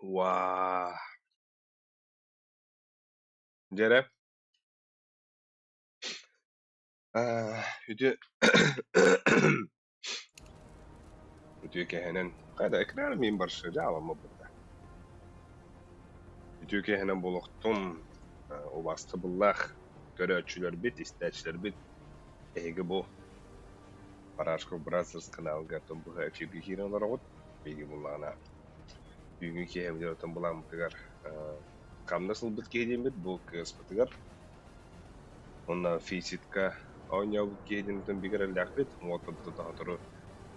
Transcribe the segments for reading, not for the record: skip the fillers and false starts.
Уаа. Дьэ эрэ. Аа, үтүө үтүө киэһэнэн хайда экран мин барсы дьаабаммыппыт Үтүө киэһэнэн буолуохтун, убаастабыллаах көрөөччүлэрбит, истээччилэрбит, эһиги бу Барашков Brothers каналга быһа эфиргэ киирэн олороҕут. Биһиги буллаҕына түүҥҥү киэһэбитигэр оттон былааммытыгар хамнас ылбыт киһи диэммит бу кыаспытыгар уонна физитка оонньообут киһи диэн бигэ эрэллээхпит. Уолаттарбыт сотору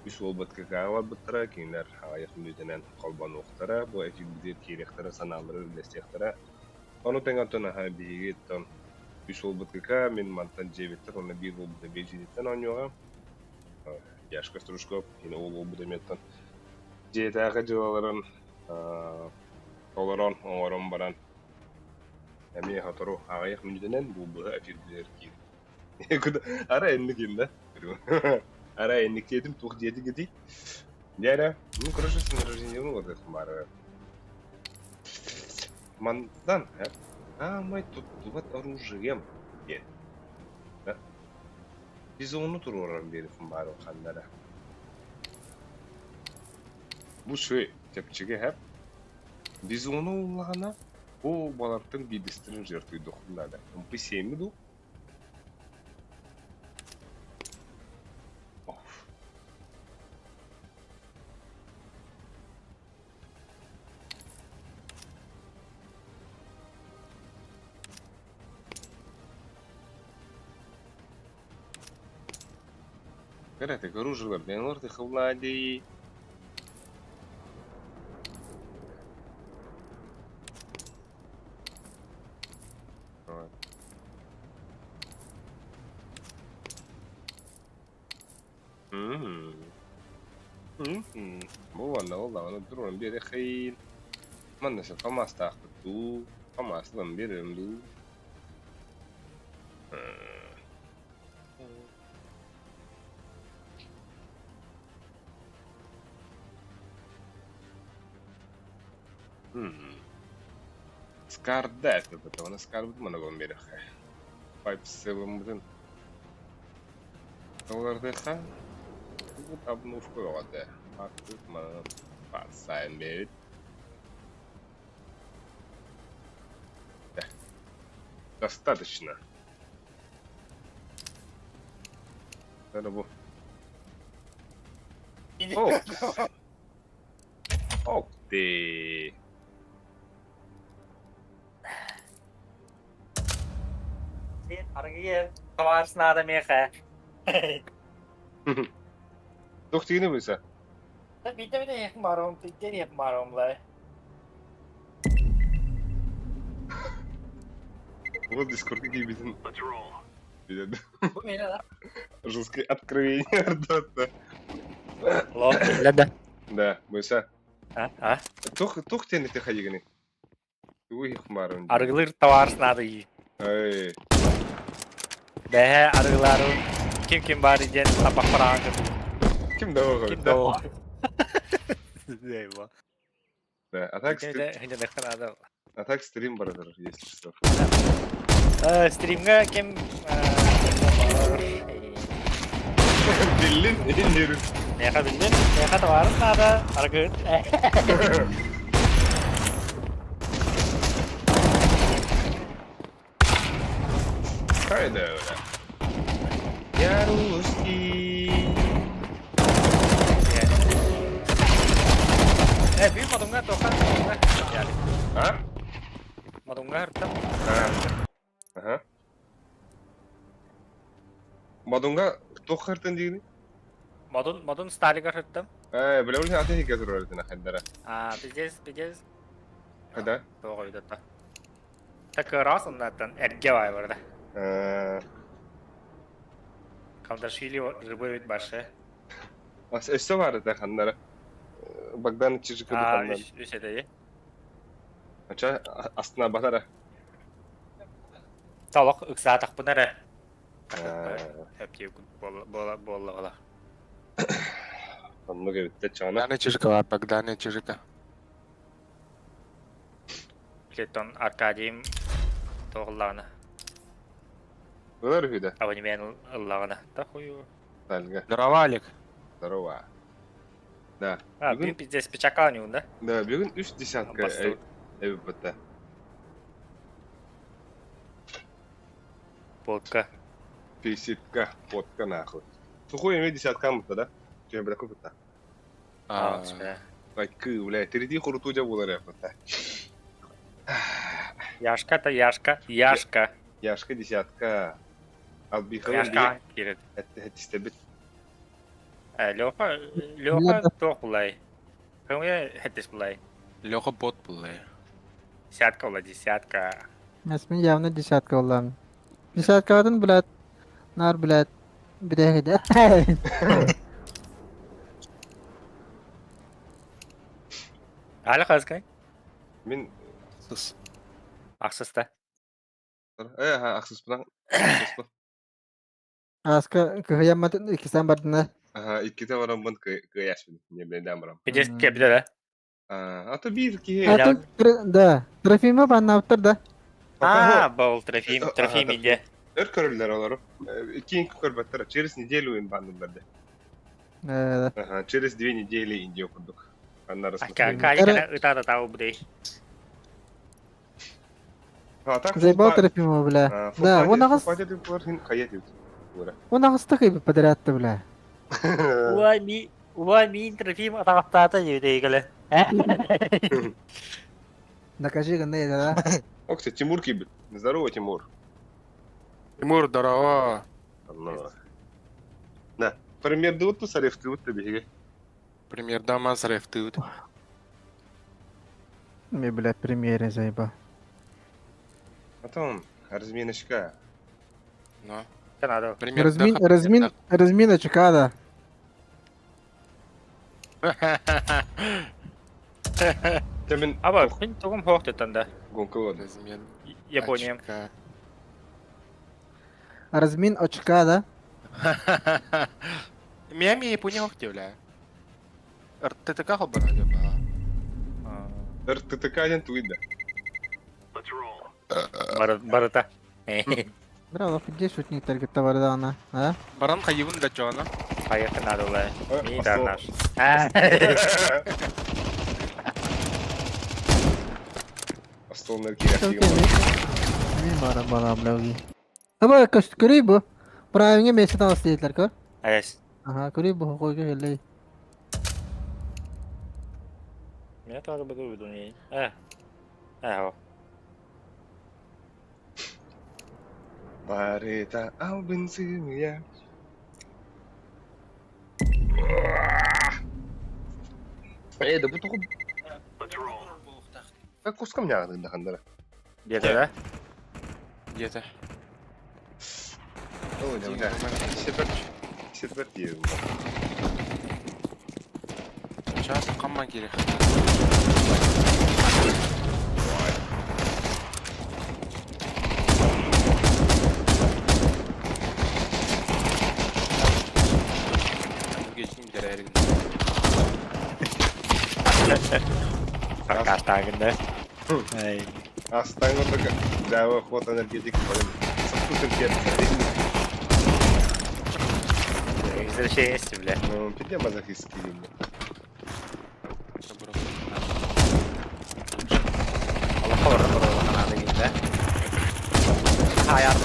үс уолбут КК-ҕа барбыттара, кинилэр аҕыйах мүнүүтэнэн холбонуохтара, бу эфирбитигэр киириэхтэрэ, санаалары үллэстиэхтэрэ. Ону тэҥэ оттон аһа биһиги оттон үс уолбут КК, мин мантан дьиэбиттэн уонна биир уолбут эмиэ дьиэтиттэн оонньуоҕа. Яшка Стручков, кини уол уолбут эмиэ оттон дьиэтээҕи дьыалаларын толорон, оҥорон баран эмиэ сотору аҕыйах мүнүүтэнэн бу быһа эфирбитигэр киир Арай инник да? Арай инник диэтим, туох диэтигитий? Дьэ ну короче, с рождением вот Мандан, а, тут вот оружием диэн. Да? Бизону туруоран биэрифин баар ханнара. Бу шуй, чэпчэки хэп. Бизону уллаҕына, бу балартан биирдэстэрин жертвуйдуохпун наада. МП7 ду? Кэрэтик оружиелар бэйэлэр тыхыллаадий. Бу уонна ол даҕаны туран биэриэххин. Манна син ФАМАСтаахпыт дуу, ФАМАС ылан биэрэм дуу. Скарда этэ, оны скарбытын манна булан биэриэххэ. Пайп сылыммытын толордуохха. Бу обновка бөҕөтө. Аттык манан сайын бэйэбит. Достаточно. Это бу. О! Ох ты! Аргыйар, товарищ надо меха. Туох тигини быса? Биирдэ бите иэх маром, биирдэ иэх маром лай. Вот Дискордка киирбитин билэн. Бу мені да. Жесткое откровение да. Алло, да да. Да, быса. А, а? Туох туох диэн ити хайыгыный? Тугу иһих баарын? Арыгылыыр товарищ надо и. Эй. Бэһэ арыгылаары ким ким баар диэн тапахпараан көрдүм. Ким да оҕо Ким да оҕо. Дейба. Да, а так стрим... А так стрим братар, если что. Стримҥа ким Биллин, иннирин. Миэхэ биллин, миэхэ товарыс наада, аргыт. Хайда öyle. Я русский. Э, бүү модуҥҥа тоха модуҥҥа. А? Модуҥҥа ыртам. Ага. Модуҥҥа туох хартын диигиний? Модун, модун Сталигар ыртам. Э, билэбин атын иһиккэ турар этин хайдара. А, пиздец, пиздец. Хайда? Тоҕо ойдотто. Так раз оннаттан эргэ баай барда. Калдашвили рыбы ведь баше. Өссө баар этэ ханнара. Богдан Чижиков ханнан. Үс этэйи. Ача астына батара. Толох ыксаатахпын эрэ. Эптиэ буолла Оннук эбиттэ чаана. Богдана Чижикова, Богдана Чижика. Плетон Аркадийым туох ыллаҕына? Ылар үһү да? Абонемент ыллаҕына. Да хую. Тальга. Здорово, Алик. Здорово. Да. А, Бүгүн бүгүн пиздец печака да? Да, бүгүн үс десятка Бастыбыт. эбиппитте. Водка. Песитка, водка нахуй. Сухой эмиэ десятка мытта да? Түһэн купутта. А, Айкы, бля, тирити хуруту дьа буолар эппитте. Яшка-то Яшка, Яшка. Яшка десятка. Албихалын Яшка кирет. Этистебит. Леха, Леха туох булай. Кымы хеттис булай. Леха бот булай. Десятка була, десятка. Мен явно десятка боллам. Десяткадан, блядь, нар, блядь, бүтэһиде. Али хаскай? Мин Сыс. Ахсыста. Э, ахсыспынан. Ахсыспын. Аска кыһыйамматын иккисен бардына. Аха, икките бараммын кыяшпын. Не билен барам. Пиздец кебде да. А то биир киһи А тут, да, Трофима баннаабыттар да. А, был Трофим, Трофим иде. Өр көрөллөр олору. Кийин көрбөттөр. Через неделю им баннылар де. Ага, через 2 недели Индия курдук. Анна Каликана ытата тау будей. А так Заебал Трофима, бля. Да, он ағыс... Он ағысты кыйбы подрядты, бля. Уа ми, уа мин Трофим атаҕаттаата диэбит Докажи гынна да. О, кстати, Тимур кибит. Здорово, Тимур. Тимур, здорово. На, пример дут сареф тут биһиги. Пример дама сареф тут. Ми, блядь, премьере заебал. Потом разминочка. Ну. Надо. Пример Размин, размин, разминочка, да. Тэмин Аба, мин тугум хоохтуттан да. Гонка ладно. Размен. Япония. Размин очка, да? Миями Япония охте, бля. РТТК хобар, бля. РТТК один туида. Барыта. Браво, где шутник только товар да она, а? Баран хайыбын да чоғана. Поехали надо, бля. Ми да наш. Остолнар кирәк. Мин бара бара, бля. Аба, көст көрей бу. Правильно место там стоит, көр. Аяс. Ага, көрей бу, қойға келей. Меня тоже буду выдумать. Э. Э, Барыта албын сымыя. Э, да бу тугу. Как кускам нягын дахандара. Где-то, да? Где-то. Ой, да, да. Сепер диyorum. Сейчас қамма керек. Geçeyim bir yere. Подкастагында. Ай. Астаңы только жабы ход энергетик со вкусом перца. Извращенец, бля. Ну, пиздец мазохистский. Allah korusun oradan да. Hayat.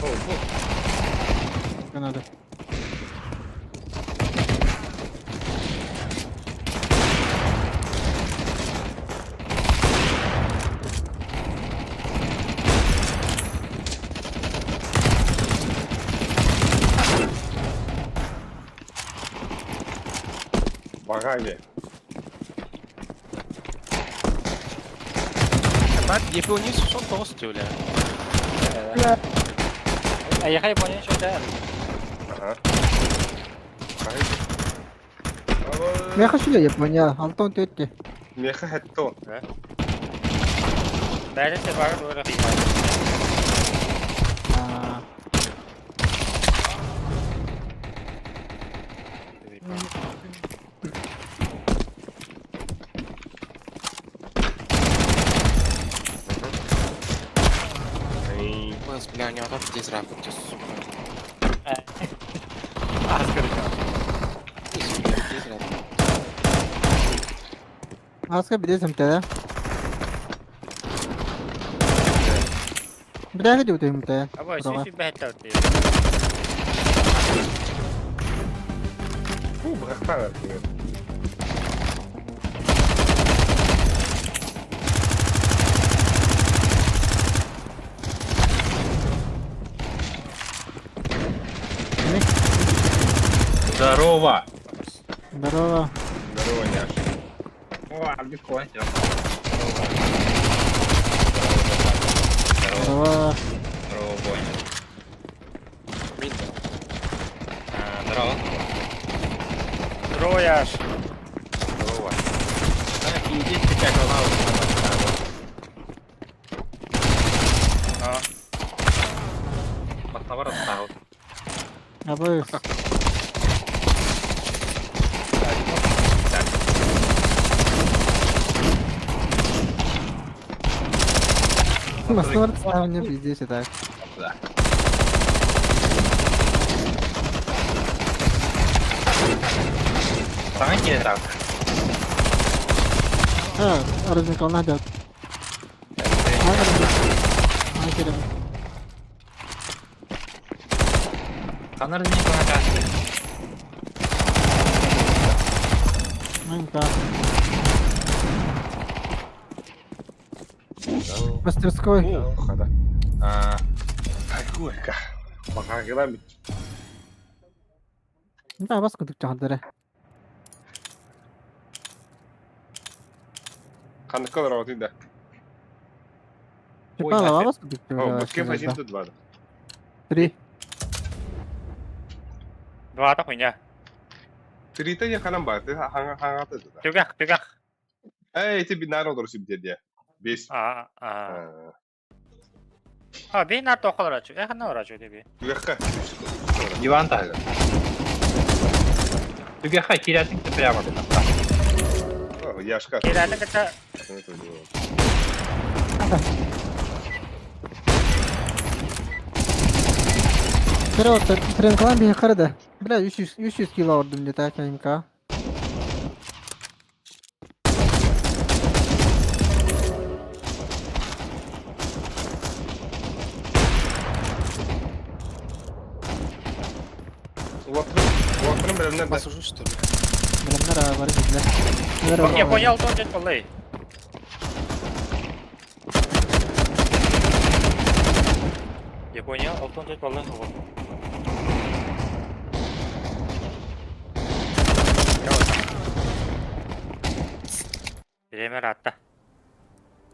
О, вот. Надо. Багами. Бат, Япония сон тоғыз бля. А я Япония что да? Ага. Миэхэ сүлэ Япония, алтан төрт. Миэхэ хэтто. Бэйэтин сервагы дуора. Аа. Бас, бля, у него там здесь рапорт, сука. Аас көрүкө. Здесь рапорт. Аска биле сымтара. Бирээгэ диутуймутая. Абы сүүс бэһэттэ отты. Фу, бырахтаан артыгар. Здорово! Здорово. Здорово, няш. О, биткоин. Здорово. Здорово. Здорово, Боня. Мин А, Здорово. Здорово, Яш. Здорово. Так, иди сейчас канал. А. Баставар отстал. Абы. Так. Бастар ставня пиздец и так. Да. Саҥа киирэ так. А, размекал надо. А, Ханар не помогает. Манька. Мастерской. Хада. А, Какой-ка. Бахагылам. Да, бас кудук чахадара. Ханыкка работает, да. Чипала, бас кудук О, буткемп один тут два. Три. Два хуйня. Трита я ханам бар. Ты ханга ханга ты да. Түгэх, түгэх. Эй, ты бинар олорсу бидер Бес. А, а. А, би на тохолорачу. Эх, на орачу деби. Түгэххэ. Иван тагы. Түгэххэ киирэтиҥ прямо О, Яшка. Кирәтин кытта Pero тренклан би харда. Бля, 300 300 кило ордум где-то МК. Улаттырым белемнер да. Вас уже что ли? Билемнер бар биле. Я понял, то дед полей. Я понял, алтон дед полей. Время ратта.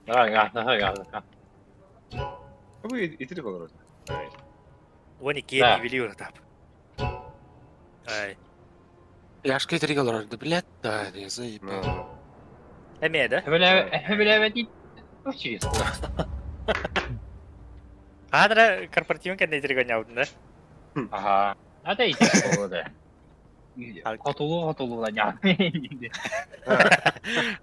Ага, Бу итирик олорор. Оны Да. киэн вили тап. Ай. Яшка три доллара, да блядь, да, я заебал. Эме да? Хэбэлэвэ Учись. Адра корпоративын кэннэ итирик да? Ага. А да итирик да. Хотулу хотулу да ня.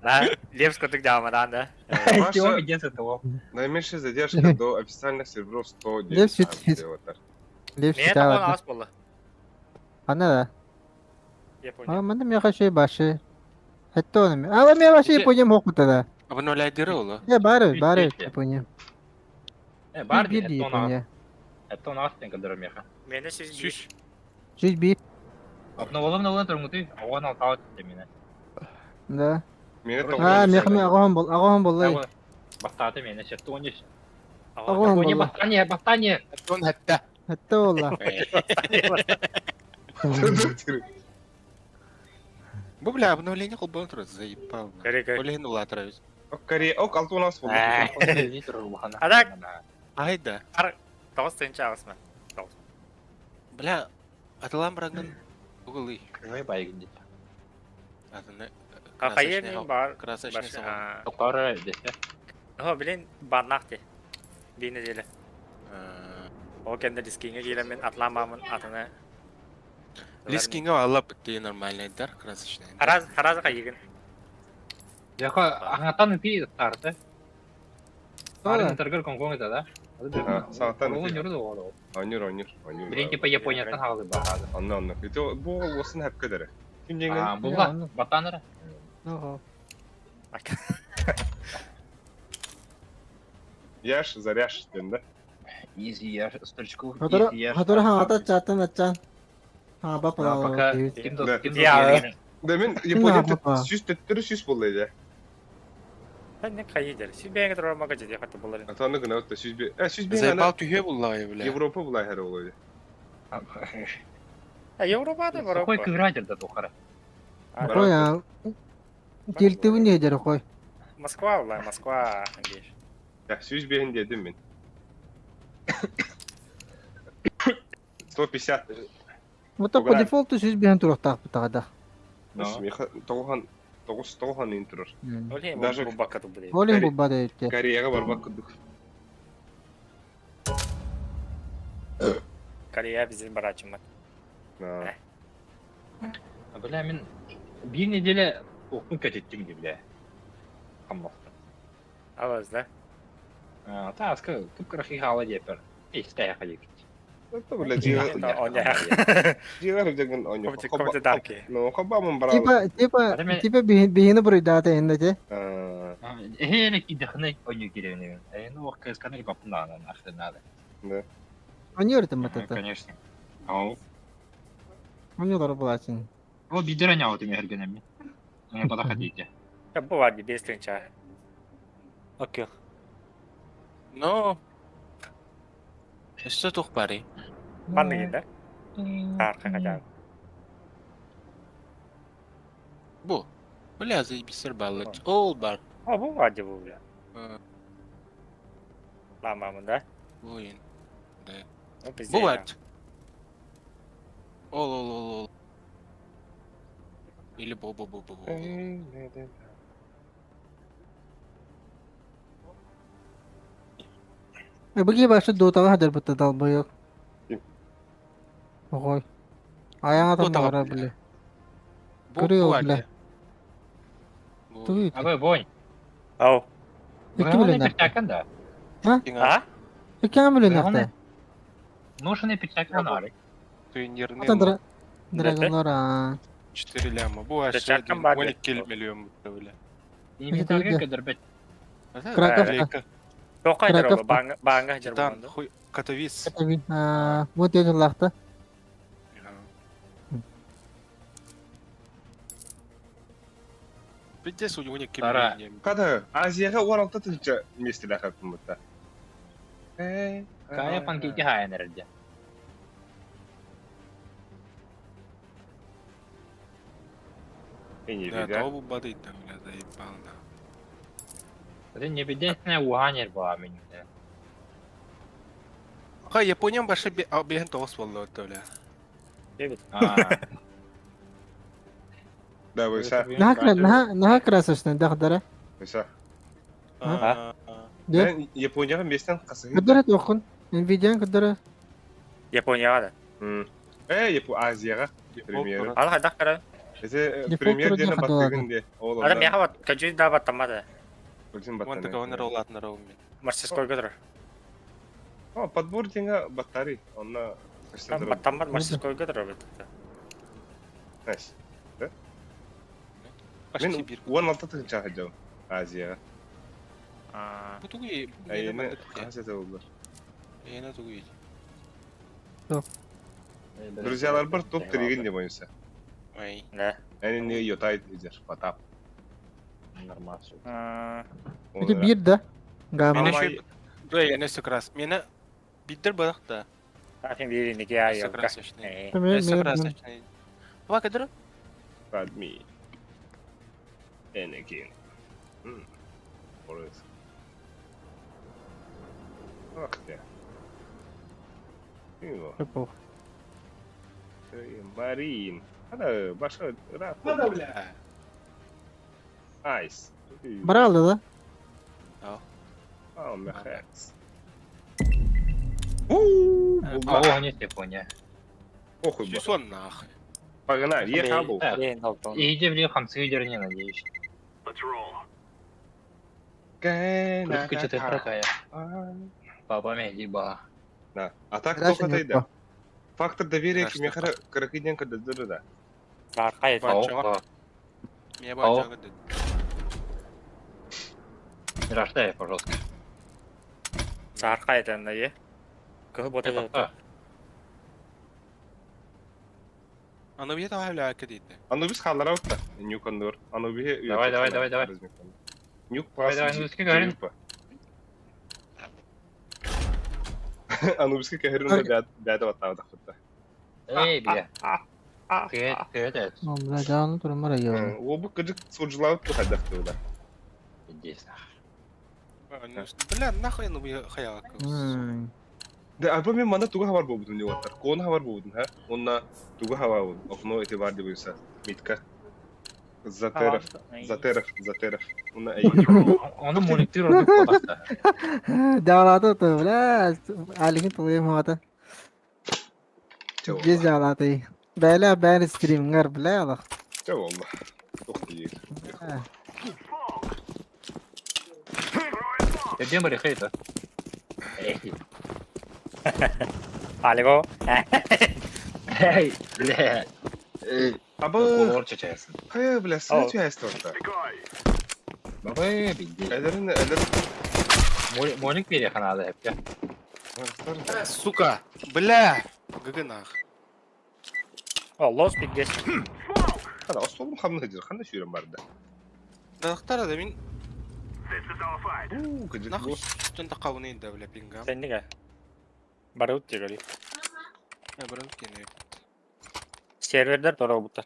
Да, Левско ты даамадан да. Ваша Где того? наименьшая задержка до официальных серверов 109. Лев сүт- Лев Мен такон считал. ас болла. Ана да. Я А, понял. манда меха шей баши. Это он. А, мен вообще понял хокута да. Обнуляй дыры, Я бары, бары, Видите? понял. Э, бар Би би это понял. Это у нас тен меха. Мене сүз Сүз. Чуть би. Обноволом новын турмуту, оған алтау мене. Да. Мені А, меха мен агон бол, агон бол. Бастаты мене шеттониш. Агон Япония бол. бастание, бастание. Он это. Это ола. Бу, бля, обновление холбон турат, заебал. Көрі, көрі. Олен улатырабыз. Ок, Корея, ок, алты у нас болды. А так? Айда. Тоғыз тыынча ағысма. Бля, атылам брагын угылы. Ой, байгын дейді. Атыны Какайы красочный мен бар. красочный салон. Токары десе. О, блин, баннах ти. Бии неделе. Ол кэннэ Лискиҥҥэ киирэммин атлаамаамын атыны. Лискиҥҥэ алла бытты нормальныйдар, красочный. Хараз, хараз хайыгын. Яка аңатан ити тарты. Ара. Арын таргар конгон это да? Саатан Ол ити. нюру да ол. Онньур, онньур, онньур. Билин типа Японияттан хаалы баһаады. Онно, онно. Ити бу уосын хэпкэ дэрэ. Ким А, дьиҥэн? булла. Батанара. Ого. Яш, заряш ден да. Easy яш, строчку. Хатара хатара хата чаттан ачан. Ha бапа Пока да. ким Да. да ким Я. да. Да мен Ким Япония бапа? сүүс төттөрү сүүс буолла дьэ. Не хайы дер. Сүй бэйэҥэ турар мага дьиэ хатта буларын. Ата аны гына отта сүүс бе. Э сүүс бе Заебал түһэ буллаҕай, бля. Европа булай хэр олой. А Европада бар. Какой кыградер да тухара. Қой а. Келтебин не дер қой. Москва була, Москва. Я сүүс бehen дедим мен. 150. Вот по дефолту сүз бehen турактак бутагада. Тоҕухан тоҕус тоҕухан интурар. Оле, Даже- бу бакка тубу. Олин бу бада итте. Кореяга барбак курдук. Корея биздин барачыммат. А, Бля, мен бир неделя окун кететтим ди, бля. Хаммастан. Алаз, да? А, та аска кып хала депер. Эй, стая ходик. Это, бля, дьиэ дьиэлэр дьэгин онньу. Комте комте дарки. Ну, хобамын баралы. Типа типа Ата типа бихини буруйдаата энде. А, Эхе, идехне оню кирене. Э, ну, кэсканер бапна на нахрен надо. да. Они өртем батата. Конечно. Ау. Они олар буласын. Ол бидер аня вот имергенеми. Не подходите. Бу бар бес тынча. Окей. Но. Өссө тух бары. Манныгын да? Арка качан. Бу. Бля, заебисер баллы. Ол бар. О, бу бар бу бля. Ламамын да? Буин. Да. О, пиздец. Бу бар. Ол, ол, ол, ол. Или бу, бу, бу, бу, бу. Быги башы дотага хадыр бутта далбайок. Ким? Ой. Аяңа там Дотаға, бара бля. биле. Бу, Көрү бу ол бар. бля. Бу. Туй. Абы бой. Ау. Икки билен. Перчаткан да. А? Икки билен Главное- акта. Нужны перчаткан ары. Турнирный. Ата драгонлар а. 4 ляма. Бу аш. Перчаткам бар. 12 миллион бля. Инвентарьга кедербет. Краковка. Тоқай дер Краковка. банга банга жер Титан, болду. хуй, Катовиц. А, вот это лахта. Пиздец, у него не Тара. кемление. Када, Азияга 16 тысяча местелер хакыммытта. Э, Кая панкейки хайнерде. Не Да, видя. то бу бады там, бля, заебал, да. Это не бедесне уганер была меня. Ха, Япония башы бehen тоғыз болды, вот, бля. Бебит. А. Да, выса, Наха наха наха красочный дахдара. выса. А, Де? Мен Японияга местен касыгы. Кыдыра тохун. Nvidia кыдыра. Японияга да. Э, Япо Азияга премьер. Ал хайдах кара. Эсе Дефолт премьер вроде дена хадалады. баттыгын де. Ол Ада меха бат кажы да баттамады. Билсин Вон такого баттаны. ныры олатын ныры мен. Мастерской көтөр. О, подбор деньга батарей. Онна Баттамат мастерской көтөр бит. Найс. Почти Мен бир. 16 тысяча хадел Азияга. А, Бу тугуй, Айны Азияда болду. Эйне тугуй. Друзьялар бар топ 3 де боюнса. Ай. да. Әни не йотай дидер, потап. Нормально. А, Это бир да. Гамма. Мене шөй, да, я не скрас. Мене биддер барак да. Афин бириники ай. Өссө красочный. Мен Өссө мен красочный. Ва кадыр? Радми. Энеkin. Орыс. Ах ты. Его. Мен Марин. Ана башка рап. Бля. Айс. Брал да? О, мехекс. Уу, О, нет, Япония. Похуй бо. Сюсон нахуй. Погнали, ехал. Блин, Алтон. И иди, блин, хамсы не надеюсь. Крутка что-то такая. Папа меня ба. Да. А так Дальше только не отойда. Фактор доверия Страшно. кимехара каракиденко да. Саркай. Баччаҕа. Меня баччаҕа дед. Рождай, пожалуйста. Саркай это е. Кого бота Это Аны бие давай бля кедит. Анубис халлара утта. Нюк андор. Анубихе Давай, давай, давай, давай. Нюк Давай, пас. давай, Анубиске говорим. Анубиске кehirun да бәдә ваттаа тахта. Эй, бля. Ты ты это. Ну, бля, жаны турмар я. Обу кыжык суржулап тухадахты да. Пиздец. Бля, нахуй ну бие хаяк. Да арба мен мана туга хабар болбутум деп аттар. Кон хабар болбутум, ха? Онна туга хабар болдум. Окно эти бар деп буйса. Митка. Затеров, Затеров, Затеров. Онна эй. Оны монитор деп қодақта. Жалаты то, бля, алигин тулуйум хата. Же жалаты. Бәлә бәр стримгар, бля, алах. Ча болду. Тохты. Где мы рехейта? Эй, Алего. эй, бля. Эй, Аба, Олор чачайсың. кая бля, сен чуястырда. Бабы, пиздец. Элерин, элерин. Моник бере ханады хепке. Сука, бля. ГГ нах. О, лос пиздец. Хана, остолум хамны хыжыр, ханда сүйрен барды. Дактара да мин Уу, кыжык нахуй бу. үстен тақауын да бля пинга. Сен неге? Барут дегели. Я брал кене. Сервердер тора буттар.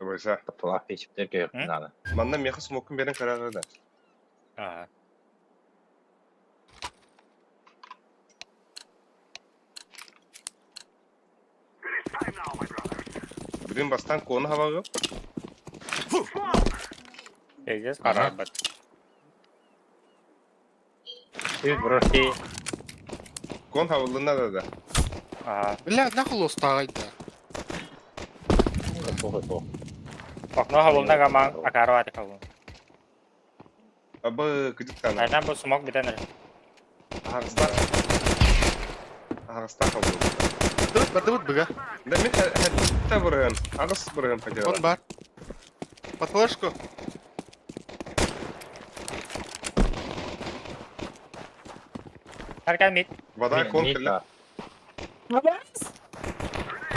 Бойса. Тапталақ печіптер керек надо. Манна меха смокун берен карары да. Ага. Бүгүн бастан кону хабагы. Пиздец, карабат. Ты брошки. Кон хабылына да да. Ага. Бля, нахуй лостагайда. Окно хабылна гаман акаро ати хабыл. Абы кыжык тана. Айдан бу смок битенер. Агыста. Агыста хабыл. Бардыбыт, бардыбыт быга. Да мен хатта бурган. Агыс бурган Он хотела. бар. Под флешку. Аркан мид. Вода кон кэллэ.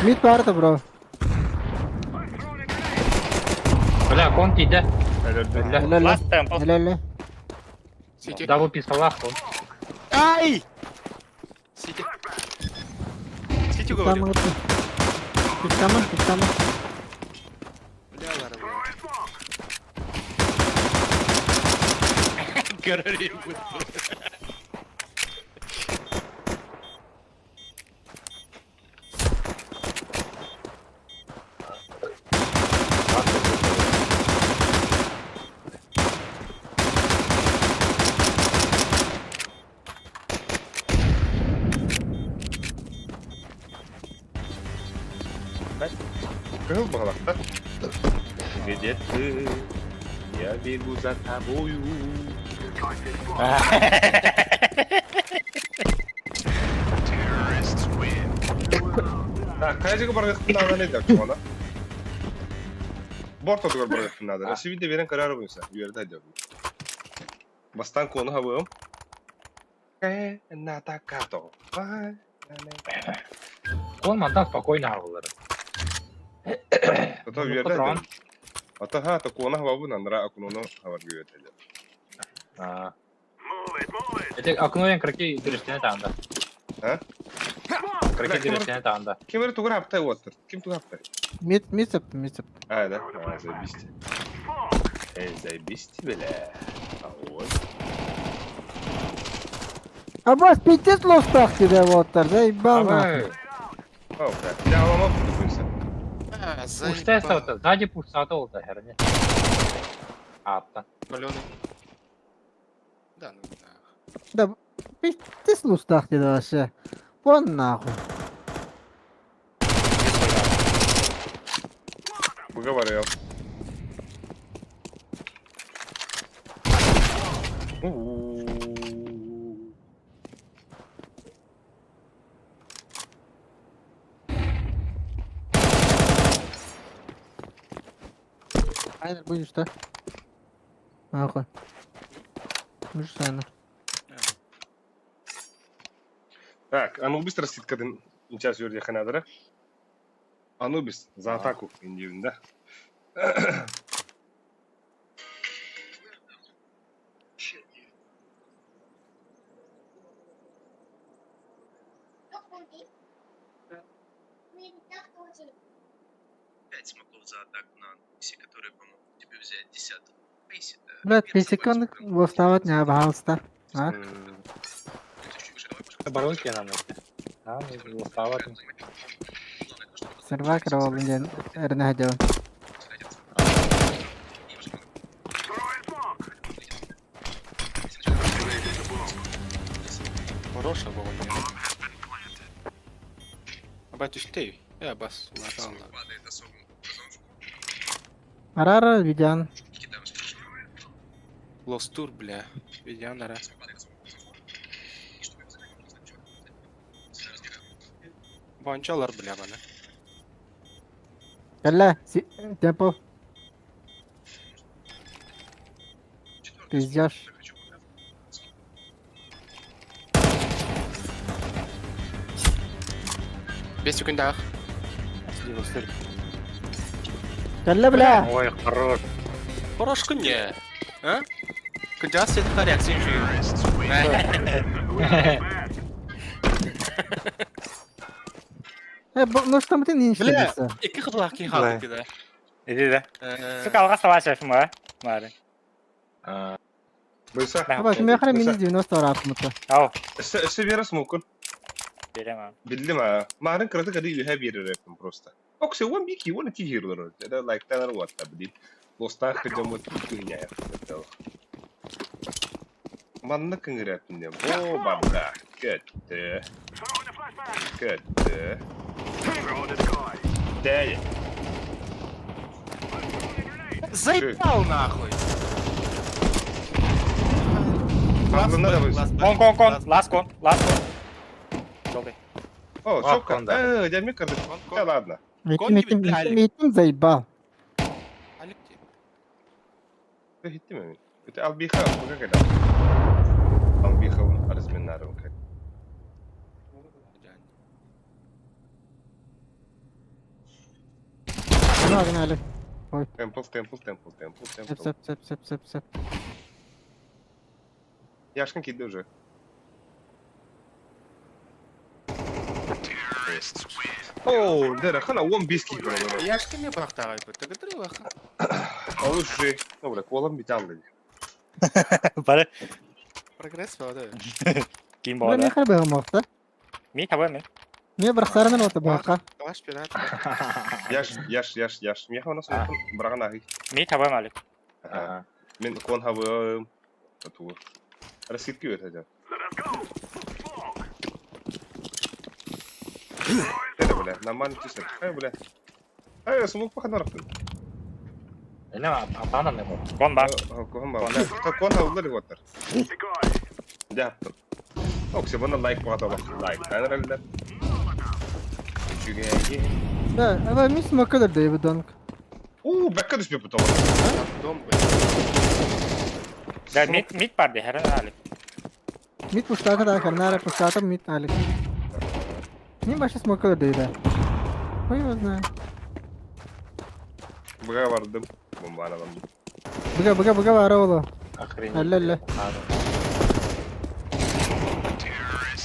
Мид барды, бро. Бля, кон тиді. Элерди. Бля. Эле, Ласт темпл. эле, эле. Сити. Дабл пистолах он. Ай! Сити. Сити говорю. Пиктамын, пиктамын. Бля, лара, бля. Горори, Кыл багалакта. Где ты? Я бегу за тобою. Так, кайжыгы баргыктын адан эди акчугана. Бортодугар баргыктын адан. Сибиде берен карары буйса, үйерде айдап. Бастан кону хабым. Э, натакато. Кон мантан спокойно алғылары. Ото үйерде айдап. Ата ха, то кону хабы нандра акунону хабар гүйөтеле. Это окно краки директine тағында. А? Краки директine тағында. Ким бери тугур хаптай оттыр? Ким тугур хаптай? Мид, мид сапты, мид сапты. А, да? А, заебись. Эй, заебись, бля. А вот. Абас, пиздец лостах тебе вот, заебал нахуй. О, бля. Я ломал буйса. Бля, Пуштай заебал. сата, сзади пуштата ол да херня. Аптан. Палёный. Да, ну нах. Да, пиздец лустах ты вообще. Вон нахуй. Выговаривал. Айнер будешь, да? Нахуй. Будешь, Айнер. Так, Анубис рассыткадын сейчас юрдия ханадыра. Анубис за атаку индивин, да? Блядь, 5 секунд восставать не пожалуйста. А? Барылки нам это. А, уставать. Сервак ролл диэн эрнэ дьон. Хорошая была мне. Абай түстей. Я бас. Ладно. Арара видян. Лостур, бля. Видянара. Банчалар, бля, бана. Кэллэ, темпо. Пиздешь. 5 секундах. Кэллэ, бля. Ой, хорош. Хорош күнне. А? Күнжас сетка реакция жүйі. Ну что ты не Бля. ищешь? Екі қыдлақ кей қалды деді. Иди да. Сука, алға сала шефім, а? Мары. Быса. Аба, ким яхара минус 90 аратмыты. Ау, Өссө бера смокун. берем, а. Билдим а. Марын кыраты кады үйе берер эпим просто. Оксе, он бики, он ити хирлер. Это лайк танар вот табди. Лостах кыдам вот кыня. Манна кыңырапын О, бабла. Көттө. Көттө. Дәй. Заебал нахуй. Павловна да вы. Кон, кон, кон, лast кон, last кон. Жолдай. О, А, сопка. кон, да. Я мне кажется. Кон, кон. Да ладно. Митим, митим, митим, митим заебал. Алик Хитти ми. Это албиха, как это? Албиха он разминарым как. Ну, агнали. Темпл, темпл, темпл, темпл, Сеп, темпл. сеп, сеп, сеп, сеп, сеп. Яшкин киді уже. О, дера, хана он бис ки көрөм. Яшкин не бақтағы айбы. Тігідір уақы. Ал уже, ну бля, колом бит алды. Бары, Прогресс болады. кийин Бля, болады. мехар бэгмакта. Ми табай мен. Не бір сарынан оты бақа. Талаш пират. Яш, яш, яш, яш. Меха у нас браган ахи. Ми табай малик. Мен кон хабы ату. Раскидки өт хажа. Это бля, нормально чисто. Ай, бля. Ай, смок паханар. Эне атана не мог. Кон бар. Кон ба. Кон хабы готтар. Жаптым. Оксе, бұны лайк бағата лайк. Таныралдар. Үчүгәге. Да, аба мис макадыр да ебі донг. Уу, бәккә түспеп бу Дом, бля. Да, мид, мид бар де, хәрен алик. Мит пуштата да, харнара пуштата мит алик. Не баша смокадыр да ебі. Хуй его знает. Бұға бардым. Бомбаны алам. Быга, быга, быга бара олу. Охренеть. Алла-алла.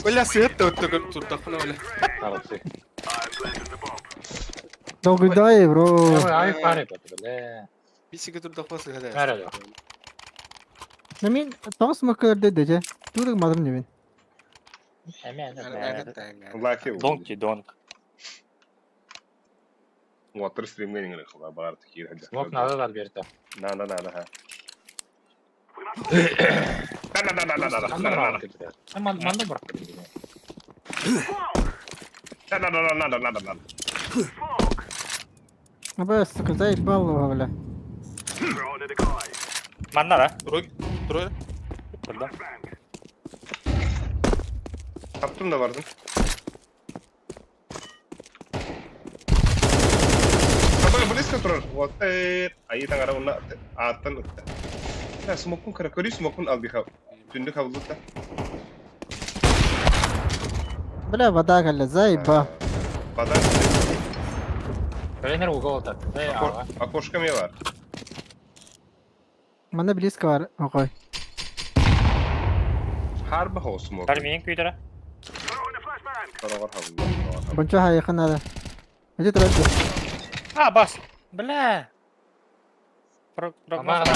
Бля, свет өтті тұрдақына бля. Молодцы. Долгуйдай, бро. Ай, пары, бля. Бисігі тұрдақпасы ғада. Бәрі На мен тоғыз смокадыр да же. Турық мадым не мен. Эме, эме. Лайк. Донг ти, донг. Уоттар стримҥэ иҥэрэ хала баар киир Смок надо да Альберта. Надо, надо, ха. Манна бар. Надо, надо, надо, надо, надо. Аба, сука, заебал его, бля. Манна да? Трой, трой. Турда. Таптым да бардым. Аба, близко турар. Вот, айы таҥара уонна ааттан ытта. Да, смокун кыра, көрүй смокун албиха. Түндүк хабыллыта. Бля, вода кэллэ, заеба. Вода. Тренер угол так. Окошко мне бар. Манна близко бар, оҕой. Харба хоус смок. Бар миин күүтэрэ. Сороҕор хабылла. Бончо хайыхын надо. Иди турар. А, бас. Бля. Прогноз.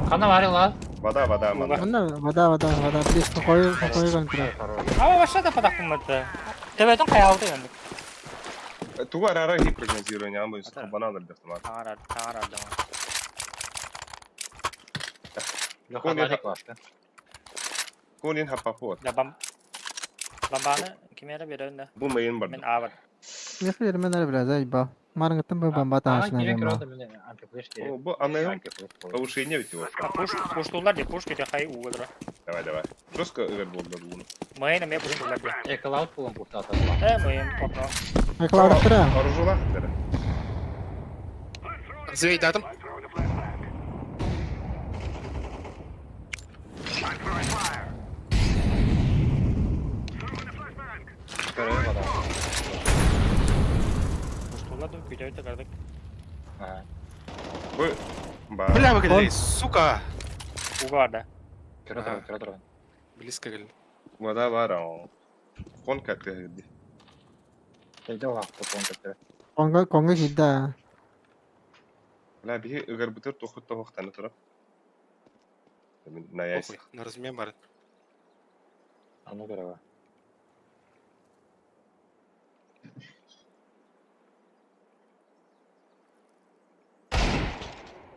Хана варила. Вода, вода, вода. Манна вода, вода, вода, близко хойу, хойу турар. А, вообще да падахпын Төбөтүн хайаалды енді. Тугу арара хи прогнозирование, амбы банан албертым. Таңар, таңар Конин хапапот. Да бам. Бамбаны кимere берен да. Бу мейин бар. Мен а бар. Мехли бермен бля, заебал. Марыңыттан бу бомба таашына О, бу анайым повышение ведь его. Пуш, пуштулар де, пуш кете хай угадра. Давай, давай. Жестко эгер болды буну. Мейин эме пуштулар де. Эколаут пулан пуштата. Э, мейин окно. Эколаут тура. Оружула хаттара. Звейдатым. Пуштулар да күтө кардык. Бу ба. Бля, вы сука. Уга бар да. Кыра Близко кэлли. Вода бар. Кон катты. Конго, конго хидда. Бля, биһи эгер бутер тохут тохтаны турап. На яйс. Похуй, на размен бар. А ну кыра.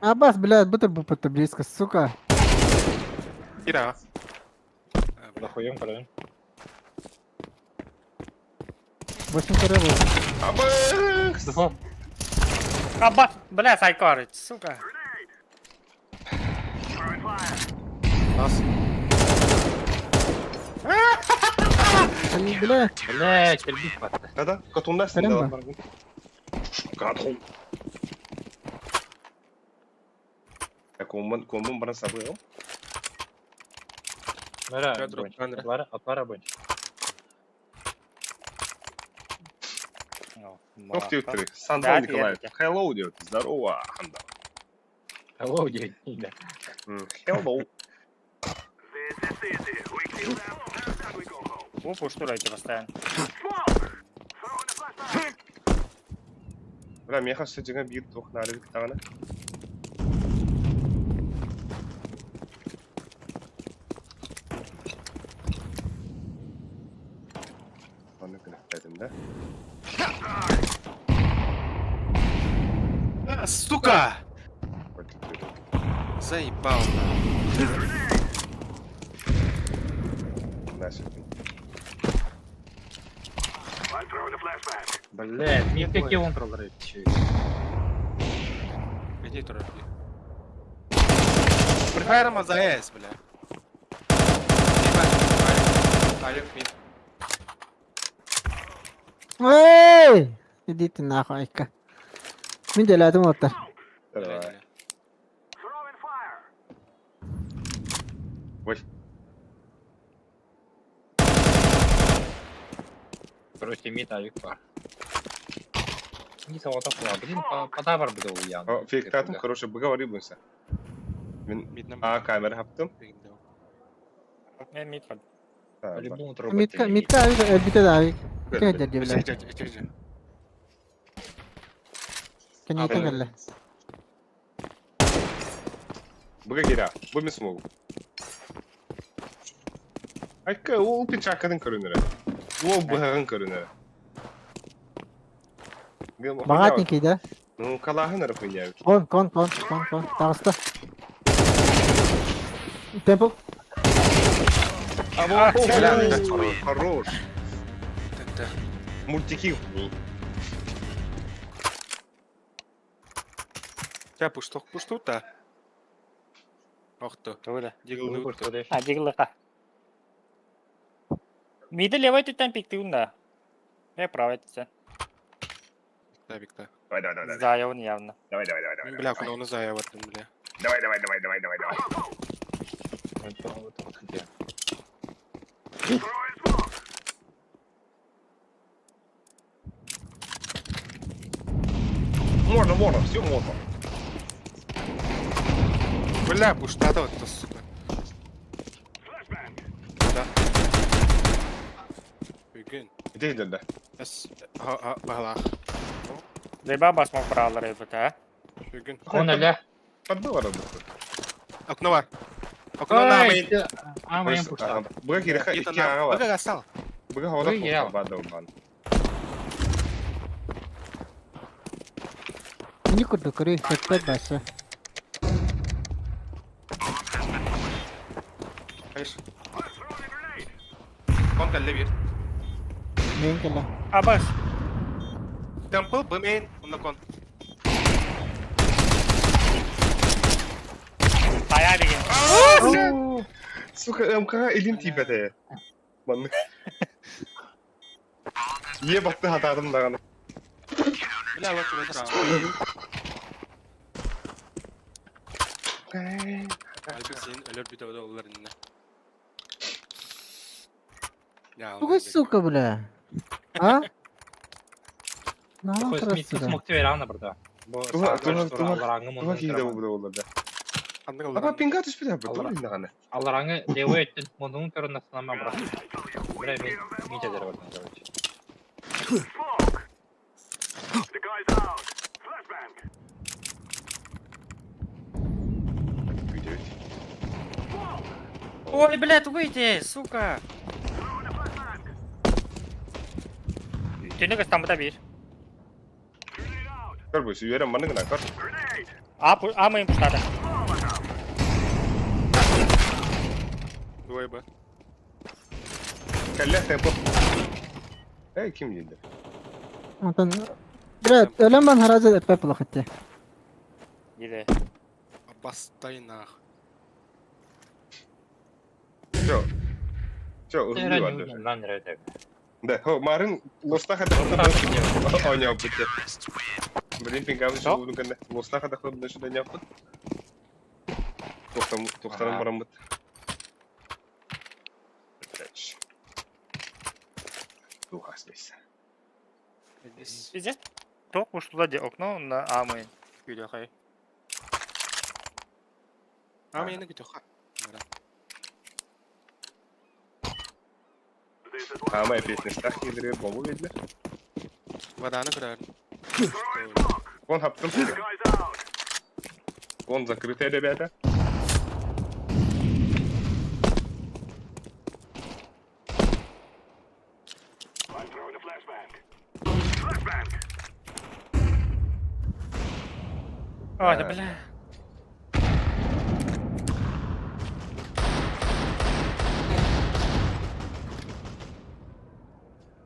Абас, блядь, будто бы это близко, сука. Ира. Захуем, короче. 8 кыры был. Абы! Аба, бля, сайкор, сука. Нас. Бля. Бля, келбит батты. Да-да, катунда Прям сен да. Катун. Комбун, комбун бара сабы. Мера, Петр, Атлара бонч. Ох ты, ты. Сандал Николаев. Hello, дед. Здорово, Ханда. Hello, дед. Hello. Бу пуштур эти постоянно. Бля, меха все деген бир тух нары тагына. Оны кінәттәдім да. Сука! Заебал. На сюда. Блядь, мне какие он пролрыт, Иди туда. Прифайром АЗС, бля. Алек, мид. Эй! Иди ты нахуй, Айка. Мин делятым оттар. Давай. Ой. Короче, мид алик бар. Не сауата хуа, блин, подавар был я. Фейктатым, хороший, поговори будемся. Мид А, камера хаптым. Мен мид бар. По-любому Митка, митка авик, элбите да авик. Кэ дерди, бля. Кенейтен кэллэ. Быга кира, бу мен смогу. Айка, ол пичакадын көрүнөрө. Ол быгагын көрүнөрө. Богатенький, да? Ну, калаһын эрэ хуйня. Кон, кон, кон, кон, кон. Таҕыста. Темпл. А, Хорош. Мультики. Ча пуштук пуштута. Охто. Тугу Диглы. А, диглыха. Миди левой түттэн пиктигин да. Э, правый түттэн. Табикта. Давай, давай, давай. Заявын явно. Давай, давай, давай, давай. Бля, куда он заяватын, бля. Давай, давай, давай, давай, давай, давай. Можно, можно, все можно. Бля, пуштата вот это, сука. Да. Үгін. Где идет, да? Эс, ха, бағалақ. Леба басмок правалар эбит, а? Үгін. Он эле. Подбыл работу. Окно бар. Окно на мейн. А, мейн пуштат. Быга киреха икки аға бар. Быга гасал. Быга хода бада бан. Не курду, көрүй, хөппөт басы. Hayır. Кон калле бир. Мен кэлэ. Абас. Темпл, б мейн, онна кон. Ая деген. Сука, МК илим тиипете. Маннык. Ие батты хатадым даганы. Бля, вот сюда Альбик сен өлөр бүтө олар инне. Тугуй, сука, бля. А? На, Смит смог тебе рано, брат. Туга туга туга туга киде бу болар да. Апа пинга түшпү да бу даганы. Алараңы левой өттүн мунун көрүнө санама брат. Бля, мен мите дер бар, короче. Ой, блядь, выйди, сука. Түнүк ыстамыта бир. Көр бу сүйөрөм маны гына көр. А, а мыйын пуштады. Двое Б. Калле темпо. Эй, ким дейди? Онтон Бля, өлөн бан харазы өппөт булах этте. Диде. Бастай нах. Все. Все, узли барды. Да, хо, марын лоста хата оня бутте. Блин, пингабы Что? şu кэннэ. Лоста хата хо сюда не аппыт. Тохтам, тохтарым бараммыт. Блядь. Духа здесь. Пиздец. Ток уштула де окно на а мыйын. Үйдө хай. А мейни күтө ха. А моя песня стах кидре бомбу видно. Воданы көрөр. Вон хаптым. Вон закрытая, ребята. Ой, да бля.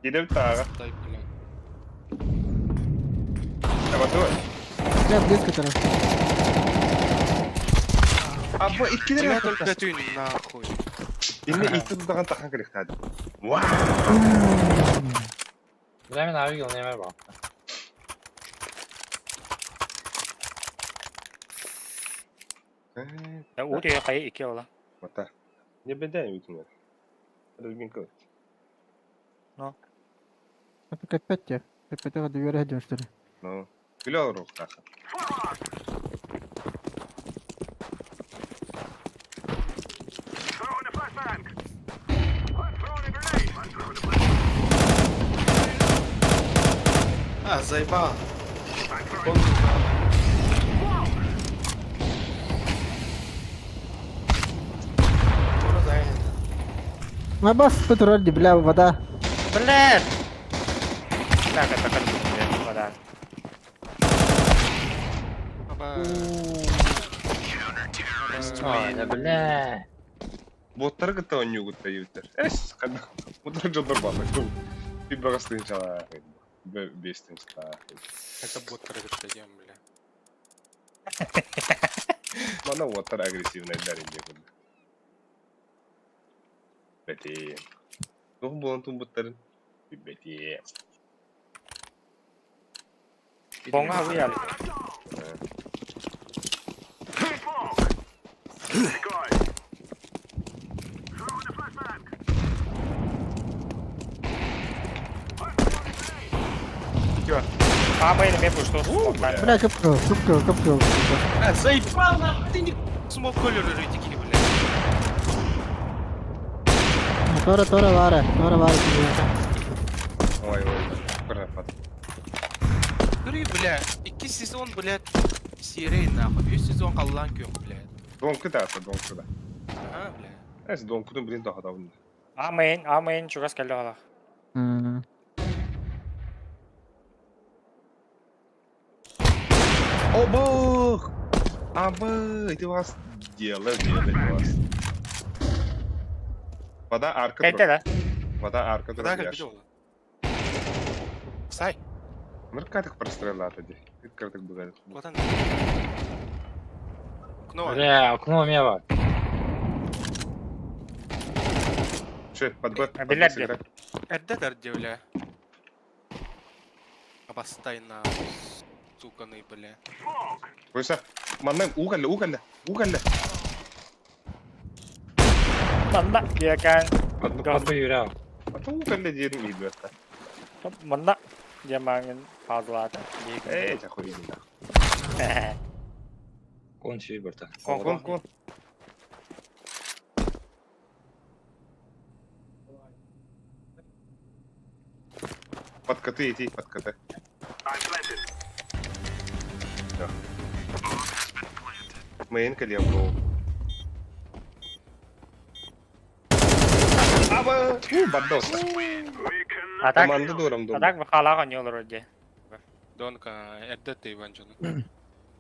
Кидем тага. Дай, бля. Давай, давай. Бля, близко турар. А бу иккилер Тебя только түйн нахуй. Инне икки тудаган тахан керек тады. Вау! Бля, мен авиг неме бар. Да, у хай икки ола. Мата. Не беда үтүңөр. Разбинка. Это капец те. Капец, дверь один, что ли? Ну, күлө алыр тахан. А, заебал. На бас патруль, бля, вода. Блядь! Так, это как вода. Аба. Ой, да бля. Боттары кытта оонньуугут да Эс, ханна мутар дьоннор бааллар. Bir баҕас тыынчалаах, биэс тыынчалаах. Это боттары кытта диэн, бля. Манна уоттар агрессивнайдар инде курдук. Бэтиэм. Туох буолан тумбуттарын билбэтиэм. Боҥа выяли. Аамай эмиэ пушту. Бля, кып-кыл, кып-кыл, кып-кыл. А, заебал нахуй, ты не смог колер рытики, бля. Тора, тора баара, тора баара. Ой, ой, пропад. Көрү, бля, икки сезон, блядь, серый нахуй, үс сезон халлаан күөх, блядь. Донку да, донку да. Ага, бля. Эс донкутун билин тоһотобун. Аамайын, аамайын чугас кэллэ олох. О, бог! Абы, это вас дело, дело вас. Вода арка Кэлтэ да. Вода арка Куда турар. как было? Сай, Ныркатык простреллаата дии. Кыртык быгады. куда Окно. Бля, окно эмиэ баар. Че, под Б, под Б Билэр сыграй. Эрдэ дэрдэ, бля. Абастай нахуй, суканы, бля. Койса, манна уу кэллэ, уу кэллэ, уу кэллэ. Манна диэкэн. Капы юрау. Ата уу кэллэ диэн иһиллибэт. Манна диэмаҥын хааллаата. Ээ, чахуй Кон сүйір барта. Кон, Кон, кон. Подкаты идти, подкаты. Всё. Мейн кэлиэ бро. Аба! У, бардоста. А так, Команда дурам а дурам. так хаалаах оонньуулар дии. Донка, эрдэ ты Иван Джон.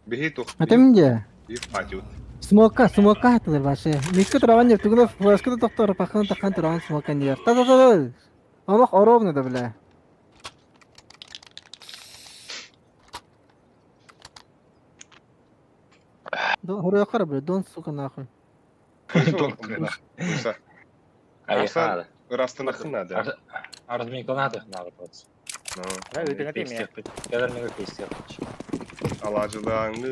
Биһи тух. Атым дии. Их патют. Смока, смока хатылар башы. Микки туран деп, тугуна флешка тоқтор, пахан тахан туран смока диэр. Та та та. Олох оровно да бля. Дон хоруйахара бля, дон сука нахуй. Донка. Куса. Айхада. Ырастынахын надо. Арзмикалнатых надо просто. Ну. Да, ыытыҥа тиэмэ. Кэлэр мега пиздец. Алаажылааҥы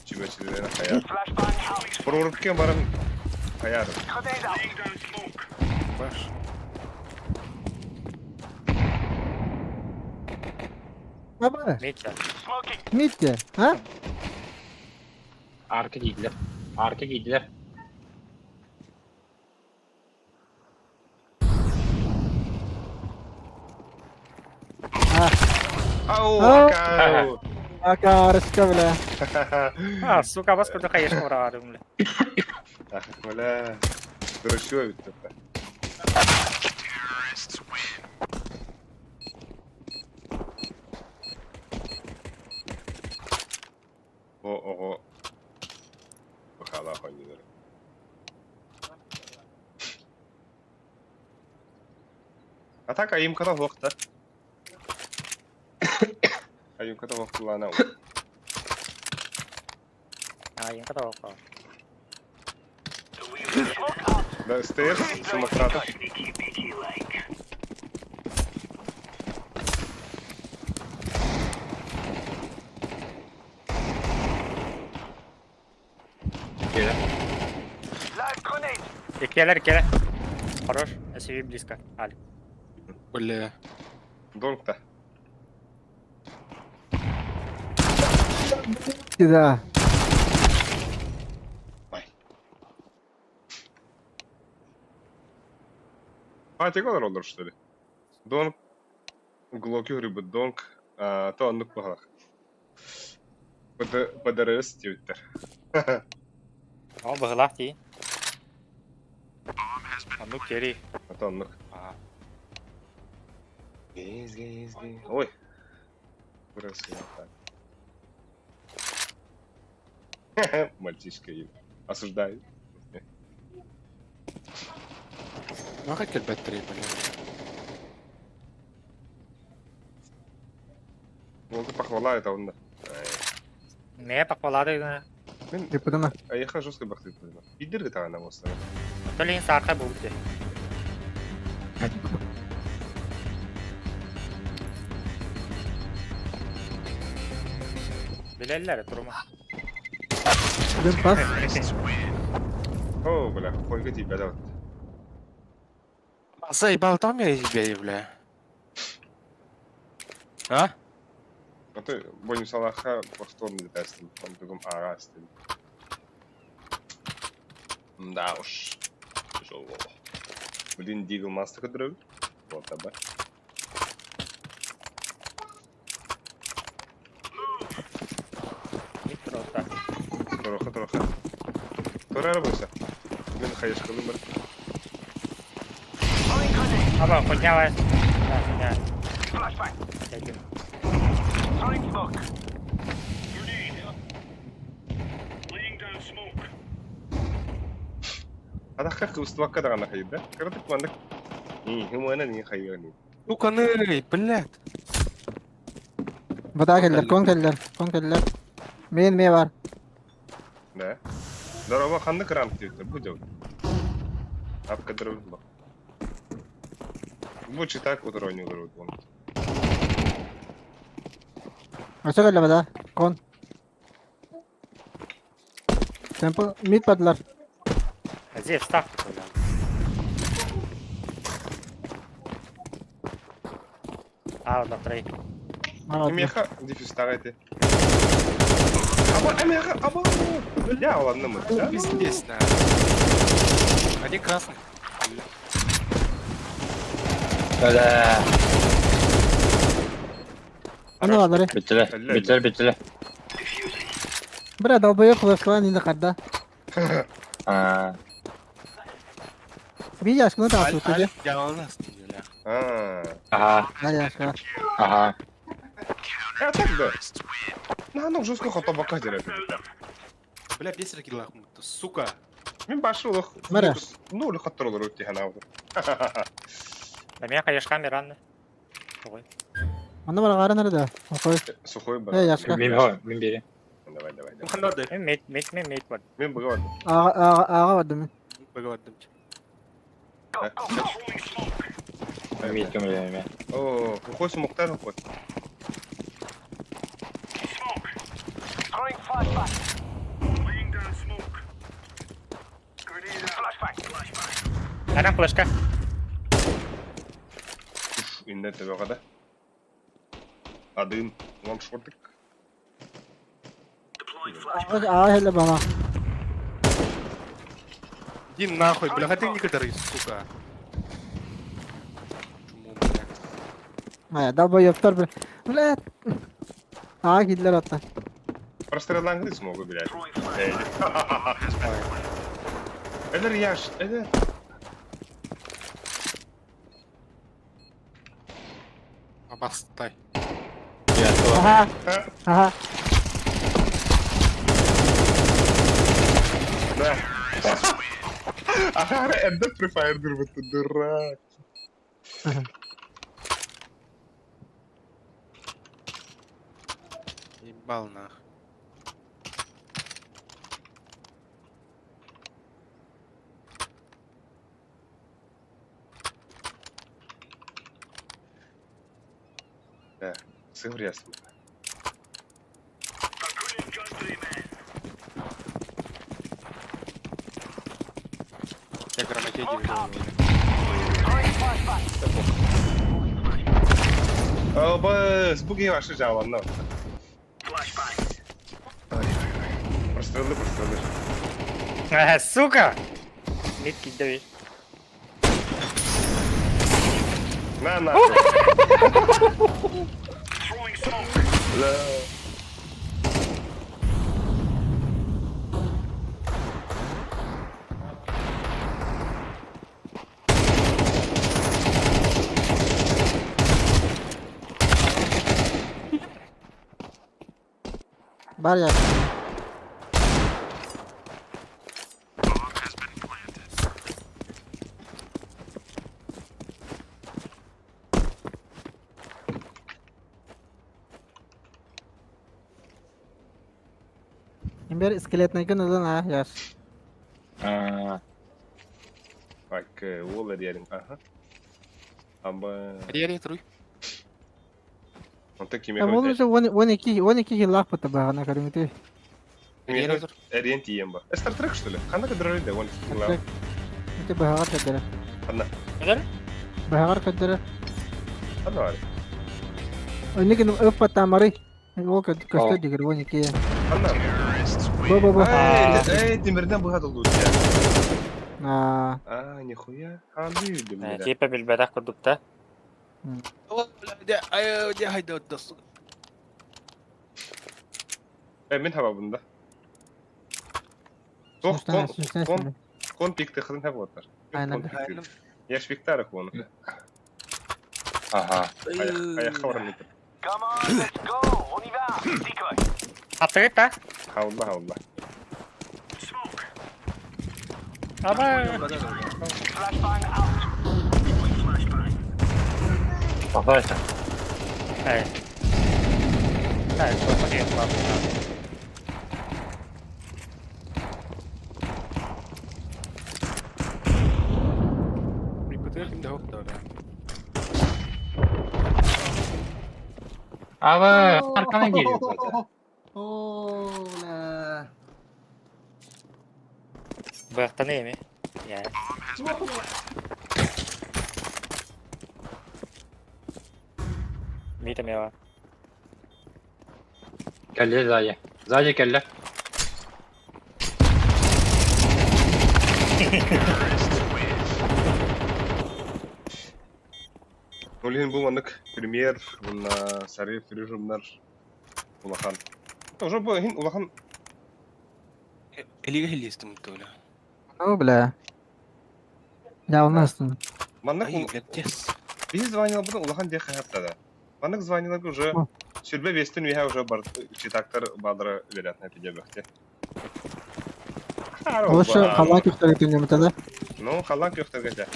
чүмэчилэрин хайар. Прорубке баран хайар. Баш. Аба, Митя. Митя, а? Арка киирдилэр. Арка киирдилэр. Ау, А. акау. Акарышка бля. А, сука, бас курдук хайышка ураҕарым бля. Ах, бля. Дурачок ведь это. О, ого. Бахала хоннилар. А так айымката хуохта. Айымката хуохтулаана. Айымката хуох. Да, стейр, самократа. Киирэ. Иккиэлэр, иккиэлэр. Хорош, SUV близко. Аль. Бля. Донг-то. Да. Патик олороллор что ли? Донг Глоки грибы донг то оннук баҕалах. ПДРС диэбиттэр. О, быһылаах дии. Оннук кери. А то оннук. А. Гейз, гейз, гейз. Ой. Вырос я так. Мальчишка осуждаю. Мага кэлбэттэрий, бля. Уолга похвала это онно. Не похвалады гына. Мин Репудана. айыха жестко бахтыт. Идер гытаана болса. Төлейін сарқа болды. Билэллэр турума. Один пас. О, бля, хойга тиийбэтэ вот. Заебал там я тебе, бля. А? А то бойню салаха повторно тестим, там другом ага стим. Да уж. Тяжело. Блин, Дигл Мастер көдөрөбүт. Вот таба. Микрота. Тороха, тороха. Тора бойся. Мин хаешкалым бар. Аба, поднялась. Да, поднялась. Дядю. Атахха кыбыстыбакка даҕаны хайда. Кыратык маннык. Хымана не хайыаны. Ну-ка, нырый, блядь. Вода кэллэр, кон кэллэр, кон кэллэр. Мин ме бар. Да. Здорово, ханнык ранг диэбиттэр бу дьон. Апка дырыбын Бу читак утур он. Өссө кэллэ вода. Кон. Темпо мид бардылар. Здесь ставка, бля. А, вот трей. Меха дефистар эти. Аба, меха, аба. Я ладно мы. Да? Пиздец, на. Один красный. Бля. Аны бардары. Бүттүлэр. Бүттүлэр, бүттүлэр. Бля, долбоеб флешкалан инде карда. А, Bir яшканы да асып өтөдө. Я у нас, бля. А. ага, Бар яшка. ага. А так да. На, ну жестко хотобака дерет. Бля, бес ракилах, сука. Мин башы олох. Мара. Ну, или хаттыр өтте хана. Да меня, конечно, камера. Ой. Аны бар гаранары да. Окой. Сухой бар. Эй, яшка. Мин хо, мин бири. Давай, давай, давай. Ханады. Мид, мид, мид, мид бар. Мин быга бардым. Ага ага ага бардым мин. Быга бардым. Мин көмөлөм мен. О, сухой смоктар сухой. Ана флешка. Уф, инне төбөҕө да. Адын, лоншортик. Ага ага хеле бана. Иди нахуй, бля, хотя некоторые, сука. Чмо, бля. Ая, долбоебтар бля. Бля. Ага кидлер атта. Простреллаңды смогу, блядь. Эй. Эдер яш, эдер. Абастай. Я Ага. Ага. Да. Ага, эдер Free Fire дурбут, дурак. Ебал нах. Да, сыр ясно. Я грамотей не видел. О, бас, буги ваши жаванна. Прострелы, прострелы. А, сука! Мид кидаю. На, на. Да. Бар яшка. Бер скелетнайгын ылын а, яс. Аа, Так, уол эрийэрин. Аха. Аба. Эрийэрий туруй. Онтон кими Ол уже 12 12 хиллаах бата баҕана көрүҥүтүй. Эрийэрий тур. Эрийэн тиийэн ба. Star Trek что ли? Ханна көдөрөр да 12 хиллаах. Ити быһаҕар көрдөрөр. Ханна? Нелер? Быһаҕар көрдөрөр. Ханна бар? Оннук ыппатаамарый. Ол көстөр дигэр 12. Ханна? Бу бу бу. Эй, тимирден быһа доллуур. Аа. Аа, нихуя. Ханды үйдүм. Типа билбэтэх курдук да. Э, мин хабабын да. Тох, кон, кон, кон пикты хызын хабы Айнан. Я швиктарых вон. Ага. Аяққа барам итеп. Аттыгыт да? Хаулла, хаулла. Аба. Попался. Эй. Эй, что по Ава, arkana geliyor zaten. Ола. Быахтан эми. Я. Мита мева. Кэллэ сзади. Сзади кэллэ. Олин бу маннык премьер, уонна сары режимнар улахан. Уже бу хин улахан Элиге хиллистим тула. Ну, бля. Я у нас тут. маннык Ай, блядь, тес. биһи звонил бу улахан диэх хаптада. Маннык звонилар уже сүрбэ вестин үһэ уже бар читактар баадара вероятно пидебехте. Лучше халак үхтәргә да. Ну, халан көхтәргә.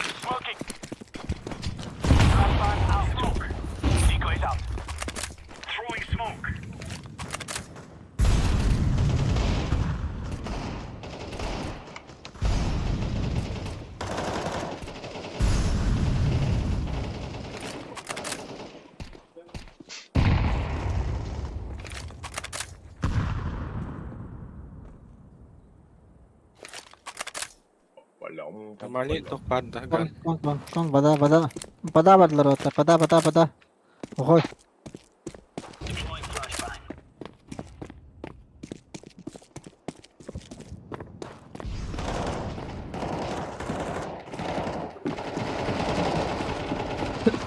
Нормальный тох бар да. Кон, кон, кон, кон, вода, вода. Вода бардылар отта, вода, вода, вода. Охой.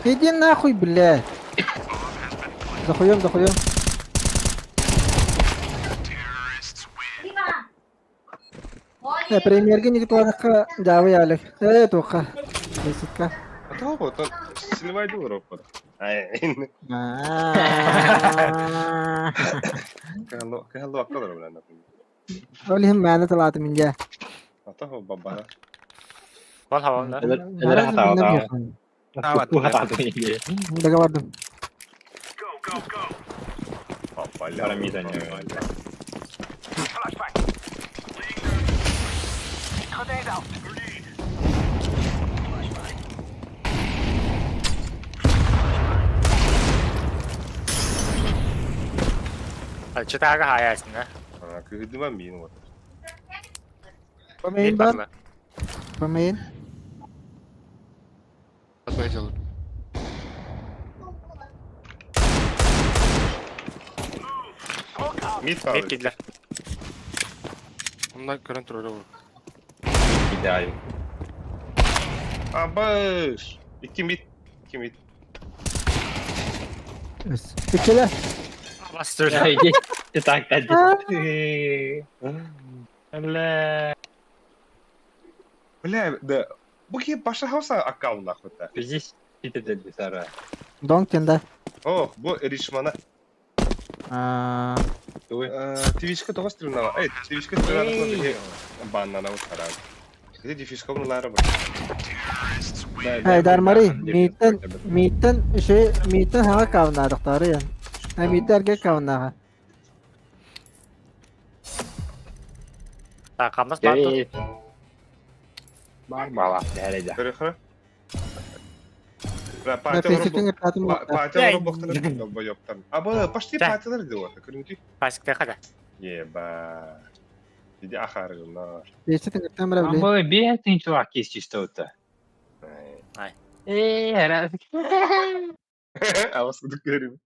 Иди нахуй, блядь. Захуем, захуем. Э, премьерге никто дявы ялик. Э, тоқа. Беситка. А то вот, он силовой доллар опыт. Ай, кахалло, кахалло аккалар билан. Ол иһин мээнэ талааты миндя. А то бабара. Вон хавам да. Элер хата Договордым. Парамида не. Читага хаясың да. А, кыһыдыма миин вот. Помейн бар. Помейн. Ответил. Мид Мид бар. кидлер. Онна көрөн турар ол. Идеально. Абыш. Икки мид. Икки мид. Үчеле. Бастыр. Иди. Ты так, Бля. Бля, да. Бу ки баша хауса аккаунт нахуй та. Здесь ты ты сара. Донг тенда. О, бу Ришмана. А, Туй. Твичка тоҕо стримнала. Эй, твичка стримнала. Баннана вот харам. Где дефишка лара бар. Эй, дармари, миттен, миттен, şey, миттен хага кавнадыктары ян. Ә миттен эрге кавнага. Так, хамнас баар дуо? Бар бала, дәрәҗә. Көрөхө. Да, песиктен кыртаатым буолла. Патялар бохтар долбоёбтан. Аба, почти патялар диота. Көрүҥүтүй. Пасиктеха да. Еба. Иди ахарыгыннар. Песиктен кыртаан бара били. Абы бе тинчуа кис чистота. Э, ара. Авас кудук көрүм.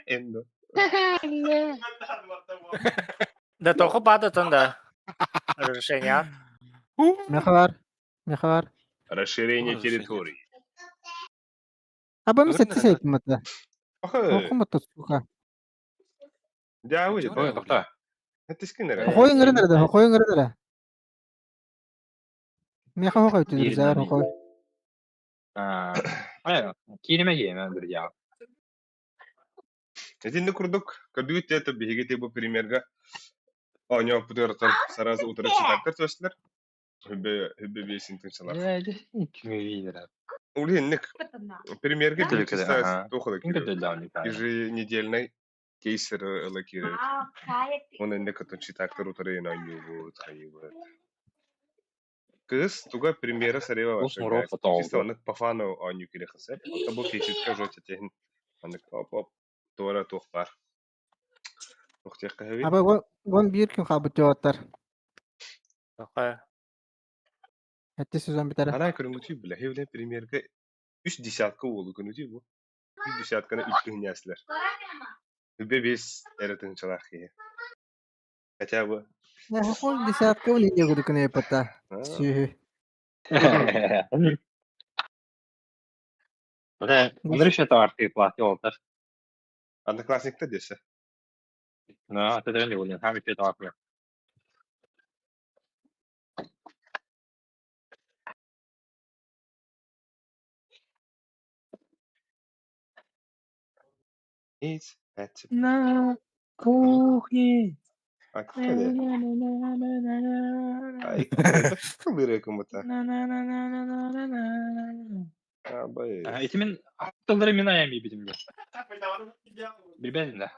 Эндо. Да тоҕо баада да. Разрешение. Меха бар. Меха бар. Расширение территории. Аба ми сетти сейтимата. Охы. Окумата сука. Дяуи. Ой, тохта. Хэтискин эрэ. Хойун эрэ да, хойун эрэ да. Меха хохой түдүр заар хохой. Аа, киириме киириме друзья. Итинник курдук, көрдүгүт это биһиги бу примерга оонньооппутугар сразу утары читактар түөстүлэр. Хүббэ хүббэ биэсин тынчалар. Улинник примерге туохуда еженедельный кейсер ыла киирэр. Оны инник отон читактар утары оонньуубут, хайыбыт. Кыыс туга премьера сарева чисто оннук по фану оонньуу кириэххэ сөп. Онто бу кейситка уже тэтиһин оннук оп-оп туора туох баар. Туохтиэххэ сөбүй? Аба вон биир күн хаалбыт дьоҕоттор. Тоҕо? Эти сезон бүтэрэ. Арай көрүҥүтүй бile. Хевле премьерге үс десятка уолу күнүтүй бу. Үс десятканы үлтү хиньяслар. Үбе бес эрэ тыһынчалаах киһи. Хотя бы. Хохол десятка он инде кудукун эпата. Сүүһү. Андрюша товар платил олтар. Одноклассникта десе. Ну, это не улин, хами товар. It's at На кухне. Аккаде. Ай, кылырекумата. Абай. Итимин аттылары мен аям бибидим. Билбедим да.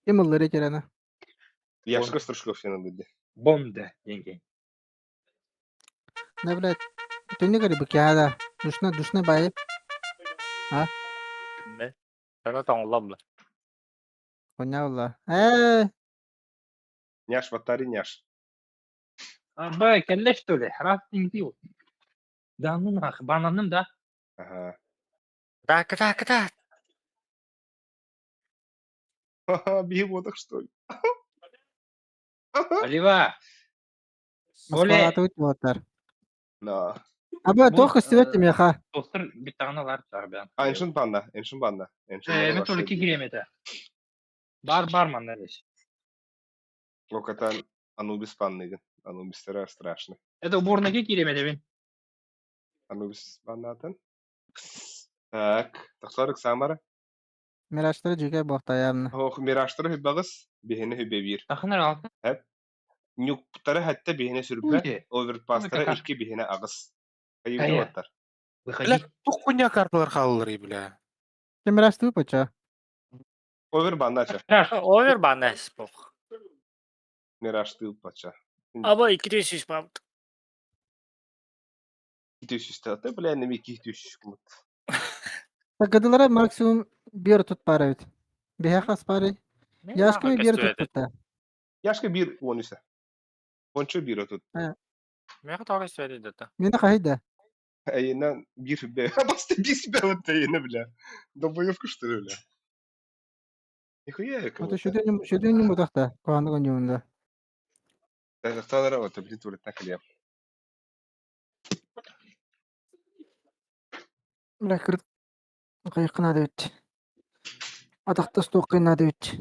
Ким ыллары керена? Яшка Стручков сен dedi. Бомда деньги. Да, блядь. Ты не говори, быкяда. Душна, душна бай. А? Не. Ана тоҥоллом Поняла. Э, Няш, ватари няш. Абай, кэллэ что ли? Рафтинг дил. Да ну нах, бананым да. Ага. Так, так, так. Ха-ха, бегемотах, что ли? Олива. Москвалаты утуоттар. На. Аба, туох көстүбэт миэхэ. Достар биттаҕына лар А, эншин панда, эншин панда. Эншин Э, мен только киирем этэ. Бар бар манна десь. Локатан Анубис панныгын. Анубистера страшно. Это уборныйга киирем этэ бин. Анубис паннатын. Так, тахсарык Самара. Мираштары жүйкэ буохтайаамна. Ох, мираштары хүббагыс, биһини хүббэбиир. Тахынар алты. Нюктары хәтта биһини сүрбэ, Уйде. оверпастары Какашка. икки биһини агыс. Кая. Хайыбыттар. Выходи. Бля, тух хуйня карталар хаалларый, бля. Ты мираштыы поча. Овер баннача. Овер баннес бох. Мирашты пача. Аба 200 бабыт. Китүсүстэ. Ты, бля, неме китүсүс кумут. Такадылара максимум биэр тут пара ведь. Биһиэхэ пары. Яшками биэр тут Яшка бир онуса. Ончо бир отут. Меха тоҕо көстүбэт дата. Мина хаһыйда. Айына бир бе. Баста бир себя вот айына, бля. Долбоёбка, что ли, бля? Нихуя я Ото кого-то. шүдүн мутахта. Куһаҕаннык оонньуунда. Тахталара вот, блин, туалет на Бля, кырт. Кайыкка надо ведь. Атахта стуохха надо ведь.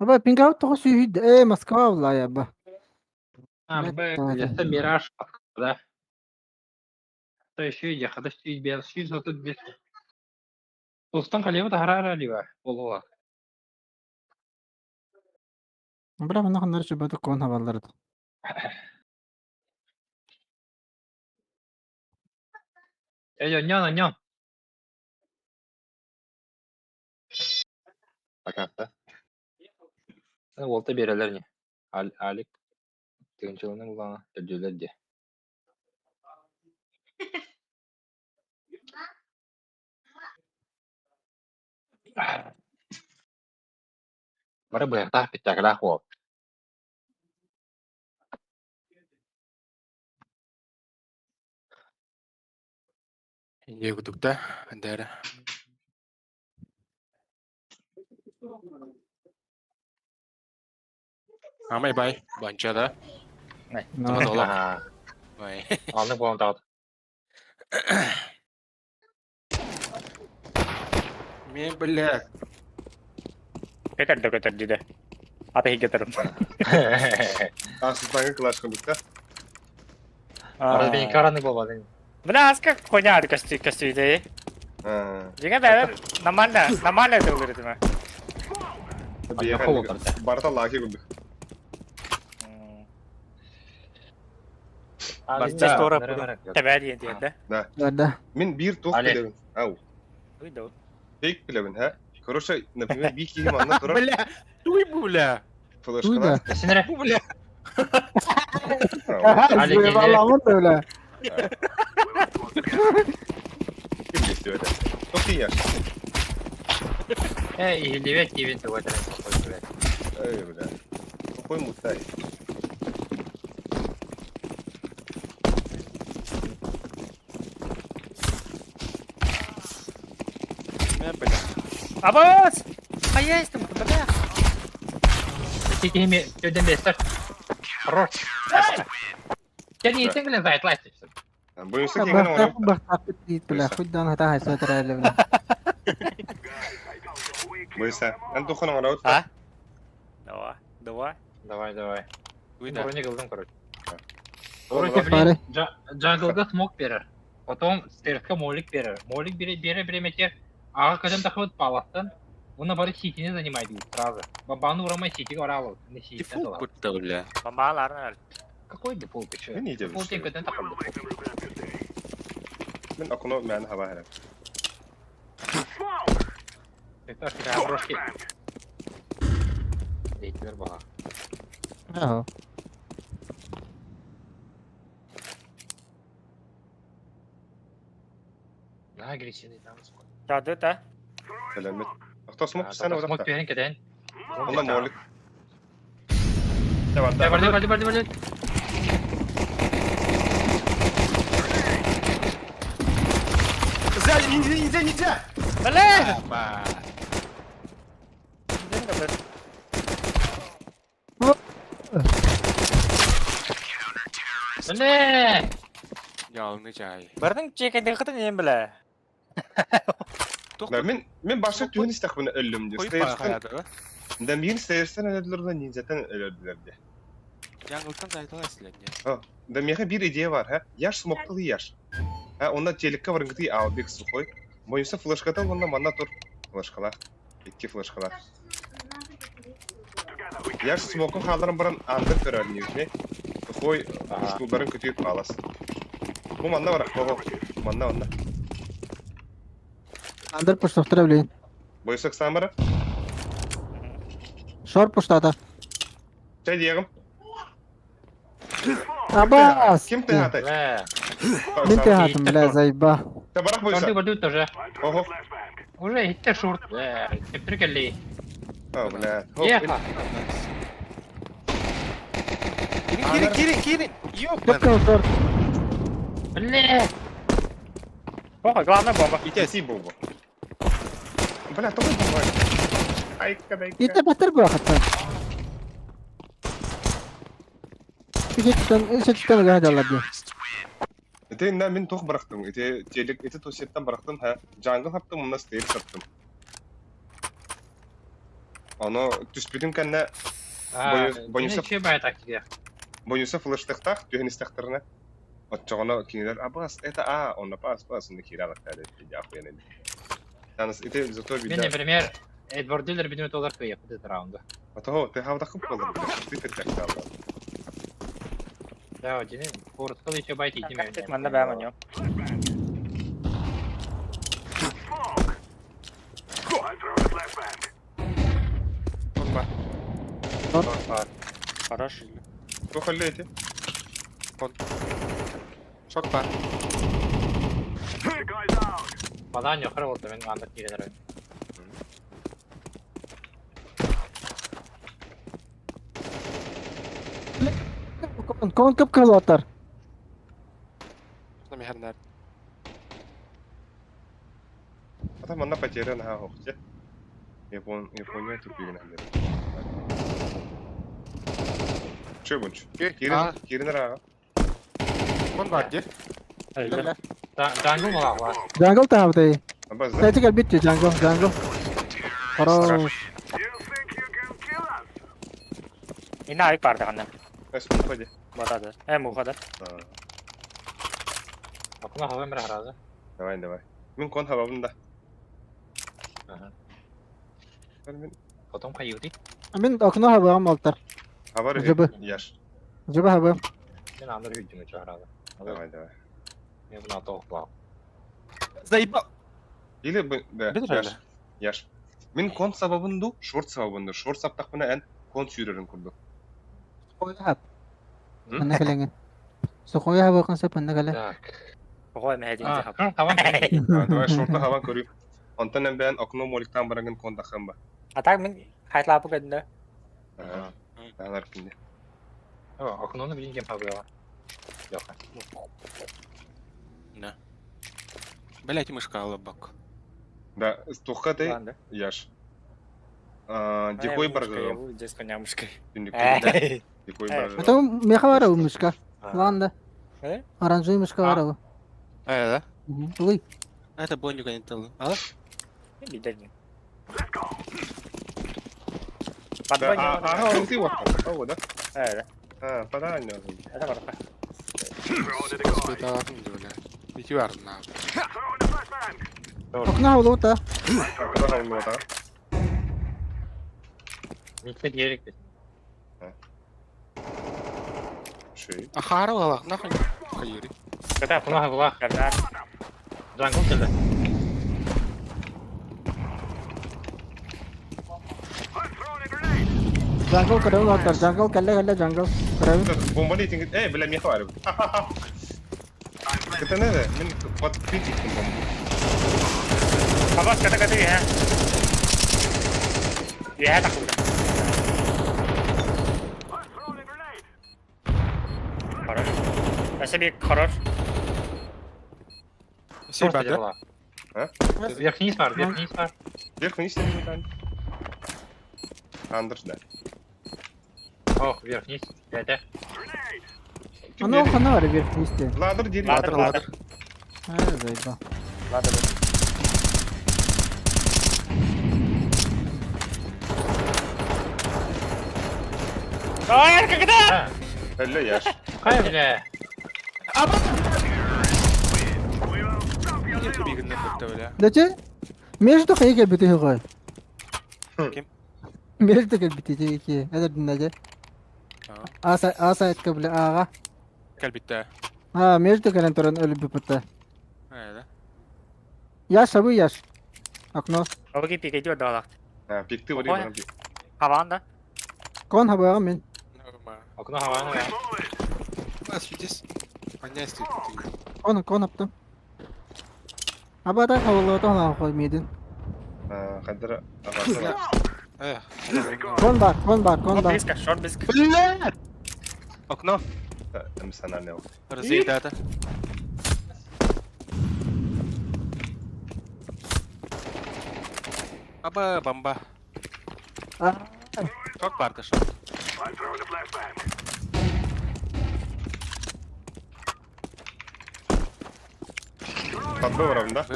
Аба пингаут тоҕо сүүһүйдэ. Ээ, Москва булла аба. А, Б, это мираж, да. То еще иди, хада сүйт бер, сүйт сатып бер. Тостан халева тахарара алива, болула. Бля, манна ханнар чөбөтө кон хабаллар. Эй, онньон, онньон. Пока. Уолта биэрэллэр ини. Алик тыһыынчалана буллаҕына төрдүөлэр диэ. Бары быһахтаах спектаклаах уол. Ийэ кутук да, эндээрэ. Амай бай, банча да. No. Бай. Аны буолан таҕыт. Мен бля. Көтөр да көтөр диде. Ата иһигге турум. Асылтаңы кылашка бутта. Арас бен караны болбадың. Бля, аска коня көстүй көстүйде. Дьиҥэ бэйэбэр нормально, нормально тыллыр этим. Барта лаки курдук. Барта Тэбээ диэн диэн да. Да, да. Мин биир туох билэбин. Ау. Фейк билэбин, ха? Короче, например, биир киһи манна турар. Бля, туй бля. Флешкалар. Синere. Бля. Заебала бля. Ким это? Кто ты ешь? Э, иһиллибэт диибин тугу этэрин блядь. Эй, бля. Какой мутай? Бля. Абас! А есть там, бля. Ити киһи төрдөн бестер. Хорош. Сен итен билен зайтлайсың. Буюнса киңен Бахтах бахтах бит бля, хоть дан хата хайса тарайлы бля. Буюнса. Эн тухын оҥоробут. А? Давай, давай. Давай, давай. Уйда. Брони кылдым, короче. Короче, блин, джанглга смок берер. Потом стерска молик берер. Молик бере бере бере Ага, көтөн тахыбыт паластан. Уна бары ситини занимай дейт сразу. Бабаны урамай ситиге оралып. Не ситине Дефолт куртта, бля. Бомбаларын Какой дефолт ты чё? Мен не Дефолт тен көтөн тахыбыт. Мен окно мен хаба хэрэг. Это ж брошки. Дейтилер баха. Ага. На агрессивный там смок. Жады да. Сәләмет. Ахта смок сәне Смок уракта. берен кетен. Онда молик. Барды, барды, барды, барды. Сзади, нельзя, нельзя, нельзя! Бля! Опа. Бля! Ялны чай. Бардың чекенден қытын ем бля. Да, мен мен башта түһүн истахпын өллүм ди. Қойып Стейрстен. қаяды. Да мен стейрстен өлөдүлөр ниндзятан өлөдүлөр ди. Жаңылтан зайтала силерге. Да меха бир идея бар, ха? Яш смоктыл яш. Ха, онда телекке барыңгыты албек сухой. Бойынса флешката онда манна тур. Флешкалар. Икки флешкалар. Яш смокун халарын баран андыр көрөр ньюзне. Сухой уштулдарын көтүп алас. Бу манна бар, ого. Манна онда. Андыр пуштохтара блин. Бойсак самара. Шор пуштата. Чай диегим. Абас! Ким ты хатай? Бля! Мин ты хатым, бля, заеба. Та барах Барды, бойса. барды тоже. Ого. Уже хитте шорт. Бля, тептер келли. А, бля. Еха. Кирин, кирин, кирин, кирин! Ёп, Көпкөн шор. Бля! Ох, главное бомба. Ити бомба. Бля, тоҕо бомба. Айка, айка. Ите батыр бу хатта. Ишеттен, ишеттен гада лади. Ити инна мин туох барахтым. Ити телек, ити тосеттен барахтым, ха. Джангл хаптым, онна стейр саптым. Оно түспүтүн кэннэ Бойынша бай тактика. Бойынса флештехтах, түһэн истехтерне. Отчоҕоно кинилэр абас, это а, онно пас, пас, онно киирэ алактаары, иди ахуйан Таныс, ити зато Мен, вида. например, Эдвард Диллер бидеме доллар кыйып этот раунда. Ато, ты хавдахып болдыр, бля, ты теттек Да, один. Коротко еще байт идеме. Манна бәм онё. Опа. Хорош. Туох өллө ити? Шок бар. Банан yukarı oldu ben anlık girelim. Кон кон кып кылаттар. Мехернер. Ата манна потеря наһаа суох дьэ. Япон Япония тупигин әндер. Че бунч? Кирин кирин ара. Кон бар де. Jungle mı var? Jungle таабытай. Абаз да. Кстати, кэлбит jungle, jungle. Хорош. Инна айык барды ханна. Эс муха де. Батады. Э мухада. Окно hava mı herhalde? Давай, давай. Мин кон хабабын да. Ага. Мин Потом кайыды. Мин окно хабыгым болтар. хабар Жыбы. Яш. Жыбы хабыгым. Ben andır hücum herhalde. Давай, давай. Ben bunu atı okla. Заебал. Или бы да. Бит Яш. әле. Яш. Мин кон сабабын ду, шорт сабабын ду. Шорт саптақпына ән кон сүйрерин курду. Сухой хаб. Манна кэлэҥин. Сухой хабыгын сөп манна кэлэ. Так. Ой, мехедин А, хап. tamam. Давай шортны хабан көрү. Онтон ән бән окно моликтан барагын кон дахын ба. А так мин хайтлапы көндө. Ага. Алар кинде. Окнону билин кем хабыга. Yok. Да. Блять, мышка алабак. Да, тухка ты Ладно. Яш. Дикой баргы. Здесь коня мышкой. Дикой баргы. Это меха бара мышка. Ладно. Э? Оранжевый мышка бара. А, да? Ой. Это бонюга не тыл. А? Бидердин. Да, а, ты вот. О, да. Э, А, подань. это барка. Окно хабылута. Куда хабылута? Митте gerek biz. Ши. Ахара алах, нахуй. Хайри. Ката Окно хабыга. Кардар. Jungle geldi. Jungle көрөбүн оттар. Jungle кэллэ кэллэ jungle. Көрөбүн. Бомба дейтинг. Эй, бля, меха бар. Это не, мин под критиком бомбу. Хабас ката ката я. Я так. Хорош. Спасибо, хорош. Спасибо, да? А? Вверх вниз var, вверх вниз var. Вверх вниз не Андерс, да. Ох, вверх вниз. Это. Аны хана бар вверх вниз. Ладер, дери. Ладер, ладер. А, заебал. Ладер. Ой, когда? Әллә яш. Кай бля. Даче? Между хайга бити хой. Ким? Между кел бити ки. Это динаже. Аса аса этке бля ага. Кәлбиттә. А, между кэлэн туран өлүп биппитте. Ә, да. Яш абы яш. Окно. Оги пик идет далак. А, пикты вори баран пик. Хаванда. Кон хабыгым мин. Норма. Окно хаваны. Здесь. Понять ты. Кон кон аптым. Абада хабылы тона хой мидин. А, хадра агасы. Э. Кон бар, кон бар, кон бар. Близко, шорт близко. Блядь! Окно. Эмоциональный. Разъедата. Аба, бомба. Шок парта, шок. Подговором, да?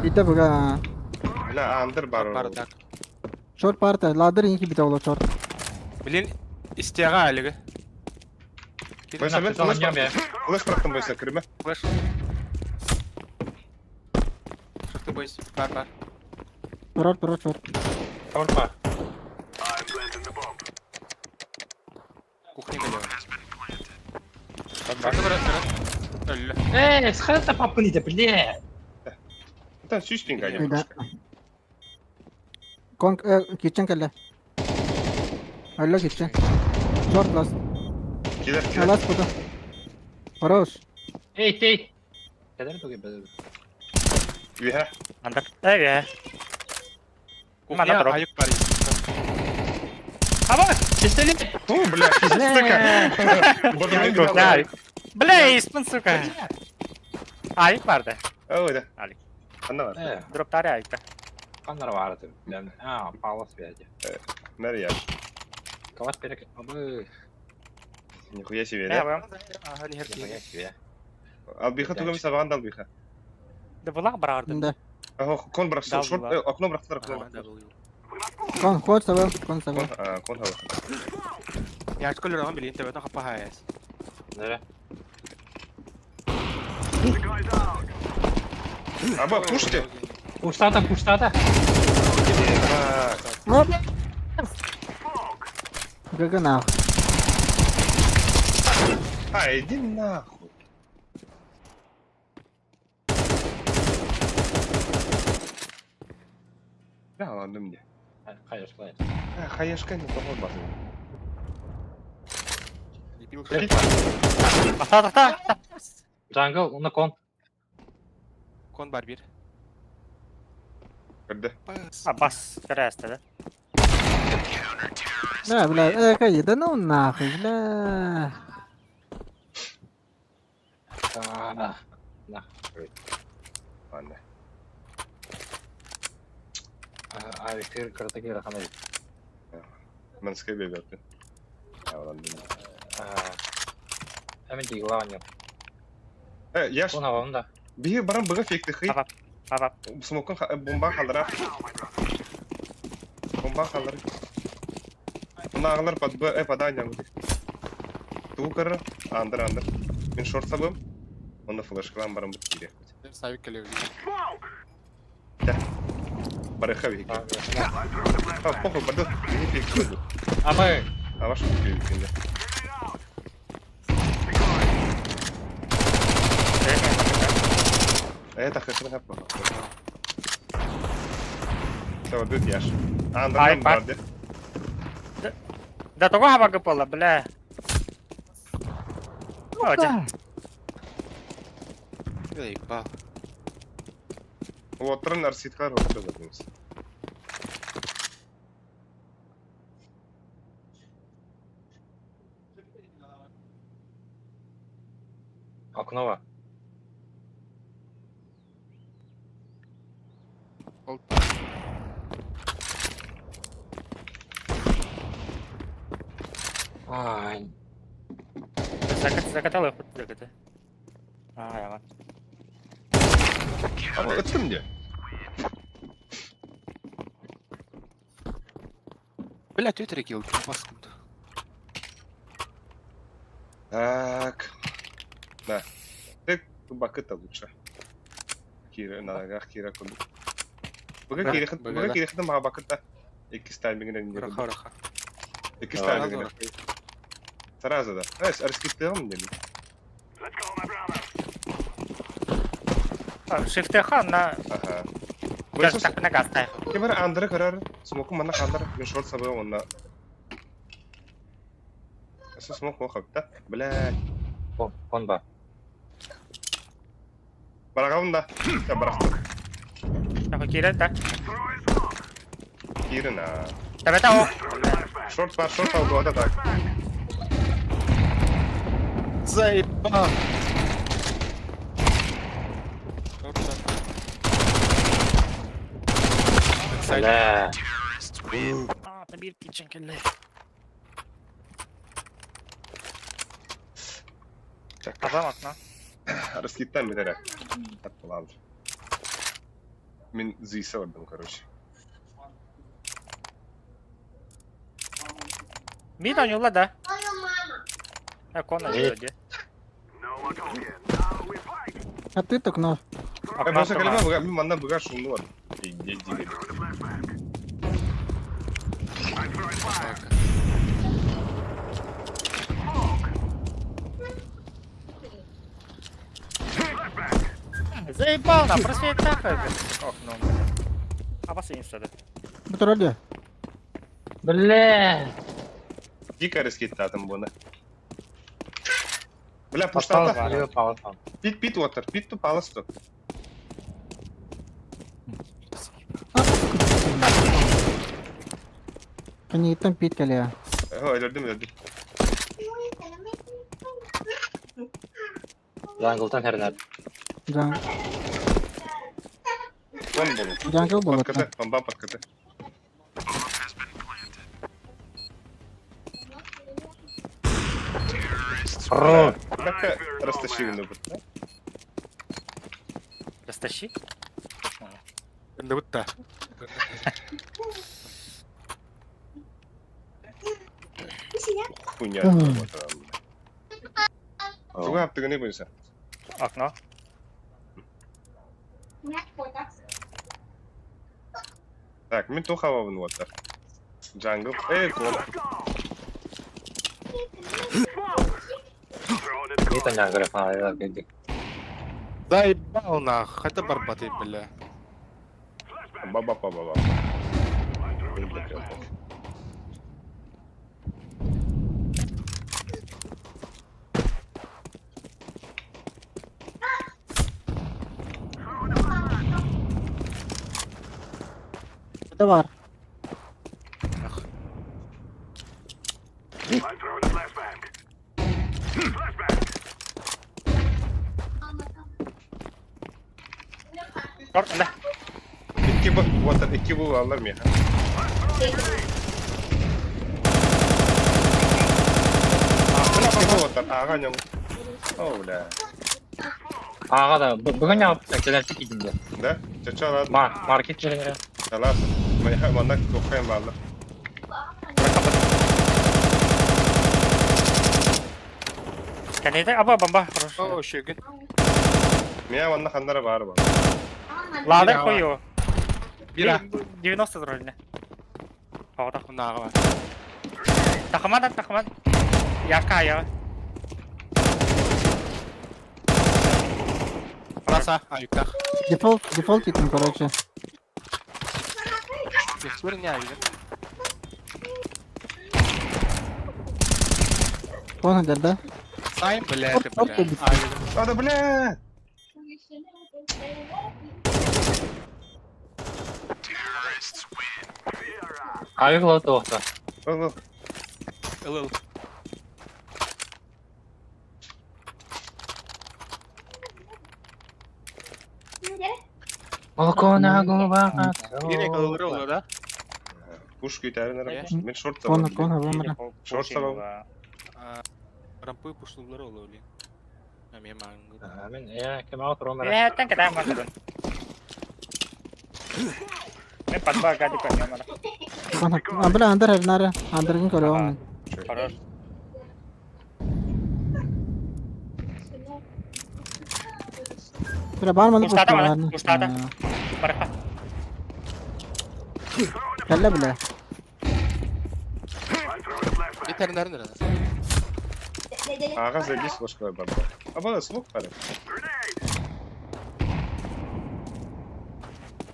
Ите буга. Бля, андер бар. Бар так. Шорт парта, ладер инки бите оло шорт. Блин, истяга әлеге. Бойса мен флеш практым бойса кірме. Флеш. Шорты бойся. Бар, бар. Турар, турар, шорт. Шорт бар. Кухня галева. Шорты бар, бар. Әллә. Эй, схата папы не бля. Это сюспинг, а не Да. Кон kitchen кэллэ. Алло kitchen. Short last. Килер, килер. Last буду. Хорош. Эй, тей! Кэлэр тугу бэлэр. Үһэ. Анда. Э, Кухня Мана дроп. айык бар. Аба! Пистолет! Фу, бля, сука. Кухня. Бля, испын, сука. Айык барды. Ой, да. Алик. Анна бар. Э, Дроптары айыкта. Каннар баар этим. А, пала связи. Нария. Калаш перек... Абы... Нихуя себе, Э, да? вам. Ага, не Нихуя себе. Албиха тугам сабаган албиха. Да булак барарды. Да. Ага, кон брак, Дал шорт, была. окно брак, окно брак. Кон ход сабыл, кон сабыл. Кон, а, кон хава. Я школе билин тебе на хапахаяс. Да. Аба, пушьте. Пуштата, пуштата! Оп. ГГ нахуй. А, иди нахуй. Да, ладно мне. Конечно. А, хаешка не похож базы. Ата, ата, ата. Джангл, на кон. Кон бар бир. Когда? А, бас, керәсті, да? Да, бля, кай, да ну нахуй, бля. На. Ладно. А, Виктор Картагира ханай. Манская беберты. А, ладно. Эми дигла Э, я ж... Кон авам да. Бихи баран быга фекты хый. Аба, аба. Смокун бомба халдыра. Бомба халдыра. Мына под Б, под А нягу. Тукар, андыр, андыр. Мен шорт сабым. Онда флешкалан баран бит кире. Савик келе. Барыха вики. А, похуй, барды. Не фекты. Абы! А ваш купили кенде. Это хрен хапа. Все, бют яш. Андыр Ай, пар. барды. Да того хабага пола, бля. О, Заебал. Вот, трен арситкар вот это. Окнова. Ай. Закатал их, закаты. А, я А, это мне. Бля, твиттере килл, паскуда. Так. Да. Ты бакыта лучше. Кира, на ногах Кира куду. Быга Кира, быга Кира хатым ма бакыта. Икки таймингне не Раха, раха. Икки таймингне. Сразу да. Знаешь, арскиптым не. Шифтеха на... Ага. Даже так на газ Кемер андыры көрөр, смоку манна хандар, мен шорт сабы онна. Эсэ смок мохап, да? Блядь. Кон, кон ба. Барагабын да. Я барахтым. Такой кире, да? Кирина. Табета о! Шорт бар, шорт алды, вот так. Заебал. Бля. А, там бир кичен келле. Так. Аба окно. Раскиттан бетере. Таппалалыр. Мен зүйсе бардым, короче. Мид ойнула, да? А, кон ойнула, А ты так, но. Э, болса калима быга, мен манна быга шуну бар. Иди, иди. Заебал, на, просвет нахуй. Окно. А вас инста, да? Бу турар дии. Бля! Дико рискиттаатым буона. Бля, Паштал пуштата. бар. Лево палас. Пит пит уотар, пит ту палас ту. Кэнниттэн пит кэлиэ. Өлөрдүм, өлөрдүм. Jungle-тан хэрнэр. Джан... Вон болу. Jungle Под болот. КТ, бомба под КТ. Ру! Как растащили ну да? Растащи. Ынныбыт да. Хуйня. Мгм. Туга аптыгыны буйса. Окно. Так, мен тухавабын уотар. Jungle. Эй, кон. Это jungle фанарь. Заебал нах, это барбатый, бля. Баба ба ба ба. Это бар. Шорт, да. Икки бу уотар, икки бу аллар меха. Икки бу уотар, ага нем. О, бля. Ага да, бүгін алып келерсі кидінде. Да? Чача ладно. Маркет жеріне. Да ладно. Меха манна тухайм баллар. Кэнниттэн аба бомба. Хорош. О, шөгін. Меха манна ханнара бар бар. Ладер Бира. хою. Бира. 90 роліне. Оғда. Мынағы бар. Тахаман, тахаман. Яшка аяғы. Раса, аюктах. Дефолт, дефолт итим, короче. Тексур не аюгын. Кон хадер, да? Сайм, бля, это, Оп, бля. оп, Аюгын. А, да бля! Аюк лауты оқты. Ыл, ыл. Ыл, ыл. Молоко на губах. Бир екі ылыры олы, да? Пуш күйтәрін Е. Мен шорт Кон, табам. кон, хабамара. Шорт табам. Рампы пушлулары олы, блин. А мен маңғы. Мен, я, кем аут ромера. Э, кәдәм мандырын. Мен подба гади көрмем ана. Кон, а, бля, андер хернара. Андерген көрөм мен. Хорош. Бля, бар маны Пуштата пуштата. маны, пуштата. Барха. Кәллә бля. Бетерінәрін раса. Ага, зайдись ложка бар. А бала смок пары.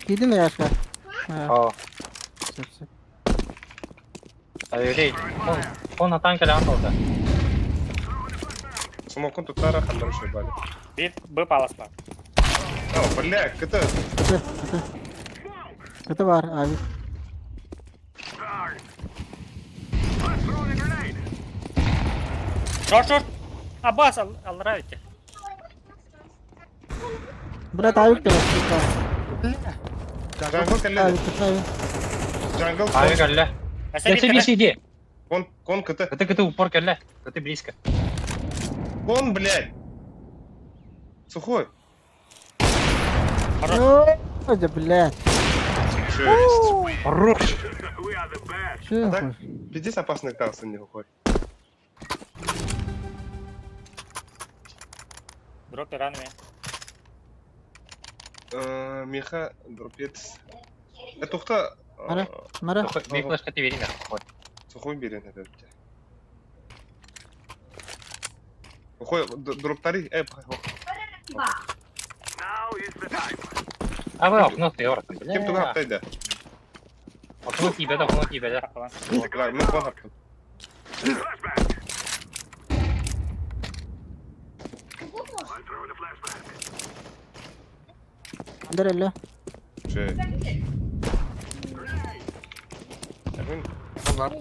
Кидин яшка. О, Сөп, сөп. аюрей. Кон атан келе алды. Смокун туттара хандар шой бали. Бир Б палас бар. О, бля, кт. Көтө, көтө. Көтө бар, аби. Шорт, шорт. Аббас, аллара өтте. Бля, авик керек. Jungle кәлле. Авик, авик. Jungle. Аюк әллә. Әсә Әсә бис иди. Кон, кон кт. Кыты кыты упор кәллә. Кыты близко. Кон, блядь. Сухой. Ой, да, блядь. Чё? Че? А так? Пиздец опасный кался не сухой. Дропер ранми. Миха, дропец. Э, тухта. Ара. Мара. Бей флешка ты верим. Сухой берен это. Сухой, дроптари. Э, А вы окно ты орком. кем туга аптайда? Окно тиийбэтэ, окно тиийбэтэ. Мен кон хаптым. Дэрэллэ. Şey. Мин Бар.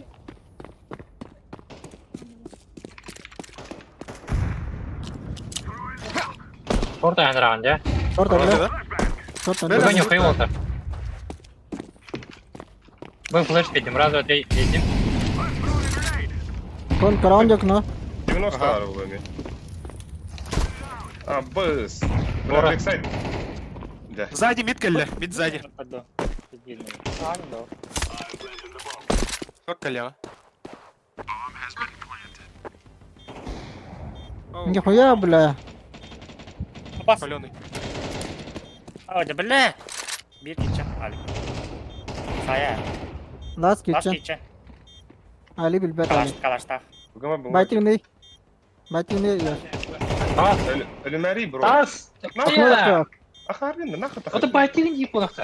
Шорт айанраан дьэ. Шорт өллө. Шорт өллө. Бүгүн нюхай болта. Был флеш петим, раз, два, три, едем. Кон караон окно. 90 бар бұл эми. А, быс. Бля, Ура. бэксайд. Да. Сзади мид кэллэ, мид сзади. Шорт кэллэҕэ. Нихуя, бля. Паленый. О, да бля! Биир kitchen. Али. Сайа. Last Last kitchen. kitchen. Али билбэт Калаш, Али. калаштаах. Бугама бугама. Байтигней. Байтигней. Тас! Ölümeri бро. Тас! Окно Ахарин, нахуй Это байтигин дип кунакта.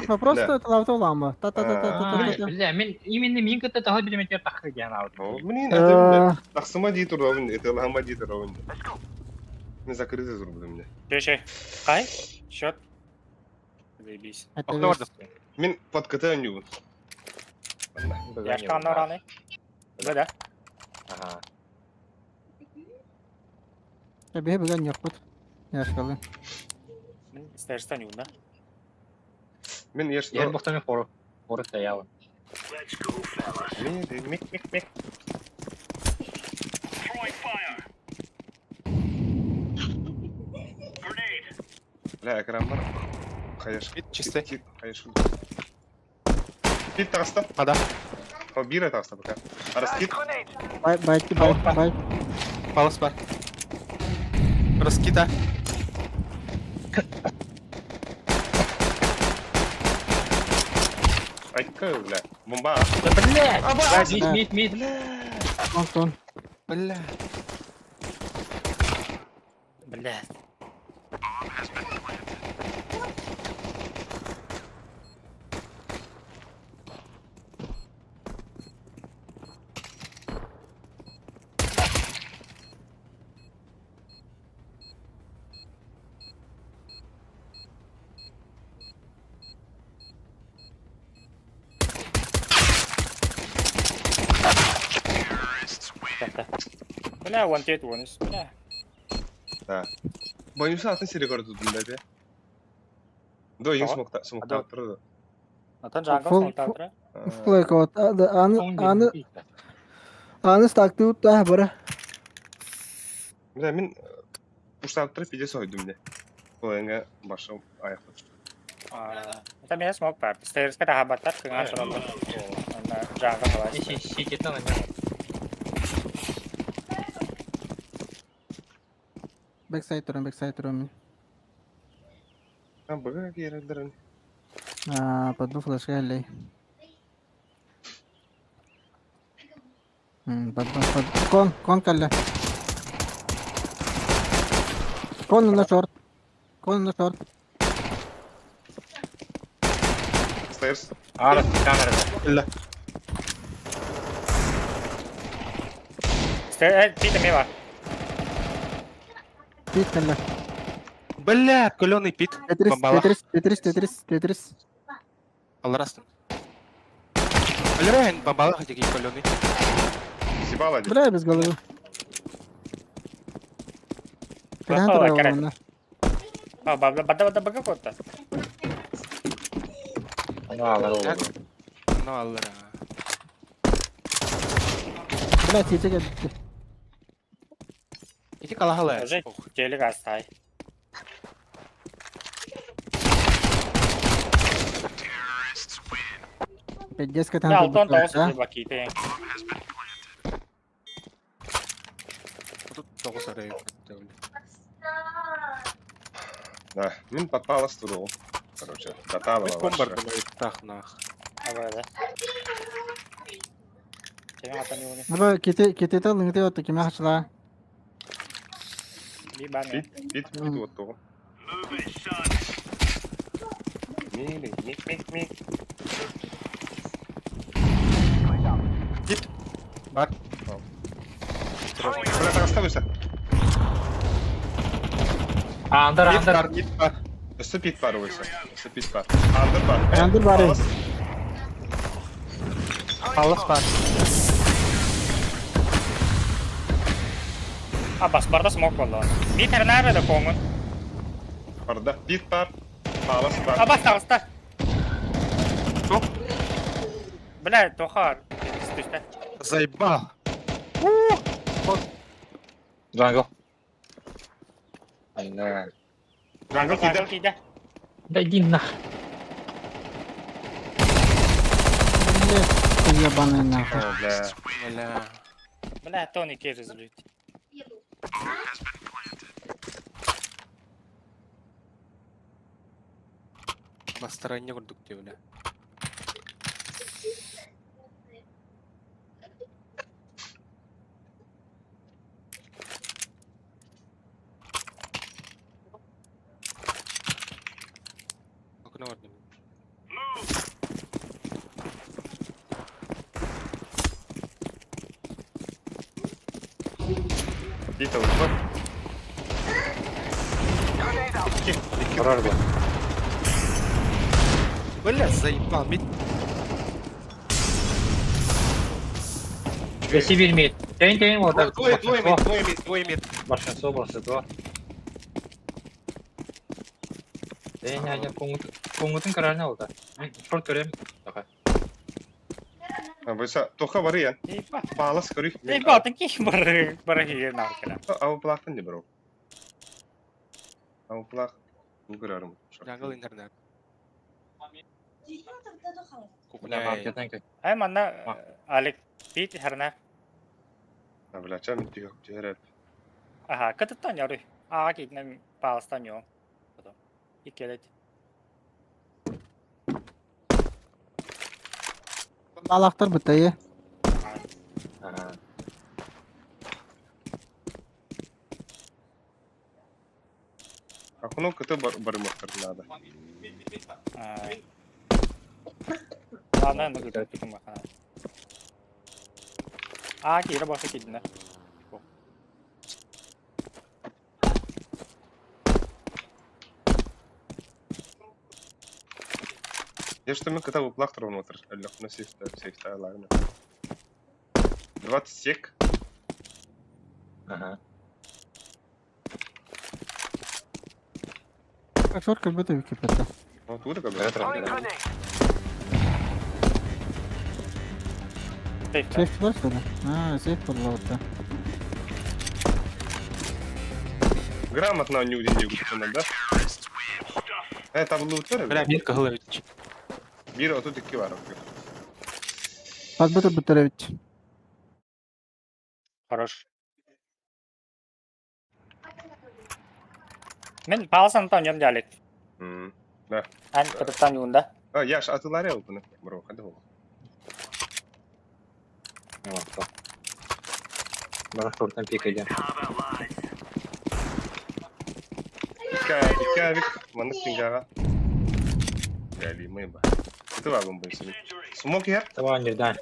Вопрос лавта ламба. Та та та та та та. Бля, мен именно мин кытта таһа билеметер тахы диэн аут. Блин, это тахсыма дии турабын, это лама дии турабын. Мен закрыты турбудum мне. Чөй, Кай? Счет. Заебись. Окно бар. Мен под КТ ойнуубун. Яшка анна раны. Да, да. Ага. Бе бүгін яқпыт. Яшкалы. Мен стерстан юнда. Мен еш Ер бохтами хору. Хору стояла. Мен мик мик мик. Бля, экран бар. Каяш. Мид чистый. Каяш. Пит таста. Ада. О, бира таста пока. Раскид. Бай бай бай бай. Палас бар. Раскида. Айка, бля. Бомба. Да блядь! Мид, мид, мид. Антон. Бля. Бля. Бля, one hit one is. Бля. Да. Боюсь, атын сири көрдүм да бе. До ең смокта смокта турду. Атын жаңга смоктатыра. Флэк вот. Аны аны аны стакты утта бара. Бля, мен пуштап туруп пиде сойдум мне. Бул эңге башым аяктап. Это меня смог бар. Стерске таха баттар кыңа соролду. Жаңга калай. Ситетен на нем. Бэксайд турам, бэксайд турам. А, бага керелдерин. А, подду флешка лей. Подду, под... Кон, кон калля. Кон на шорт. Кон на шорт. Стейрс. Ара, камера. Бля. Стер, пит мива. Пит калля. Бля, каленый пит. Тетрис, Бомбала. тетрис, тетрис, тетрис, тетрис. Алрастын. Бля, бомбала хотя каленый. Сибала дейт. Бля, без головы. Кайдан Готово, турар карат. онна? А, бабла, бада, бада, бага котта. Ну, Ну, аллара. Бля, сите кетти. Иди калахала. Уже телек астай. Пиздец, Да, катан Алтон турбут, тоғыз да? баките. Тут тоғыз арай. Да, мен подпалас туру. Короче, татала. Мид комбар так нах. Ага, да. Кеме atan юны. Бля, кете, кете та лыңты отты кеме хачла. Би бан. Пит, пит, пит вот того. Мили, мик, мик, мик. Git. Бар. Бля, таҕыста быса. Андер, Мид андер. бар, мид бар. Өссө пит бар ойса. Өссө пит бар. Андыр бар. Андыр бар. Алыс. Алыс бар. А бас барда смок болду. Бит хернare да коңун. Барда. Пит бар. Алыс бар. А бас таҕыста. Тоқ. Бля, тохар. Түстэ. Заебал. Jungle. Айна. Jungle киде. Киде. Да иди нах. Блядь, ты ебаный нахуй. О, бля. Бля. Бля, Тони керез блядь. Бастарайня курдук дии, бля. Окно бардым. Пит алыс бар. Икки. Икки. Барар бу. Бля, заебал. Мид. Беси бир мид. Тейн тейн вот так. Двое, двое мид, двое мид, двое мид. Большинство, большинство. Тейн я коңутун карарына oldu. Шорт көрем. Така. А, быса. Тоха бар я. Ейба. Палас көрүй. Ейба, таких бар бар нахер. Ау плахтын не бро. Ау плах. Ну көрөрүм. Jungle интернет. Бля, Кухня. маркеттен Ай манна Алек бит херна. А, бля, чам тихо тихо. Аха, кытыттан яры. А китнем паластан йо. Икелет. Балактар бытайы. Ага. А куну кыты бар барымактар надо. Ладно, ну гүтэ тутум баха. А кире башы кидне. Я что мы кыта выплахтар внутрь. Аллах, на сейф сейф ладно. 20 сек. Ага. Шорт как будто википета. Вот тут как бы. Ретро. Сейф. Сейф бар что ли? А, сейф бар да. Грамотно они удили да? Это лутер. Бля, мид кыһыл эбит. Бир отут икки бар. Подбыты бутыревич. Хорош. Мен паласан там йом Алек. М. Ан кытыттан юнда. А, яш атылар я буну. Бро, хады бол. Вот. Бара шорттан пик идем. Икки икки авик маннык пингага. Яли мы ба. Это вагон бойся. Смок я? Давай, нердан.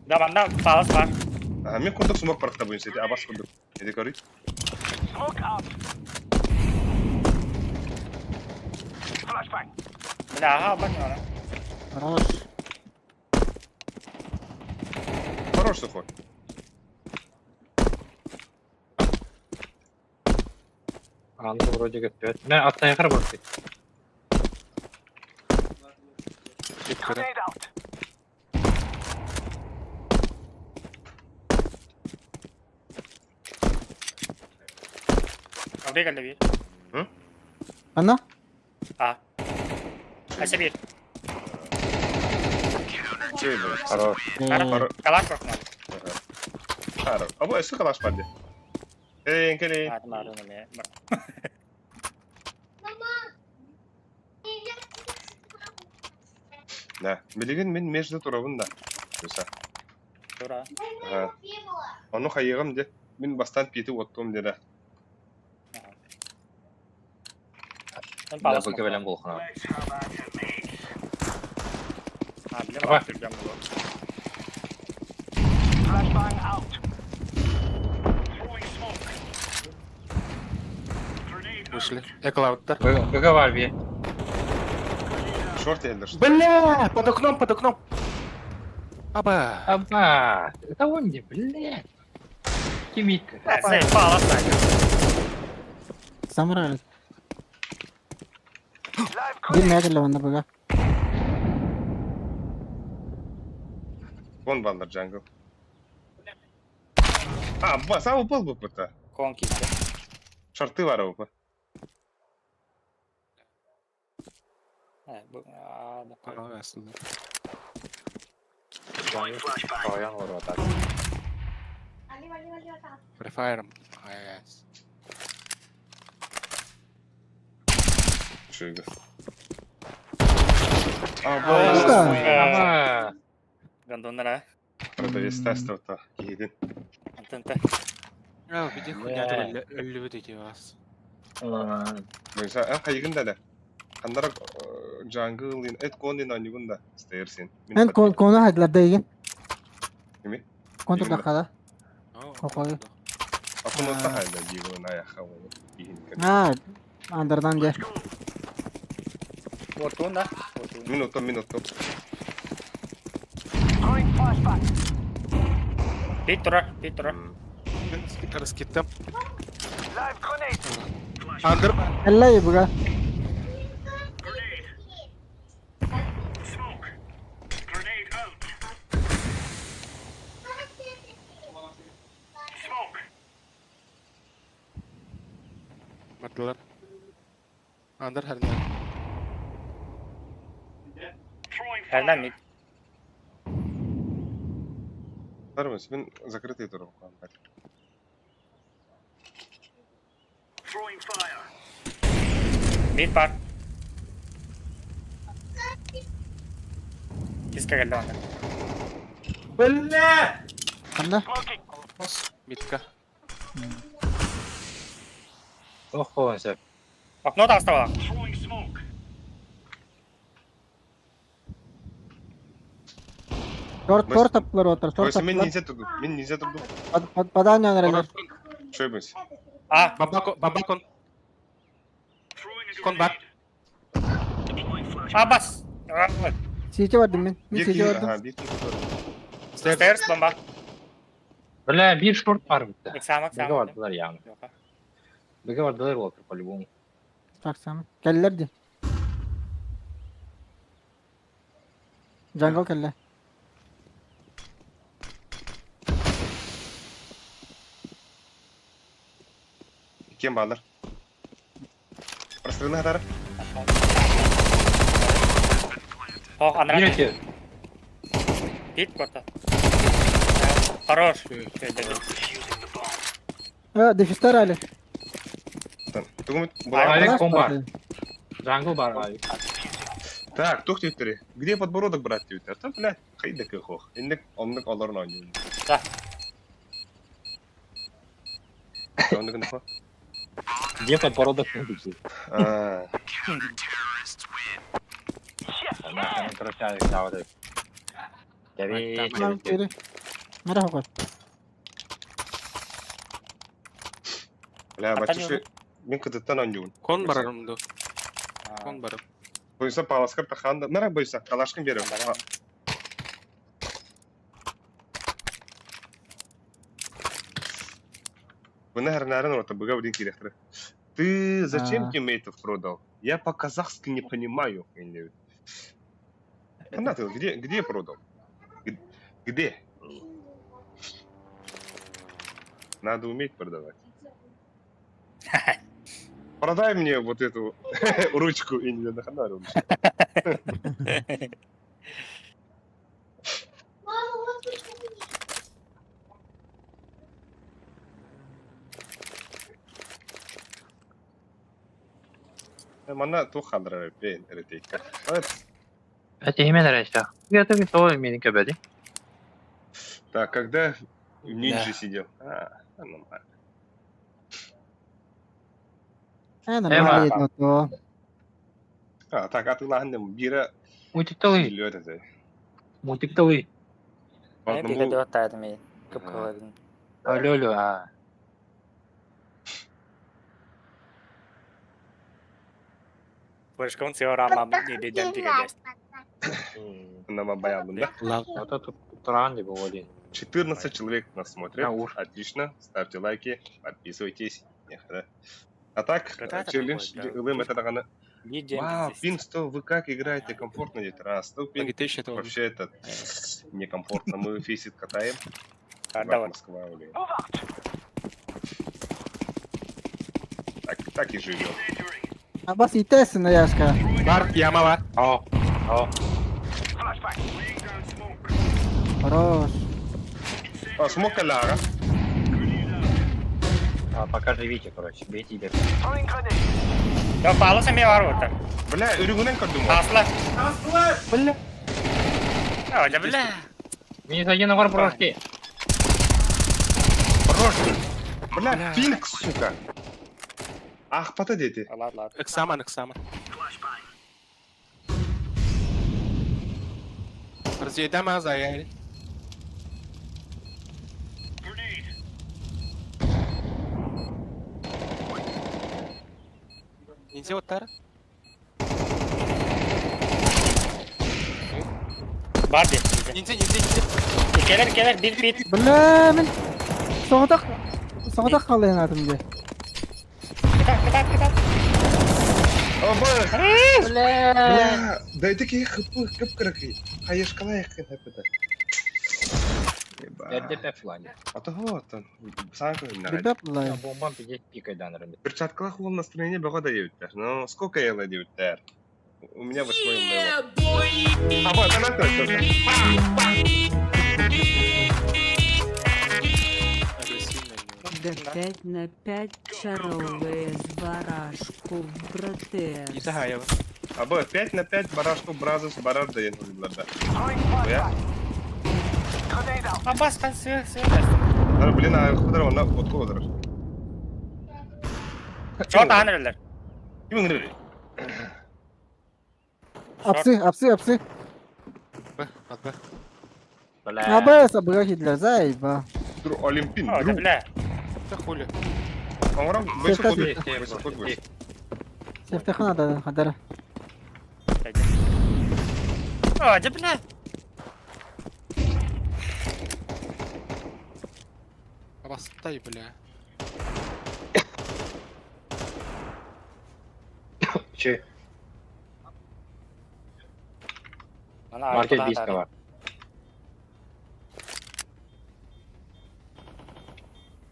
Да, манна палас бар. А, мен курдук смок паркта бойся. Абас курдук. Эди көрүй. Бля, ага, бак ана. Хорош. Хорош сухой. Андер вроде как 5. Мен аттан якар бар. Мид көрө. Абрек әлде бир. Ана? А. Әсә бир. Чей бро. Хорош. Хоро- Калаш бак. Хорош. А бу эсү калаш барды. Эй, кели. А, мары неме. Да. Билигин мен между турабын да. Буса. Тура. Ага. Ону хайыгым де. Мин бастан пити оттум деде. Эн Да, палас быка бэлэм буолхана. А, билем Аба. түргэн буолуо. Вышли. Эклауттар. Быка бар би. Шорт елдер. Бля, под окном, под окном. Аба. Аба, это он где, блядь. Кимитка. Сей, палас Самурай. Бир метрле онда быга. Вон баннер джангл. А, ба, сам упал бы это. Кон киирдэ. Шорты вара упа. Э, бу а, да. Тоян ворота. Префайром. Ай-яй. Чуйга. Сука. Аба. Аба. Гондоннара. Продавец тестов-то. Един. Антенте. А, где хуйня любит эти вас. Бойса, а хайгын да да. Хандарак джангл ин эт конин анюгун да. Стейрсин. Эн кон кону хайдылар да игин. Кими? Контур Игин. дахада. Охой. Акуну тахайда дигун аяха ол. Игин. А, андердан же. Ортуун да. Ортуун. Минуту, минуту. Бит турар, бит турар. Раскиттым. Андер. Элле быга. Бардылар. Андер хәрнә. Эрнен мид. Бармыс, мен закрытый туру. Мид бар. Киска келди онда. Бля! Канда? Митка. Охо, сөп. Окно таастабала. Тор тор таптылар отыр, тор Бойса, мен таптылар. нельзя турду. Мен нельзя турду. Падание онрелер. Чуй бойса. А, Бабакон, бабакон. Кон бар. абас. Сиче бардым мен. Мен Бир сиче кихи, бардым. ага, бир кихи турду. Stairs бомба. Бля, бир шорт бар битте. Эксам, Быка эксам. бардылар яғны. Быка бардылар болтыр по-любому. Так сам. Келлер ди. Джангл келле. Кем балар? Прострелны хатары. Ох, Бир анра. өте. Бит корта. Хорош. Э, дефистер али. Тугумит. Алик кон бар. Джангл бар. Алик. Так, тух типтери. Где подбородок брать типтер? Та, блядь, хайда көхох. Инник оннук олорун ойнуун. Да. Оннук нахо. Где подбородок не бежит? А, Нахрен, короче, Алик, давай. Кери, кери, кери. Мера хокой. бля, Ата бачышы мен кытыттан ойнуун. Кон барарымды. Кон барым. Бойса паласкар таханда. Нара бойса, калашкын берем. Бұны хәрнәрін орта бұға білін керектір. Ты зачем А. тиммейтов продал? Я по-казахски не понимаю. Или- Она ты где, где продал? Г- Где? Надо уметь продавать. Продай мне вот эту ручку и не нахана ручку. Мана тухандра пен ретейка. Это именно раньше. Я так и то имени кабеди. Так, когда в ниндзя Да. сидел? А, нормально. Э, нормально едет, но то. А, так атыылааһын диэн биирэ Мультикталый, миллион этэ. мультикталый. Мен Одному бигэ дөө таадым эй. Кып кылабын. Алло, алло, а. Флешкон сеорама не дедем бигэ дэс. Нам обаялым, да? Вот это туттараан деп один. 14 человек нас смотрит. А, уж. Отлично. Ставьте лайки, подписывайтесь. А так, Какая-то челлендж такой, да. ылым это даганы. Видео Вау, пин 100, вы как играете? Комфортно где-то? Раз, 100 пин. Логитech это Вообще это некомфортно. Мы фейсит катаем. Давай. Москва, блин. Так, так и живем. Абас итесин Яшка. Бар, яма бар. О, о. Хорош. А, смог Аляра. А, пока живите, короче, бейте и Я паласа ме бар вот. Бля, үрүгүнэн көрдүм. Асла. Бля. А, да бля. Минус один на брошки. Брошки. Бля, пинг, сука. Ах, пата дети. Ладно, ладно. Ыксаман, ыксаман. Разъедам азаяли. Ниндзя вот тара? Бар де. Ниндзя, ниндзя, ниндзя. Келер, келер, бир бир. Бля, мен соғдақ соғдақ қалайын атым де. Кытат, кытат, кытат. О, бля. Бля. Бля, да это такие хп, кып кракы. Хаешкалай это. РДП флане. А то вот он, сам Ребят, лай. Бомбам пиздец пикай дан ребят. Перчаткалах он настроение бога дают. Ну, сколько я дают? У меня восьмой level. А вот, она тоже. Агрессивная. Да 5 на 5 чаровые с барашку Не братес. Тагаева. А вот, 5 на 5 барашку бразус бараш дает. Я? Абас, хан сыр, сыр. Блин, а куда он? Вот куда? Чот анрылар. Ким ыңырыр? Апсы, апсы, апсы. Б, от Б. Бля. Абас, абыга хидлер, заеба. Дру Олимпин, О, да дру. бля. Да хули. Оңрам, Сефтах- высоко, высоко, высоко. Сефтехан ададан хадара. О, да бля. Абастай, бля. Че? Ана Маркет Бискова.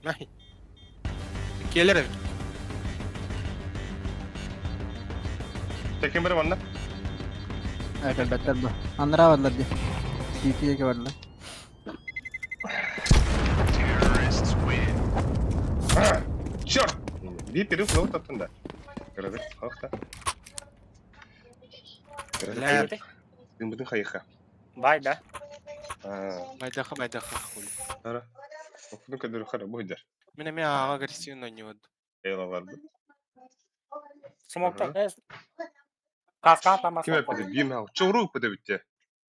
Най. Келер. Tekin biri manna. Elbette bu. Andıra varlar diye. CT'ye varlar. Черт! Би перил флоут аттында. Көрөбүт, хохта. Бля. Дымбытын хайха. Бай, да. Майдаха, майдаха, хули. Ара. Окудун көдөрү хара буйдар. Меня меня агрессивно не вот. Эйлаларды. Смокта. Каска там Ким эппеди бим хау. Чоуру пөдөбүттэ.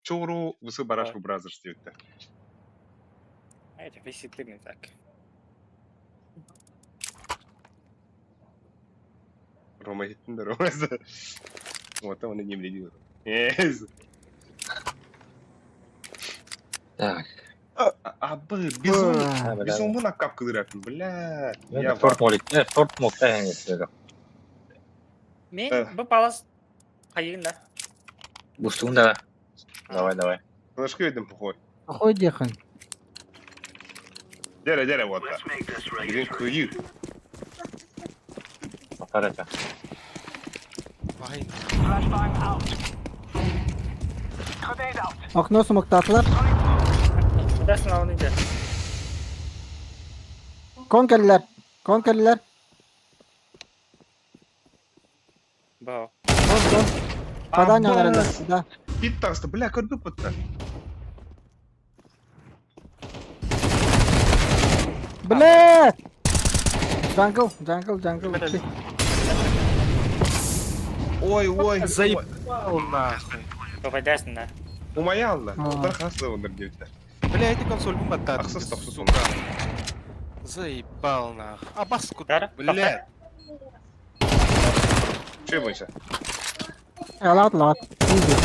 Чоуру высы барашку бразерс диэбиттэ. Это висит не так. Рома хиттин да Рома. Вот он и не вредил. Эз. Так. А б бизон. А, бля. Бизон бу накап кыдыратын. Бля. Я Торт молик. Торт мог да Мен бу палас хайын да. Бустун да. Давай, давай. Флешка едем похуй. Охой дехан. Дере, дере, вот. Блин, кыйы. Повтор это. Вай. Окно смоктатлар. Дасın onu da. Конкерлер. Конкерлер. Бу. Кон, кон. Падан yanlarında. Да. Бит таста, бля, көрбү пытта. Бля! Jungle, jungle, jungle. Ой, ой, ой. Заебал нахуй. Попадайсың да. Умайа алла. А. Утар хас да олар диэбиттэр. Бля, эти консоль баттаат. Ахсыс тохсус сука. Заебал нахуй. А баску, Дара, бля. Че бойся? Алат лат. Изи.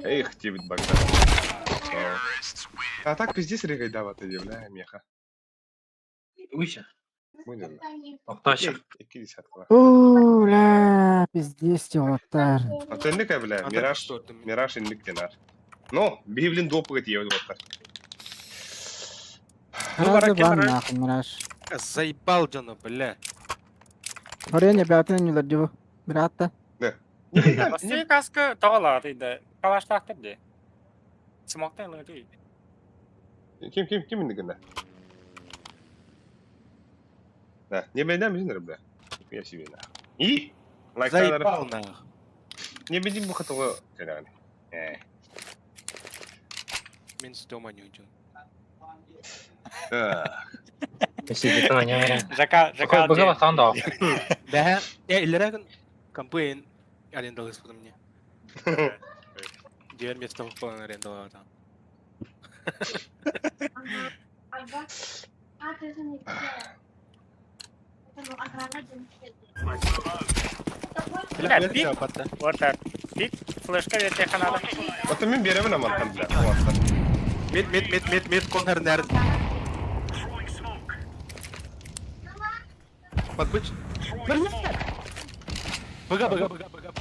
Эх, диэбит Богдан. А так пиздец регайдавата дии, бля, меха. Уйся. Мынын. Тохтоочу. Икки десятка. Уу, бля, пиздец, уолаттар. А то инник бля, Мираж, Мираж инник денар. Но, библин допыга тиебит уолаттар. Ну, Сразу бараки, бан барак. нахуй, Мираж. Заебал дьону, бля. Орен бятын нюлар дибу. Братта. Басты каска тоҕолоот да. Калаштаахтар дии. Смоктан ылыы дии. Ким, ким, ким инник гына? Да, не бейдем бизин бля. Я себе на. И? Лайктанар. Заебал нахуй. Не бейдем бу хатыгы кэлэҕин. Э. Мен с дома не уйдем. Так. Жака, Жака Быга бастан да. Да, я илэрэгин компы арендалыспытым мне. Дьиэр место буолан арендалаата там. Бля, пик. Вот Пик, флешка верте ханада. Оттон мин биэрэбин амантан бля. Уолаттар. Мид, мид, мид, мид, мид, коннор нерд. Подбыч. Быга, быга, быга, быга.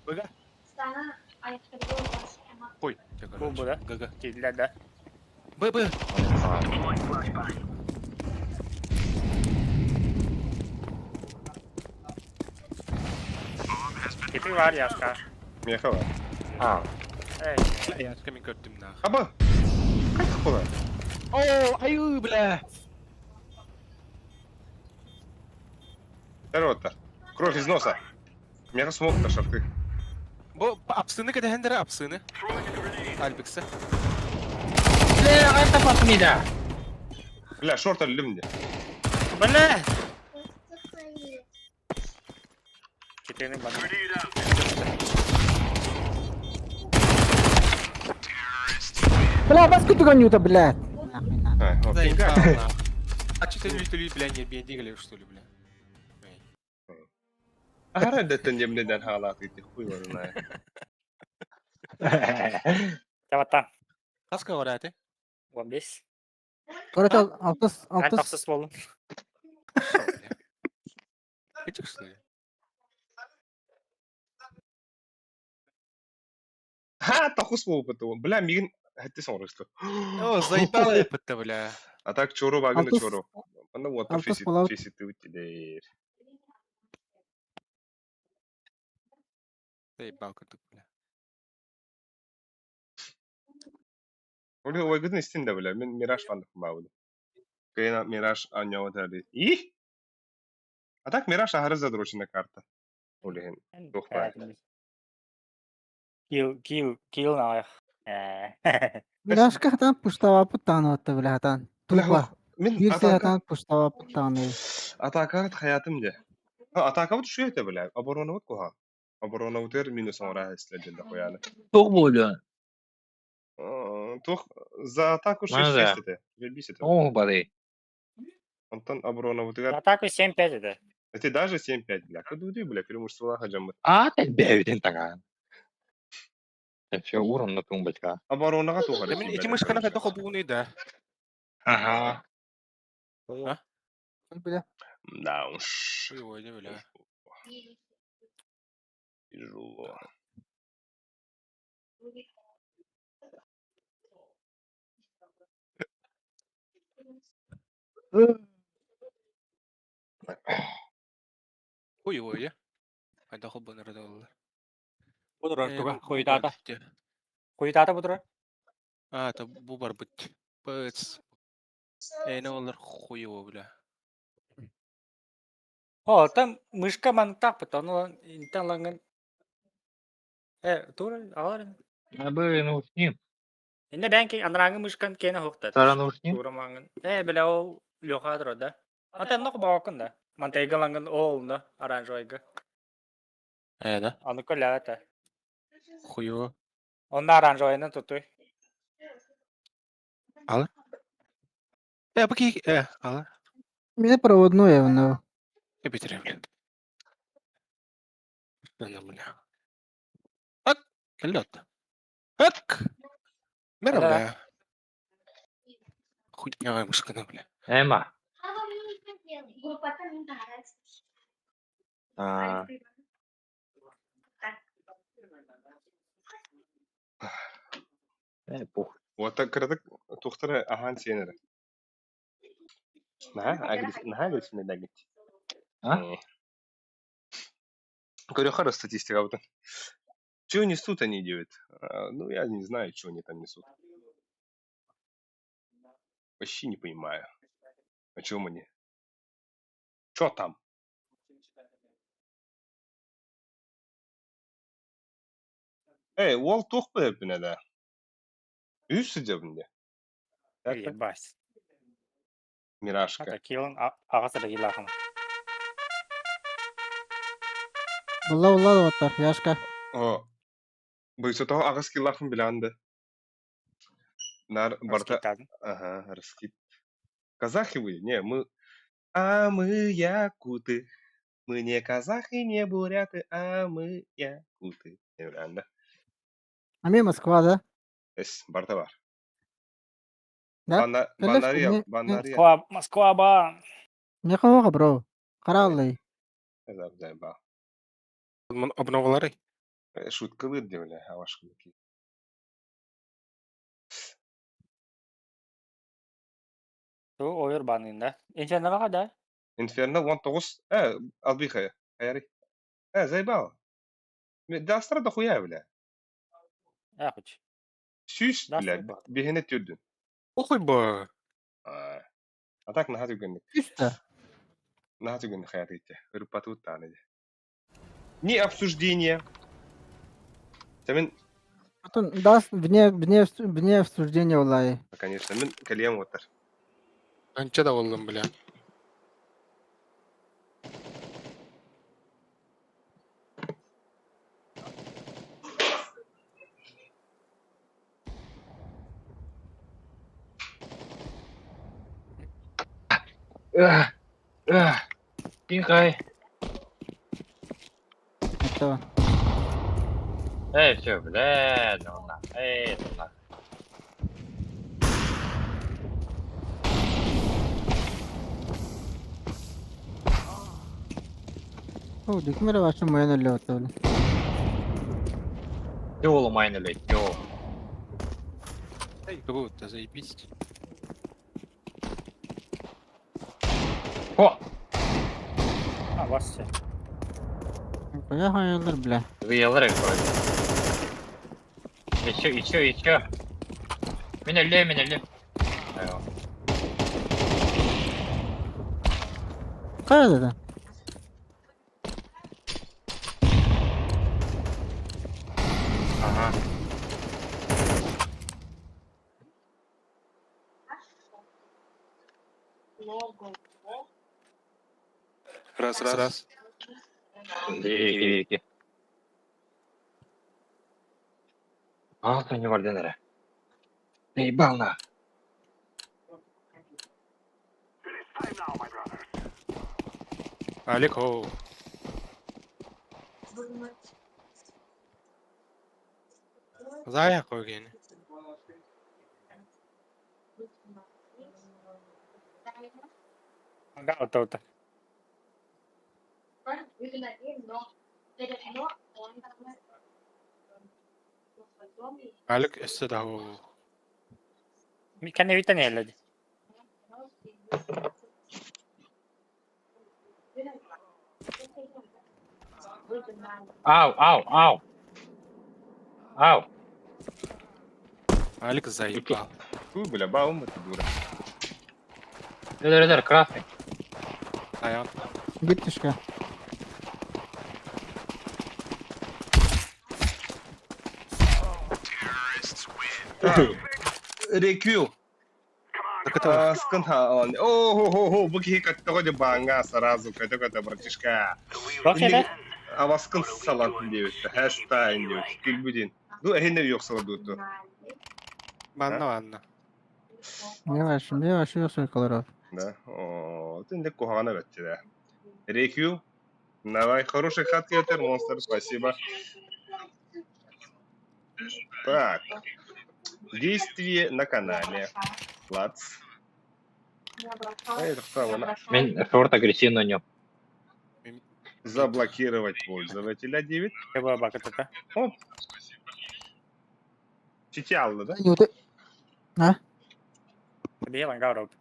Быга. Ой, Бу да? ГГ. Киирдилэр да. Б, Б. Ити бар яска. Миэхэ бар. Эй, Я камин көрдүм нах. Аба. Хайдах буолар? О, аю, бля. Здорово-то. Кровь из носа. Миэхэ смог-то шарты. Бу апсыны кэтэһэндэрэ апсыны. Альбикса. Бля, это пасмида. Бля, шорт өллүм дии. Бля. четыре бана. Бля, бас кутуганюта, блядь. Нахуй надо. А, вот Заебал пинга. нах. А что ты люди, бля, не бендигали, что ли, бля? Аһара дэттэн дьэмнеден хаалаат ити хуй его знает. Тавата. Хаска говорят, Он бес. Короче, алтыс, Ан алтыс. тохсус болдум. Этих, что ли? Ха, тохус буолбут. Бля, миигин хэттэ соҥорусту. О, заебал я бля. А так чору багына Алтыс- чору. Манна уоттар алтыс фейсит буолабыт. фейситибит диир. Заебал курдук, бля. Ол ойгытын истин да бля. Мин Мираж фандык баабыт. Кыйна Мираж анньоот эри. И? А так Мираж аһары задрочена карта. Ол иһин. Туох баар. Килл, килл, килл наах. Э. Миражка хатан пуштава путтааны бля хатан. Бля, Тупа. Мин Бир атака хатан пуштава путтааны. атакаҕыт хайаатым дии. Атакабыт үчүгэй этэ бля. Оборонабыт куһаҕан. Оборонабытыгар минус оҥороо истилэр диэн дохуйааны. Туох буолуон. Туох за атаку Маны 6-6 да. этэ. Жебись этэ. Оо, бары. Онтон оборонабытыгар Атаку 7-5 это. эти даже 7-5, бля. Кудуди, бля, преимущество дьоммут. А, тэлбээбитин таҥаан. Все, уронна тумбочка. Оборонаҕа туох эрэ Мин тиийбэтэ, ити мышканы короче. хайдах холбуунуй да. Ага. А? Бля. Да уж. Ой, ой, не бля. Тяжело. Ой, ой, хайдах холбонор да оллар. Будурар Э, туга бу хуйтата. барбыт. Хуйтата будурар. А, это бу барбыт. Пыц. Э, не оллар хуево, бля. О, там мышка мантак потом интан ланган. Э, тура алар. Абы, ну, с ним. Инне бәнки анраңы мышкан кене хоктат. Сара, ну, с ним. Тура манган. Э, бля, ол Леха да. А там нох баакын да. Мантайга лангын оолна оранжевайга. Э, да? Аны көлөтө. Хуё. Онно оранжевайынан тутуй. Ала? Э, бу ки... Э, ала. Меня проводное, но. Э, битире, блин. Бля, бля. Ак! Кэллэ Ак! Мера, Да. бля. Хуйня мышкана, бля. Эмма. А, э, пух. Уота кыратык тухтара аһаан сиэн эрэ. Наһаа агресс- наһаа агрессивный А? Э. Көрүөххэ статистикабытын. Чего несут они, делают? Ну, я не знаю, что они там несут. Вообще не понимаю. О чем они? Что там? Эй, уол туох бэйэбинэ да? Үс сыдьабын дии. Ебать. Мирашка. Это килын аҕас эрэ киилаахын. Булла булла доҕоттор, Яшка. О, быйсотоҕо аҕыс киллаахпын билэҕин да? Нар барыта Раскидтаатын. Ага, раскид. Казахи вы? Не, мы... А мы якуты. Мы не казахи, не буряты, а мы якуты. Не билэҕин да? Ами Москва, да? Эс, барыта бар. Да? Банна- Кэллэ Баннария, не- баннария. Москва, Москва ба. Не хоҕо, бро. Харааллай. Заебал. Обновалары? Шуткалыыр дии, бля, авашкалыки. Ту ойор банын да. Инферно да? Инферно 19. Э, албиха. Хайари. Э, заебал. Дастра дохуя, бля. Э, хоть. Сүүс, Дастра бля, баар. биһине түрдүн. Похуй ба. А а так наһаа түргэнник. Үстэ. Наһаа түргэнник хайатыйте. Ырыппатыбыт даҕаны дии. Не обсуждение. Мин, Потом даст вне, вне, вне обсуждения улай. конечно, мин кэлиэм уоттар. Анча да боллум, бля. Эх, эх. Пинкай. Это. Эй, все, бля, ну на. Эй, ну на. О, дикмere ваша моя налета, бля. Тёлу майнули, тёлу. Эй, круто, заебись. О! А, вас все. Куя хаялар, бля. Выелры вроде. Еще, еще, еще. Меня ле, меня ле. Айо. Кая да? Ага. Раз, раз. Раз. Вики, вики. А, то не варденера. Наебал на. Алик, оу. Зая койген. Ага, вот вот. Алик өссө да оу. Кәне битен әле. Ау, ау, ау. Ау. Алик заебал. Фу, бля, баум это дура. Эдер, эдер, красный. Аян. Биттишка. Реквил. Аскын хаалан. О-хо-хо-хо, бу киһи көттөҕө дьэ бааҥҥа сразу көтө-көтө братишка. Бак Инник эле. аваскын салан диэбиттэ. Хэштайн диэбит. Күлбүтүн. Ду эһиннер юксала дууту. Манна манна. Не ваш, не ваш, я колоров. Да. О, тинде куһаҕана бэтчилэ. Рекью. Давай, хороший хат кетер, монстр, спасибо. Так. Действие на канале. Лац. Эй, тохтоо, Мин шорт агрессивно нем. Заблокировать пользователя 9. Кеба бакытыта. Оп. Сити алла, да? А? Бие ланга роб.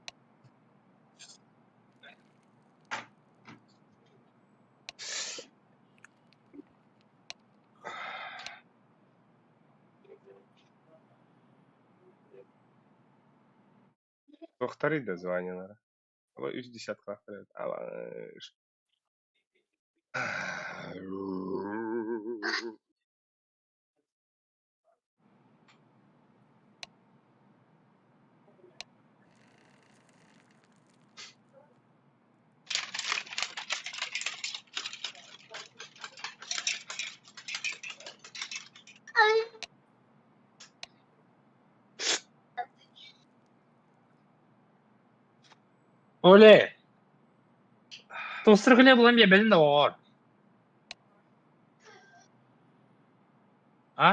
Повтори название. Үс десятка. Оле! Тостыр хлеб булан биэрбэтин да оҕоор. А?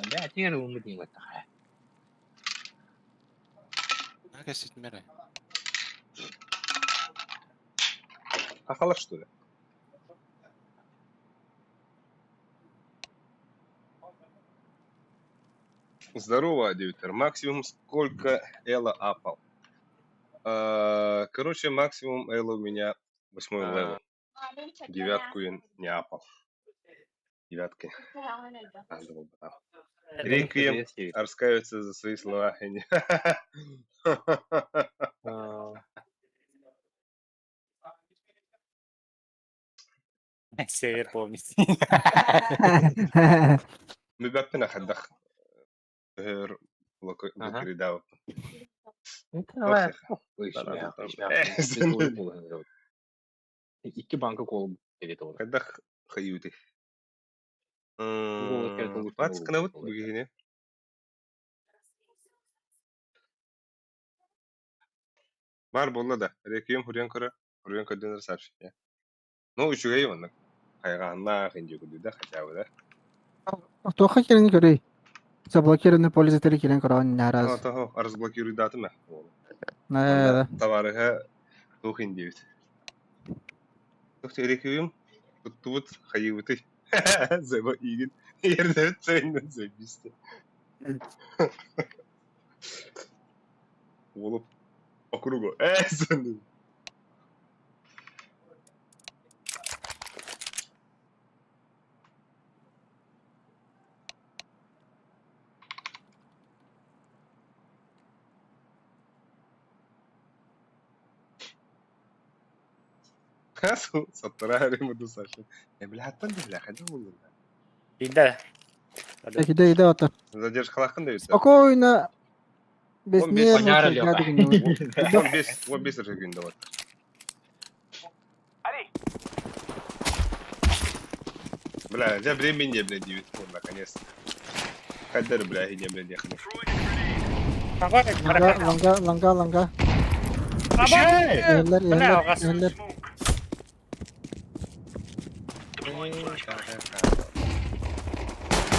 Бля, тигэр ууммут дии баттаха. Кэситмэрэ. Ахалар, что ли? Здорово, Дивитер. Максимум сколько Элла апал? Короче, максимум Элла у меня восьмой level. Девятку я не апал. Девятки. Надо было бы там. Реквием раскаются за свои слова. Север помнит. Мүбэппин ахадах. Өр блокирдау. Икки банка кол берет ол. Хайдах хайыты. Пацканабыт бүгүһүнэ. Бар буолла да, реквием хуруйан көрө, хуруйан көрдөнөр сообщение. Ну, үчүгэй оннук. Хайҕааннаах инде курдук да хотя бы да. Туохха киирэн көрүй? Заблокированный пользователи киирэн көрөҕүн Aa, раз. того, разблокируйдаатым ээ. Да. Табаарыһа туох индиэбит. Туох реквием туттубут хайыыбытый. Зеба иигин ердэбит сайыннан заебисте. Уолуп по кругу. Э, сонун. Саттара ремоду Саша. Э, бля, аттан да, бля, хайда булдун. Биндэ. Иде иде ата. Задержкалаахын да Спокойно. Без Он без нервов. Поняра Лёха. 15 15 эрэ күндэ вот. Бля, дьэ времени, бля, 9 вот, наконец. Хайдар, бля, ине, бля, ехали. Ланга, ланга, ланга, ланга. Yerler, Бля, yerler, алҕас. yerler.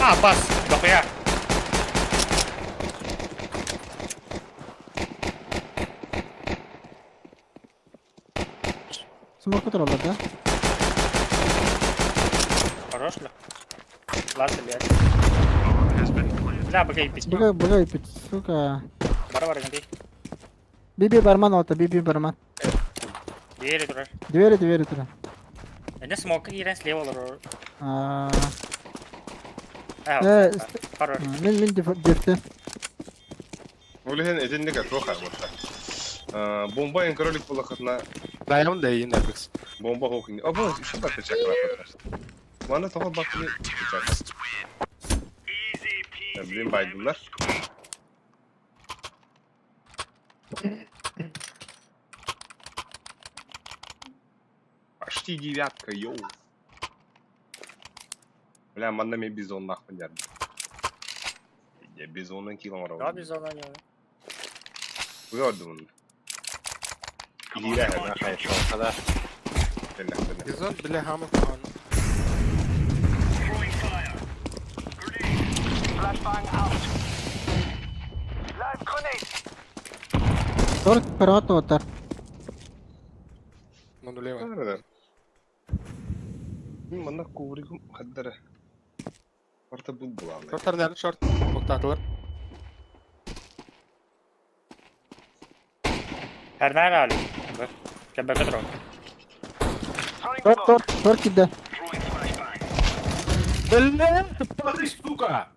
А, бас. Дохуя. Смок тураллар да? Хорош ли? Ладно, блядь. Бля, быга иппит. Быга, быга иппит, сука. Бара-бара гынды. Биби барман ота, биби барман. Двери турар. Двери, двери тура. Эне смок киирэн слева олорор. Аа, Э, Э, хорош. мин мин дефте. Ол иһин итинник туох вот. Бомба эн кролик буолахытына Дайамын да иин Апекс. бомба хоох ини. Обо еще бакты чакрапатар. Мана тоҕо бакты чакра. Блин байдылар. Почти девятка, йоу. Бля, манна мен бизоннаахпын дьарбын. Дьэ, бизонун киил Да, оҥоробун. бизон они. Быга ордубун. Илиирэ эһэ. Хайшалкада. Кэллэхтэринэ. Бизон, бля, хамы куһаҕан. Торт пират отар. На нулево. Арада. Мин манна ковригым хаддара. Барта бул булаалай. Шорттар нәрі шорт. Тоқтатылар. Эрнар али. Кебек дрон. Торт торт торт кидде. Бля, тупорый, сука!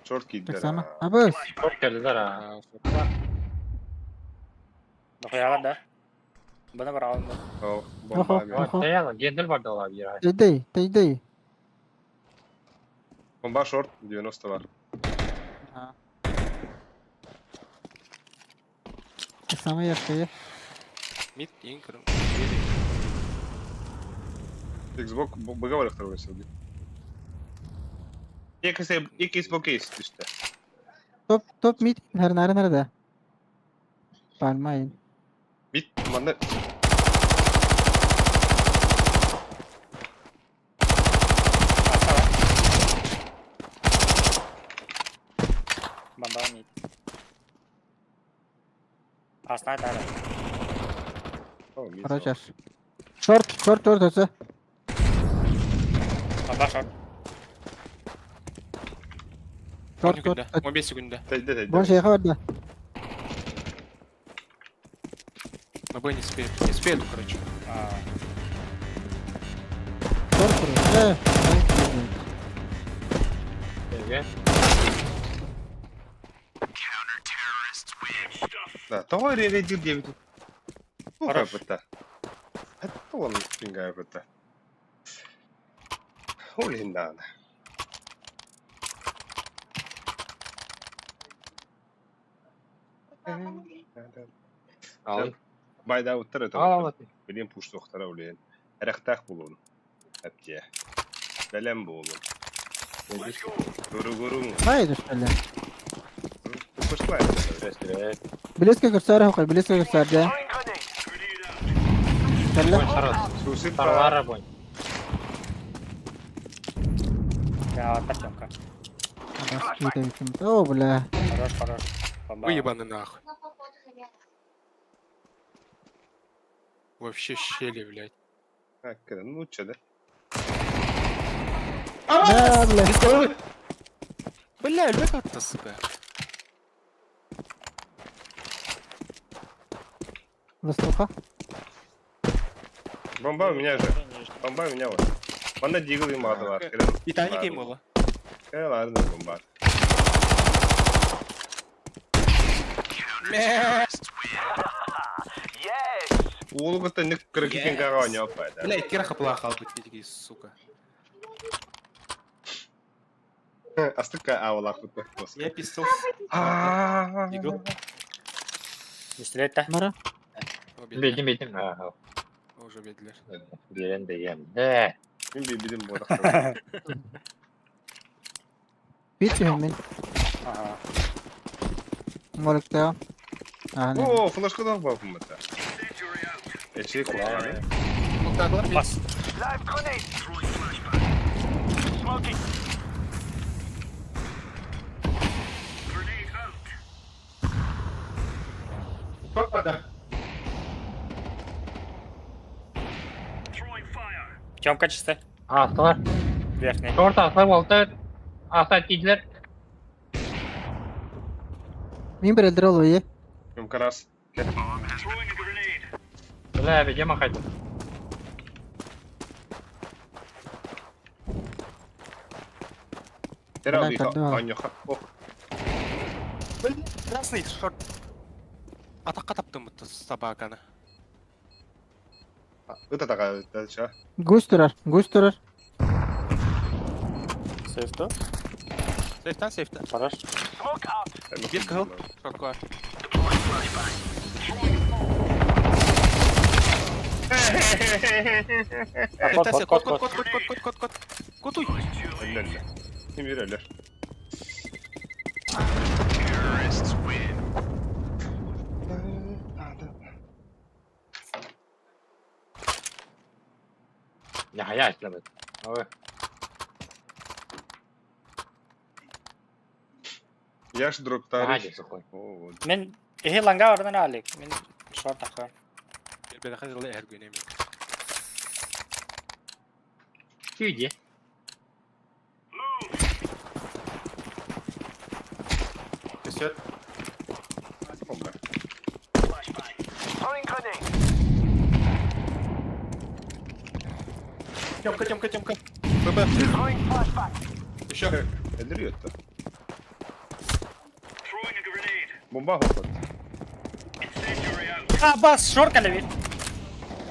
Шорт кийдер. Так само. Абыс. Шорт келдилер а. Дохуяла да. Бына бар алым. О, бомба. Охо. Таяла, гендель бар дала бир. Тейдей, тейдей. Бомба шорт 90 бар. Так само яшкая. Мид, ең кірім. Xbox быга бар второй сылды. Екі Xbox кейс түсті. Топ топ мид her nere nerede? Palmayın. Бит манна Бомба мид. Асна тара. Короче. Шорт, шорт, шорт өтсе. Бомба шорт. Шорт, 10 шорт. күндә, 15 күндә. Тәйде тәйде. Бон şeyhe vardı. На Б не успеет. Не успеет, короче. Шорт kuruyor. Э, Эге. Да, тоҕо реведир диэбит. Хорош. Туха бытта. Хатта он пингая бытта. Олин даана. Ал. Байда уттар это. Ал ал. Билин пуш тоқтара улен. Эрехтах булун. Әптие. Бәлем булун. Гуру-гуру. Hayır işte. Пушла. Близко курсар хокой, близко курсар да. Кэллэ. Сусит Тарлара бой. Я тачка. О, бля. Хорош, хорош. Бомба. Выебаны нахуй. Вообще щели, блядь. Ну че да. Да, бля. Бля, ребята, сука. Ластуха. Бомба у меня же. Бомба у меня вот. Манна дигл и мады бар. Титаник им было. Э, ладно, бомба. Уолу кытта ник кыргыкен кага ойнап пайда. Бля, кира хапла халбыт такие, сука. Астыкка авалак бутта. Я пистол. А. Дигл. Пистолет та. Мара. Бедим бедим. А, Уже бедилер. Берен деген. Да. Мен бибидим бодак. Бит мен. Ага. Моликта. А, не. О, флешка да бар бумата. Эчи куланы. Тоқтатылар, Бас. Шорт В чем качестве? Астылар. Верхний. Шорт астылар болты. Аста кийдилер. Мин бир элдер олуй. Юмкарас. Бля, бедем ахайт. Тера Бля, би когда? аньоха. Ох, Бля, красный шорт. Атаққа таптым бұтты собаканы. ыта тага дальше. Гусь турар, гусь турар. Сейф то. Сейфтан, сейфтан. Хорош. Bir кыл. Шортқа. Кот, кот, кот, Кот, кот. кот, кот, кот, кот, кот, кот. Котуй. Өллө. Ким бир өлөр. Нахая ислабыт. Ой. Яш дроп тариш. Наһаа сухой. О, Мен эһи ланга ордон алик. Мен шорт тахар. Бэдэхэ дылы эһэргүнэ мен. Күйде. Төсөт. о, бля. Тёмка, Тёмка, Тёмка. ББ. Еще. Өлөр өттө. Бомба хопот. А, бас, шорт калеби.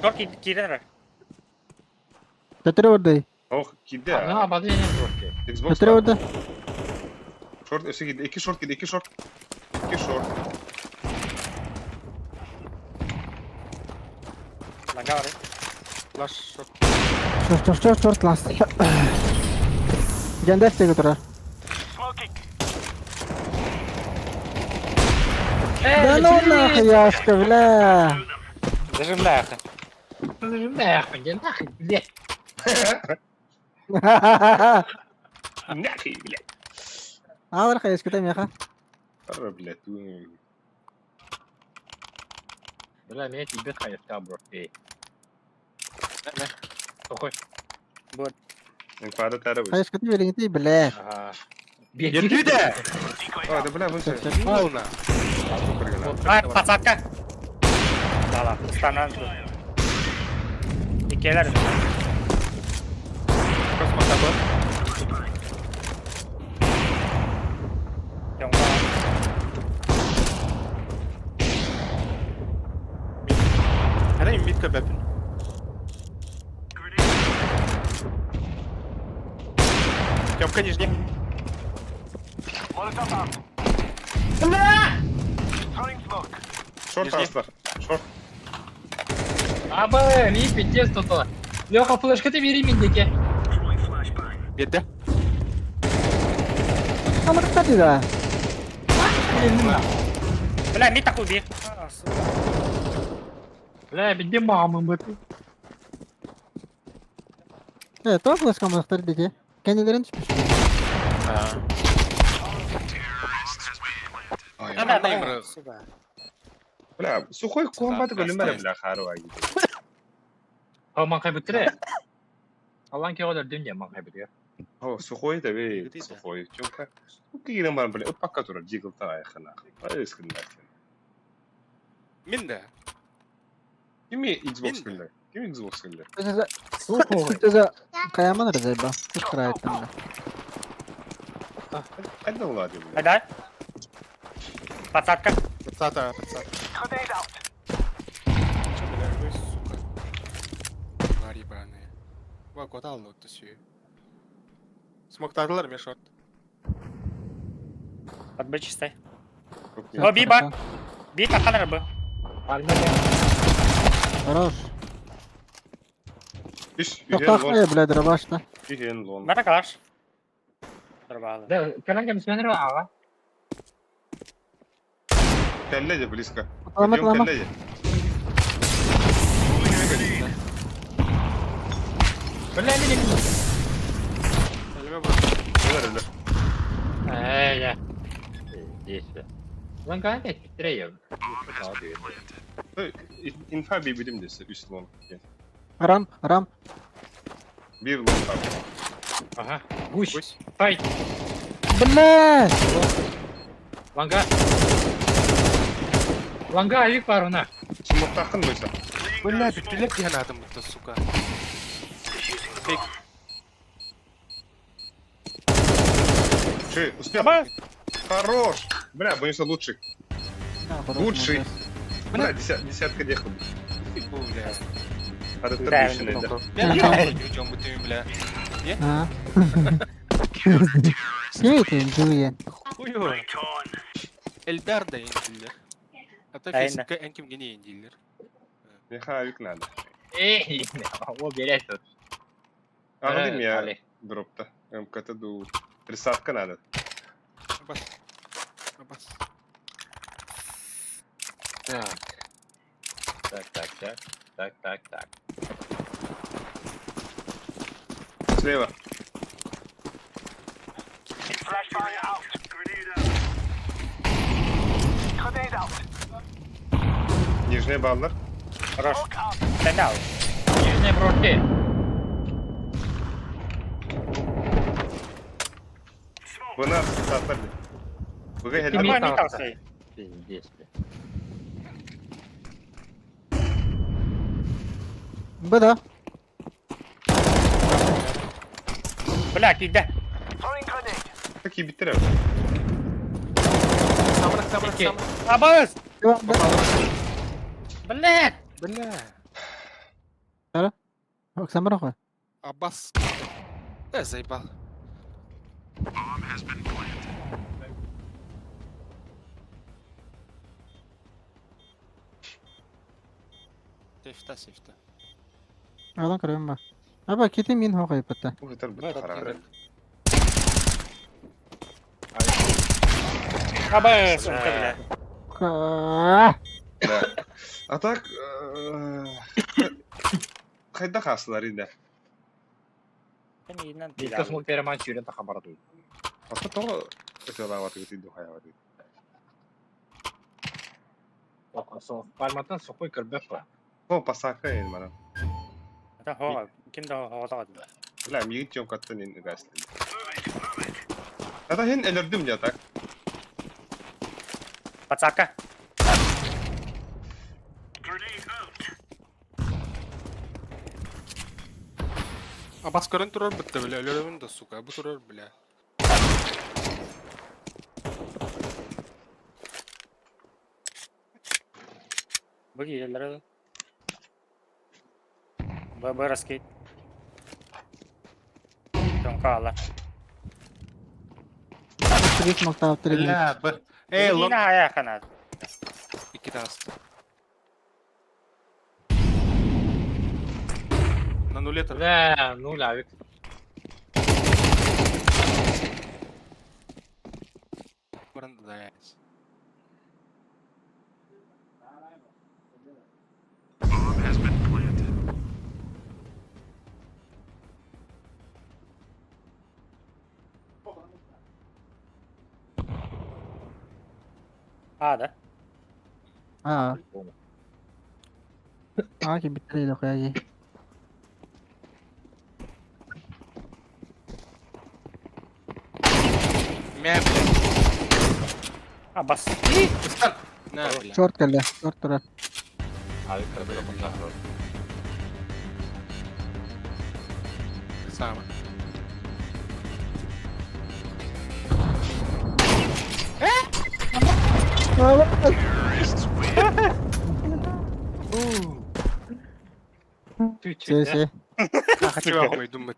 Шорт кирен Төтөрү ордой. Ох, киде. Ана бады ене жорке. Xbox. Төтөрү ордой. Шорт, өсө киде. Эки шорт киде, эки шорт. Эки шорт. Ланга ордон. Флаш шорт. Шорт, шорт, шорт, шорт ласт. Жандаш теге турар. Да ну нахуй, Яшка, бля. Зажимляю. Нахуй, нахуй, блядь. Нахуй, блядь. Алар хаешка там яха. Ара, блядь. Бля, меня тебе хаешка, бро. Эй. Сухой. Инфада тара бу. Хаешка ты бериңти, бля. Ага. Ердүдэ! А, да бля, выше. Полно. А, подсадка. Да, да, станан. Икелер. Космоса был. Тёмка. Хара имбитка бэпин. Тёмка нижний. Шорт Нижний. аслар. Шорт. Аба, ми пиздец тут. Леха, флешка ты бери миндеке. Бедде. Амырта да. Бля, ми так уби. А, сука. Бля, бенде мамы мы. Э, то флешка мактар деди. Кенилерин түшмүш. Ай, Да, да, да, Неймры. сука. Бля, сухой комбат өлүмөр бля, харва. А ман кайбытыры. Аллан кеолер дүнде ман кайбытыры. О, сухой да бей, Где-то. сухой. Чёмка. Кигирен бар, бля, упакка турар, жигыл та айхана. Ай, скриндар. Мин да. Кими Xbox Мин- скриндар? Кими Xbox скриндар? Сухой. Өзө каяман разайба. Туш карайттым. Кайда улады, бля? Айда. Подсадка. Подсата, подсата. Чё, бля, вы, сука. Тварь ебаные. Ва, куда лот сю. Смог тадылар мен шорт. Под Б чистай. О, О, би бар. Би таханар б. Хорош. Үш, үхен Токтак лон, бля, дробашта. үхен лон. Бара калаш. Дробалы. Да, калан кем ага. Кәлле близко. Лама, Идем лама. кәлле. Бля, меня Әліме бар. Өлөр, өлөр. Эй, я. Здесь. Lan gayet bitireyim. Инфа би билим десе, үс лон. Рамп, рамп. Бир лон там. Ага. Гусь. Гусь. Файт. Бля! Ланга. Ланга авик бар она. Смоктакын бойса. Бля, бүттүлер диэн атым бутта, сука. Фейк. Че, успел? Хорош! Бля, боюсь, лучший. Лучший. Бля, десятка дехал. Бля. А Да, это бешеный, да. Мен жөн бүтүм, бля. А. Кем это Хуё. Эльдар да индилер. Ата Айна. фейсикка эн кимге не индилер. Меха авик надо. Эй, ол берет тут. Аҕалым я дропта. МКТ дуу. Тридцатка надо. Абас. Абас. Так. Так, так, так. Так, так, так. Слева. Нижний баллар. Хорош. Тэнэ ал. Нижняя бровки. Бына сатар. Быга Кими Аба хеллер. не талсай. Пиздец, бля. Б да. Бля, киирдэ. Такие биттер. Самрак, самрак, Икки. самрак. Абас! Б. Бля! Бля. Оксамар охой. Абас. Э, заебал. Сейфта, сейфта. Алан көрөм ба. Аба кити мин хохой патта. Бу хитер бит харара. Абас! Бля. А! Да. А так хайда хасылар инде. Бииргэ смок переман сүүрэн таха бара дуу. Ата тоҕо ытыалаабаты гытый духаябаты. Пальматтан сухой көрбөк па. О, пасака ин мана. Это хоо, ким да хоолоо. Бля, мигит тем каттан ин гаслы. Ата хин элердим я так. Пацака. Абас көрөн турар бітті, бля, өлөрөмүн да, сука, бу турар, бля. Бу киирэллэр. Б Б раскид. Тонкала. Три смоктаап три. Бля, б. Эй, лон. Ина ая ханат. Икки таҕыста. На нуле тұр. Бля, ну лавик. Баран да, яс. А, да. А. А ки битри дохуя. Мә, бля. Абас. Ыстан. На, бля. Шорт кэллэ. Шорт турар. Авик көрбөк онда. Сама. Се се. Хотела хуй думать.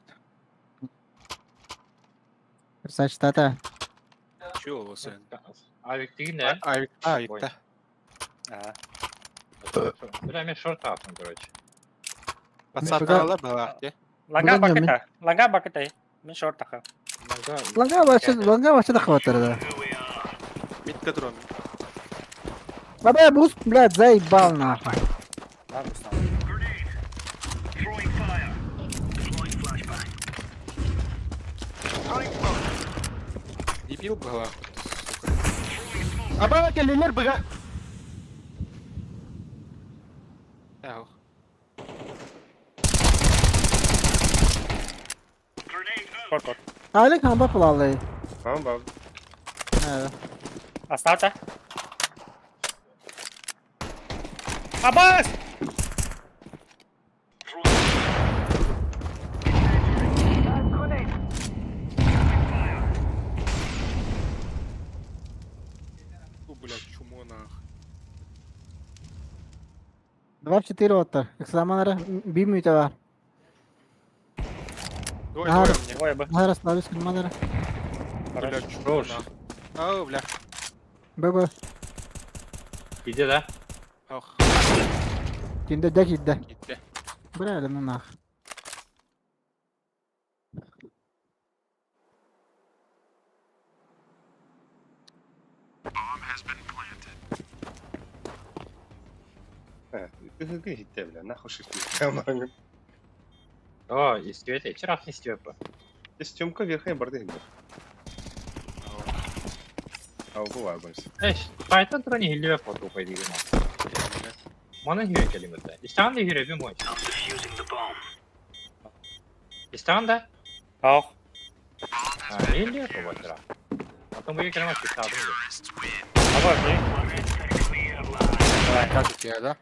Сачтата. Чего сен? Авик тигин да? Авик, авик, да. А. Бля, мен шорт таҕыстым, короче. Пацан была, где? Ланга Бүгін мен- бакыта. Ланга бакыта. Мен шорт таха. Ланга вообще, ланга вообще да хватает, да. Митка дрон. Баба, бус, блядь, заебал нахуй. Да, бустан. Дебил была, сука. Аба, келелер быга. Ах. Кор кор. Алик хамба пулалы. Tamam бал. Астата. Абас! Фу, блядь, чмо нах. 2 в 4 оттар. Эксаманара бим үтә бар. Двое, Ага. двое мне. Ой, б. Нара славис кылманара. Блядь, чмо нах. Ау, бля. Б б. Иди, да? Ах, Кинде дә кидде. китте. Бля, ну нах. Ыһыгы иһиттэ бля, нахуй шестьдесят. О, истибэт, чыраах истибэт Стемка верхняя барды иһиллэр. Алгу вагонс. Эш, сайтан туран иһиллибэт буолту дигин. Манан хүрэн кэлим этэ. Истаҕын да хүрөбүн бой. Истаҕын да? Ох. Иһиллибэт буолбаттара. Потом быйа кэлэн аччыктаатым дии. Аба, не? Давай. Как у тебя, да?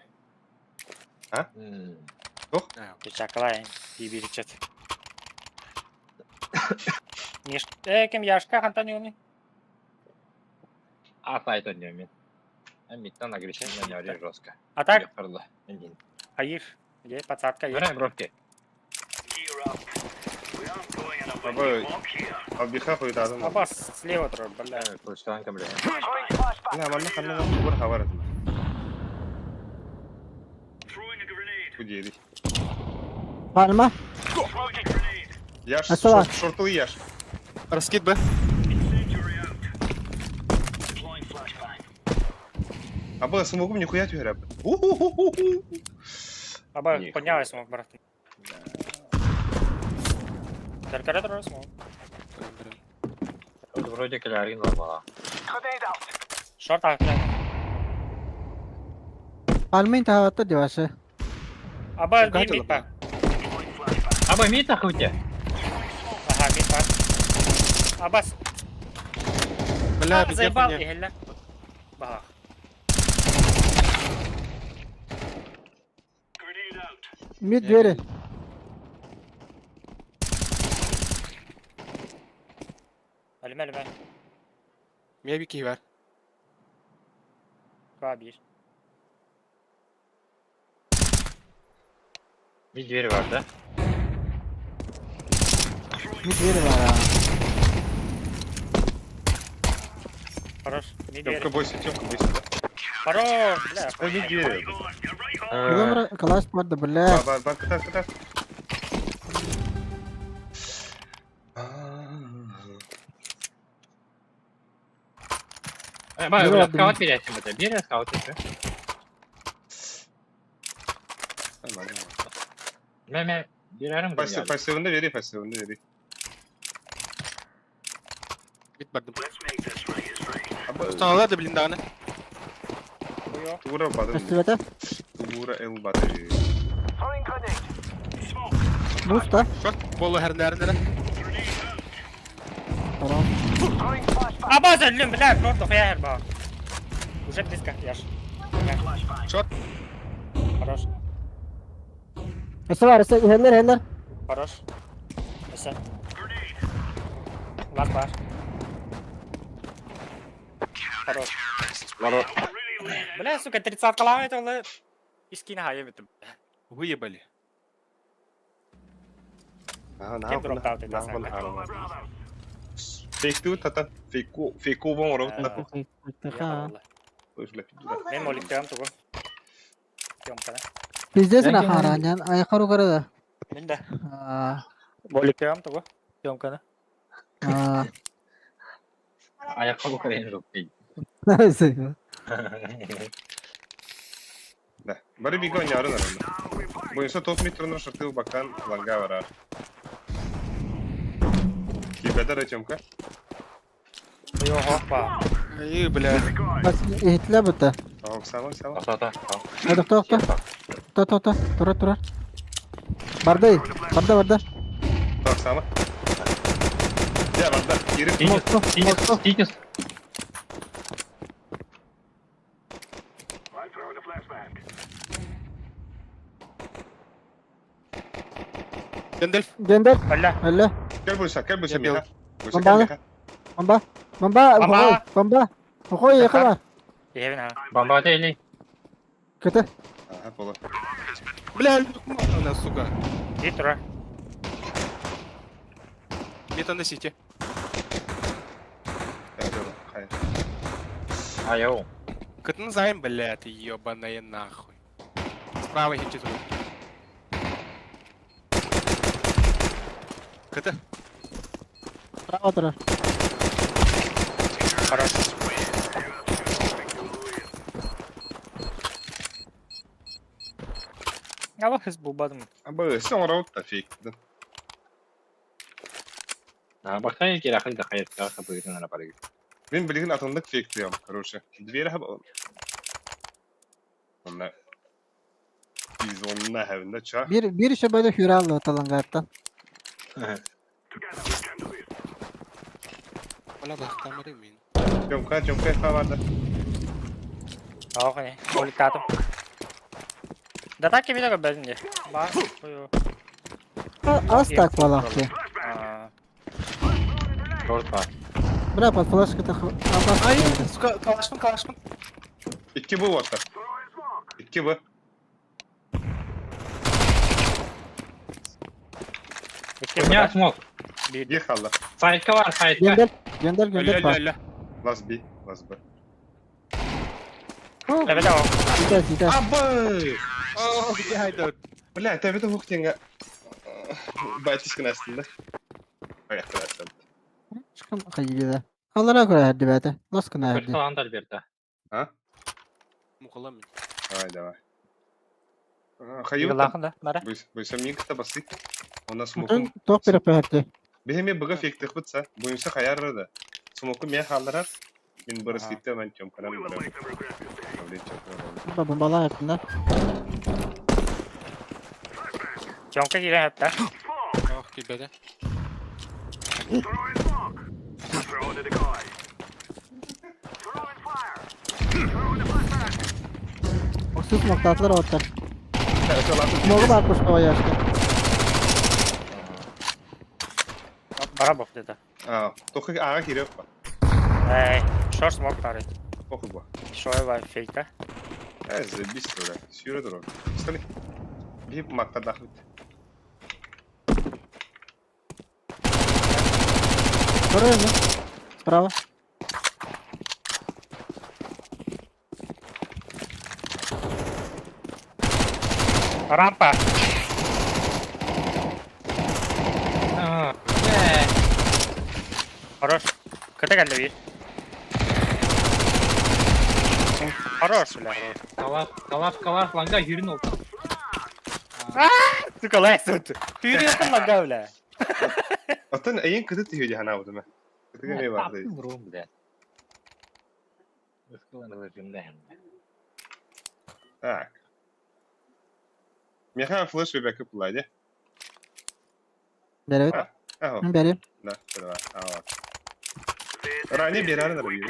М. Чакалай, бибиричет. Миш, кем Яшка хантан юми? А сайтон не Миттан агрессивно не ори жестко. А так, Ёпарла. Один. Аир, где подсадка есть? Бери бровки. Аба, албиха хуйтадым. Аба, слева трор, бля. Кылычтан бля. Бля, манна ханна тугур хабар этим. Бу диэри. Пальма. Яш, Асала. шортыл яш. Раскид Б. Аба, смогу нихуя түһәрәп. У-ху-ху-ху-ху. Аба, Нихуя. поднялась смог, брат. Только трор смог. Тут вроде клярин ломала. Шорт ахта. Пальмин таһаҕатта деваше. Аба, Чукатила, мид па. Аба, мид ахуйте. Ага, мид па. Абас, Бля, а, беде заебал, хуйня. ихелле. Бах. Мид двери. Ölüme ölüme. Меня бики бар. Два bir. Bir двери бар, да? Мид двери бар. а. Хорош. Мид Тёмка, двери. бойся, Тёмка, бойся, да? Хорош, бля. Ой, мид двери. Бүгүн калаш барды, бля. Бар, бар, бар, кытар, кытар. Ба, Бери бля, одну. скаут пересим это. Бери скаут еще. Нормально. Мә, мә, берәрим Пассив, пассивында бери, пассивында бери. Бит бардым. Аба, Устаналар да блин даганы. Хуё. тугура бадым. Көстүбэтэ. Тугура эл бады. Муста. Шорт болу хәрнәрнәрә. Tamam. Аба, öldüm, бля, шорт охуя ба. Уже близко, Яш. Шорт. Хорош, Өссө бар, өссө иһэллэр, иһэллэр. хорош. Өссө. Лак бар. Хорош. Бля, сука, 30 калам это Искина хайым это. Выебали. Ага, Кем дроптал ты, да, Фейктүү тата. Фейку, фейку бон орот на. Мен моликтем тугу. Тёмка, да? Пиздец Бәлки на мин- хараньян, айхару карада. Мен да. Аа, Моликтем тугу. Тёмка, да? аа. Аякка Украина жоқ дейді. Да. Бары биго нярын арында. Буюнса топ метрын шыртыл бакан ланга барар. Кибедер Тёмка. Йо, хопа. Ай, бля. Бас иһитлэ бутта. Ок, сама, сама. Ата, Ата, тоқта. Тоқта, тоқта. Тура, тура. Барды, барда, барда. Так, сама. Я барда. Кирип. Мосто, Титис, мосто. титис. Гэндальф. Гендер, Бля. әллә. Кел буйса, кел буйса Я бил. миха. Буйса Бомба. кел миха. Бомба. Бомба, Бомба. бомба. Бомба. Охой, хабар. Ебен, а. Бомба или? Көтө. Ага, боло. Бля, она, сука. И тура. Мид на сити. Хай. Аяу. Кытын займ, бля, ты ебаная нахуй. Справа хитит. КТ. Право турар. Хорош. Аллах из булбадым. Абы, все оҥоробут да фейк. Бахтан кирахын да хайаттаах хапыгытын ара барыгы. Мин билигин атыннык фейктиям, короче. Двери хаба. Онна Biz онна хэвинда ча. Bir bir işe böyle hürallı талангаттан. Ола бахтамары мин. Тёмка, Тёмка хаварда. Ох, не. Улетатым. Да так и видео бәдінде. Ба, ой. Аз так балахты. Шорт бар. Бра под флешка Ай, сука, калашпын, калашпын. Икки бу ота. Икки бу. У меня смог. Bir халла. Сайтка бар, сайтка. Gönder gönder Өлө, gönder өлө, бар. өлө. Лас би, лас б. Evet o. Gider gider. Абы! О, где хайдер? Бля, это хуктинга. Байтишкин астында. Аяқтар астында. Çıkım kayıda. Alara göre herdi bete. Laskın herdi. Көстө андar берді. Мукала мин. Давай, давай. Хайы. Лахын да, бара. Буйса мин кыта басык. Она смокун. Тоқ беріп herdi. Бихеме быга фейктих битса. Буйса хаярыр да. Смоку мен халдырар. Мин бырыс китте мен Тёмканан барам. Блин, Тёмканан. Бaba bala yaptın Тёмка кирен хәтта. Ох, кибеде. Oksuz moktatlar otlar. Mogu бар пушка yaşta. Бара бок деді. А, тохы ага киреп ба. Эй, шор смок тарит. Похуй ба. Шой ва фейка. Э, заебись, бля. Сюра дорога. Стали. Би макта дахвит. Второй же. Справа. Рампа. А, Хорош. КТ geldi bir. Хорош, бля. Калаш, калаш, калаш, ланга жүрін ол. Сука, лайк тут. Түйрі лага, бля. Атын эйин кыты түйөдө хана будума. Кытыга не бар дейт. Рум, бля. Так. Меха флеш бэкап булайды. Берет. Ага. Берем. Да, давай. Ага. Рани берары да бир.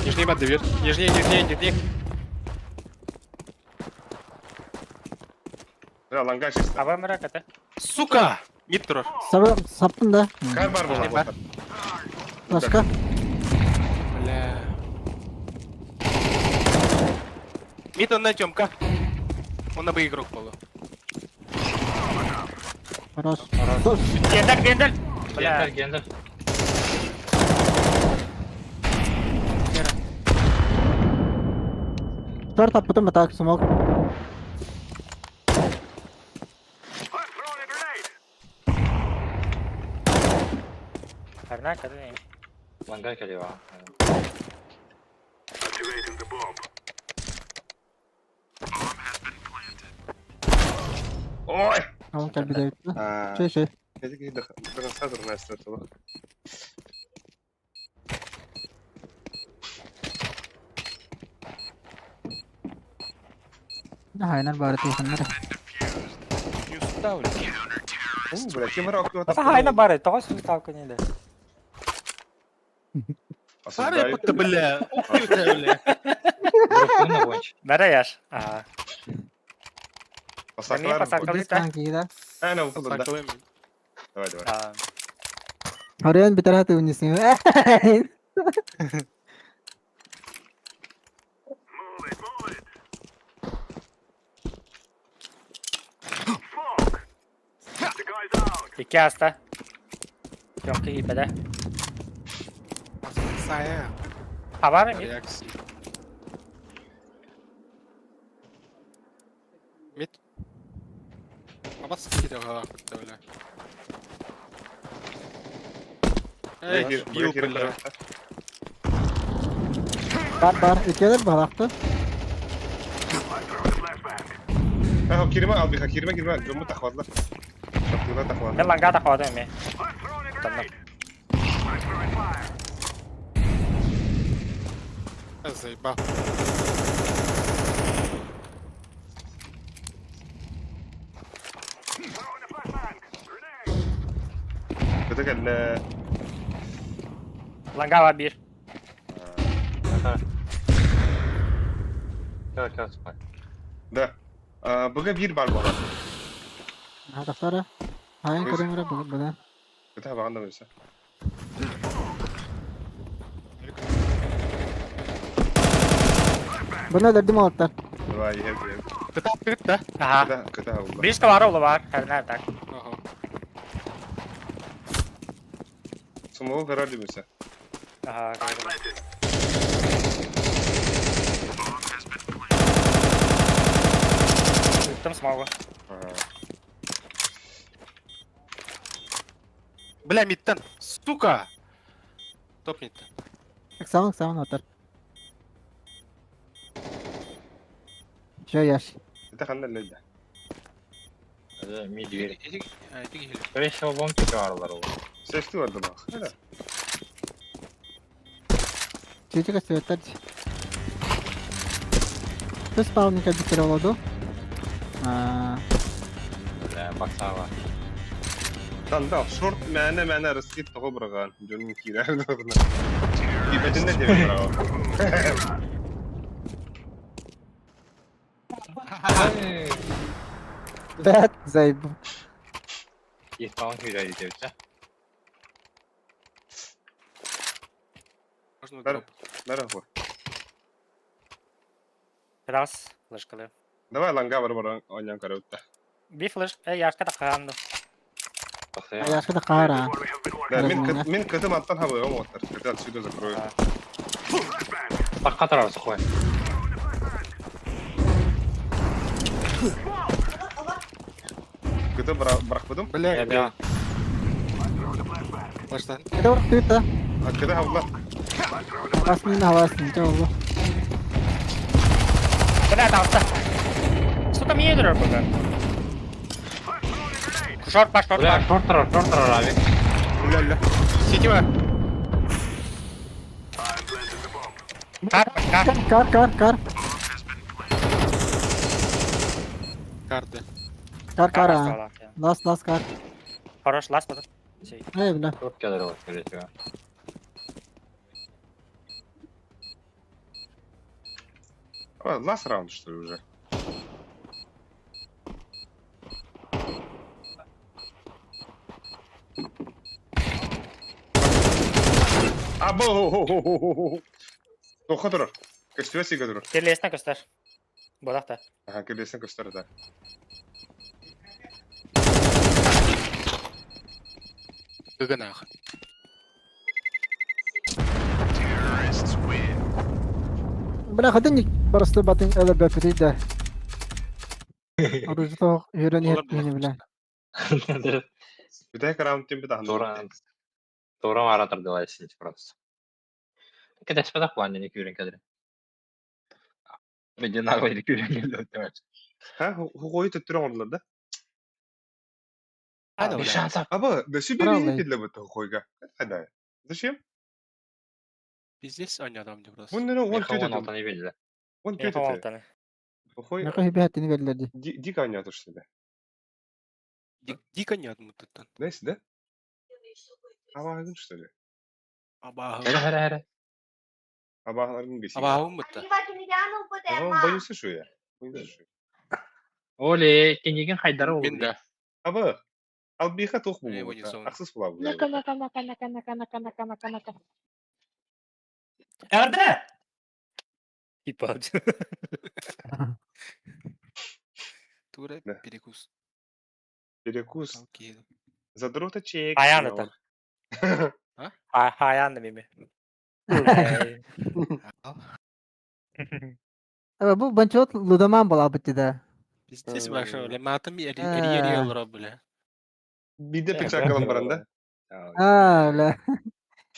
Нижний бат дверь. Нижний, нижний, нижний. Да, ланга чисто. Аба мыра КТ. Сука! Мид турар. Сабы саптın da. Кай бар була. Бар. Başka. Бля. Мид он на Тёмка. Он на Б игрок был. Хорош. Гендер, гендер. Бля. Гендер, гендер. Dört attım так смок. Харна КТ. не. Ланга келева. Ой! Tamam gel bir de bitti. А, Şey şey. Эти до конца дурная стратегия. Aynen bari teyzenler. Не устал. У, бля, кем рок Ата хайна бары, тоғыз сүз талкы неде. Сары будто, бля. Ух ты, бля. Бұрын бойынша. Бара яш. Ага. Пасаклар. Пасаклар. Bir sanki de. А, ну, да. Сакалым. Давай, давай. А, Oraya bir tarafa oynuyorsun. Икки аста. Тёмка кийбеде. Сая. Хабар ми? Реакции. Мид. Абас киһи бля. Эй, бил, бля. Бар бар. Иккиэлэр баһалаахтар. Э, кирима албиха, кирима, кирима, дьоммут тахвадлар. Шаптыла Мен тахвадлар. ланга тахвадым эми. Танна. Заебал. Это кэллэ. Ланга бар бир. Кэл, кэл, спай. Да. Быга бир бар буолар. Тахсара. Хайын көрөм эрэ быдан. Это баган да билсе. Бұны өлөрдүм олоттар. Давай, ехер, ехер. Кытап бит да? Аха. Кыта, кыта булла. Бишка бар ола бар. Хәрнә так. Ага. Смогу король билсе. Аха. Там смогу. Ага. Бля, мидтен. Сука! Топ мидтен. Ыксаан ыксаан отар. Чё яш. Это ханна лейда. Мид дверь. Эти, эти гили. Скорее всего, лонг барылар ол. Сешти бар да бах. Чечек өстүбэттэр. Түс палника битер олоду. Бля, баксава. Там да, шорт мәне мәне рыскит того браган. Жонун кирер догна. Кибетинде деп браво. Бэт зайб. Есть лонг видео идет, Можно Бер. дроп. Бер хо. Раз. Флешкалы. Давай ланга бар бар онян караутта. Би флеш. Э, яшка таханды. Яшка да кара. Да, мин мин кытым аттан хабы омоттар. Кыты отсюда закрою. Баққа тұрар сухой. Кыты брак быдым. Бля, Я бля. Баштан. Это вот ты да. А кыты хабла. Басмин хавасын чё oldu. Бля, таста. Что там едет пока? Шорт бар, шорт Бля, бар. шорт тұрар, шорт тұрар, авик. Бля, бля. Сети бар. Кар, кар. Кар кар кар. Карты. Кар кар. а. Лас лас кар. Хорош, лас вот. Эй, бля. Шорт келер ол, скорее всего. Лast раунд что ли уже? Або! Тоха турар. Көстүбэ сига турар. Келесіне көстер. Бодақта. Аха, келесин көстөр да. Гыгынах. Бля, хотя не просто батын эле бөпүтүй да. Оружие үйрөн ертмени бля. Бүтэк раунд тем бит Тура, тура мара тұрды сидеть просто. Кедес пада плане не күрен кәдір. Мен наглый күрен келді өттім. Ха, хугой төттөрө оңдулар да. Ана, Без бля. шансов. Аба, да себе Правда. видели бы хойга. Хада. Зачем? Пиздец, аня там не просто. Бун он Меха он төтө. алтаны белді. Он Меха төтө. алтаны. Хой Меха хибэхэтини берлерди. дико аня что ли? Дико не адмыттан. Знаете, да? Абаагын что ли? Абахы. Хәрі, хәрі, хәрі. Абаагаларын беси. Абахы мытта. Боюсь, что я. Боюсь, что. Оле, кенеген хайдары ол. Мен да. Аба, албиха тух Его бу. не зовут. Аксыз була бу. Ну-ка, ну-ка, ну-ка, ну-ка, ну-ка, ну-ка, ну-ка, ну-ка, ну-ка. Эрде! Типа. Тура Да. перекус. Перекус. Окей. Задрота чек. Аян это. А? Хаян мими. Бу банчот лудаман була битти да. Пиздец ваша, бля, матом эрий олоро, бля. Биирдэ печакалан баран да? Аа, бля.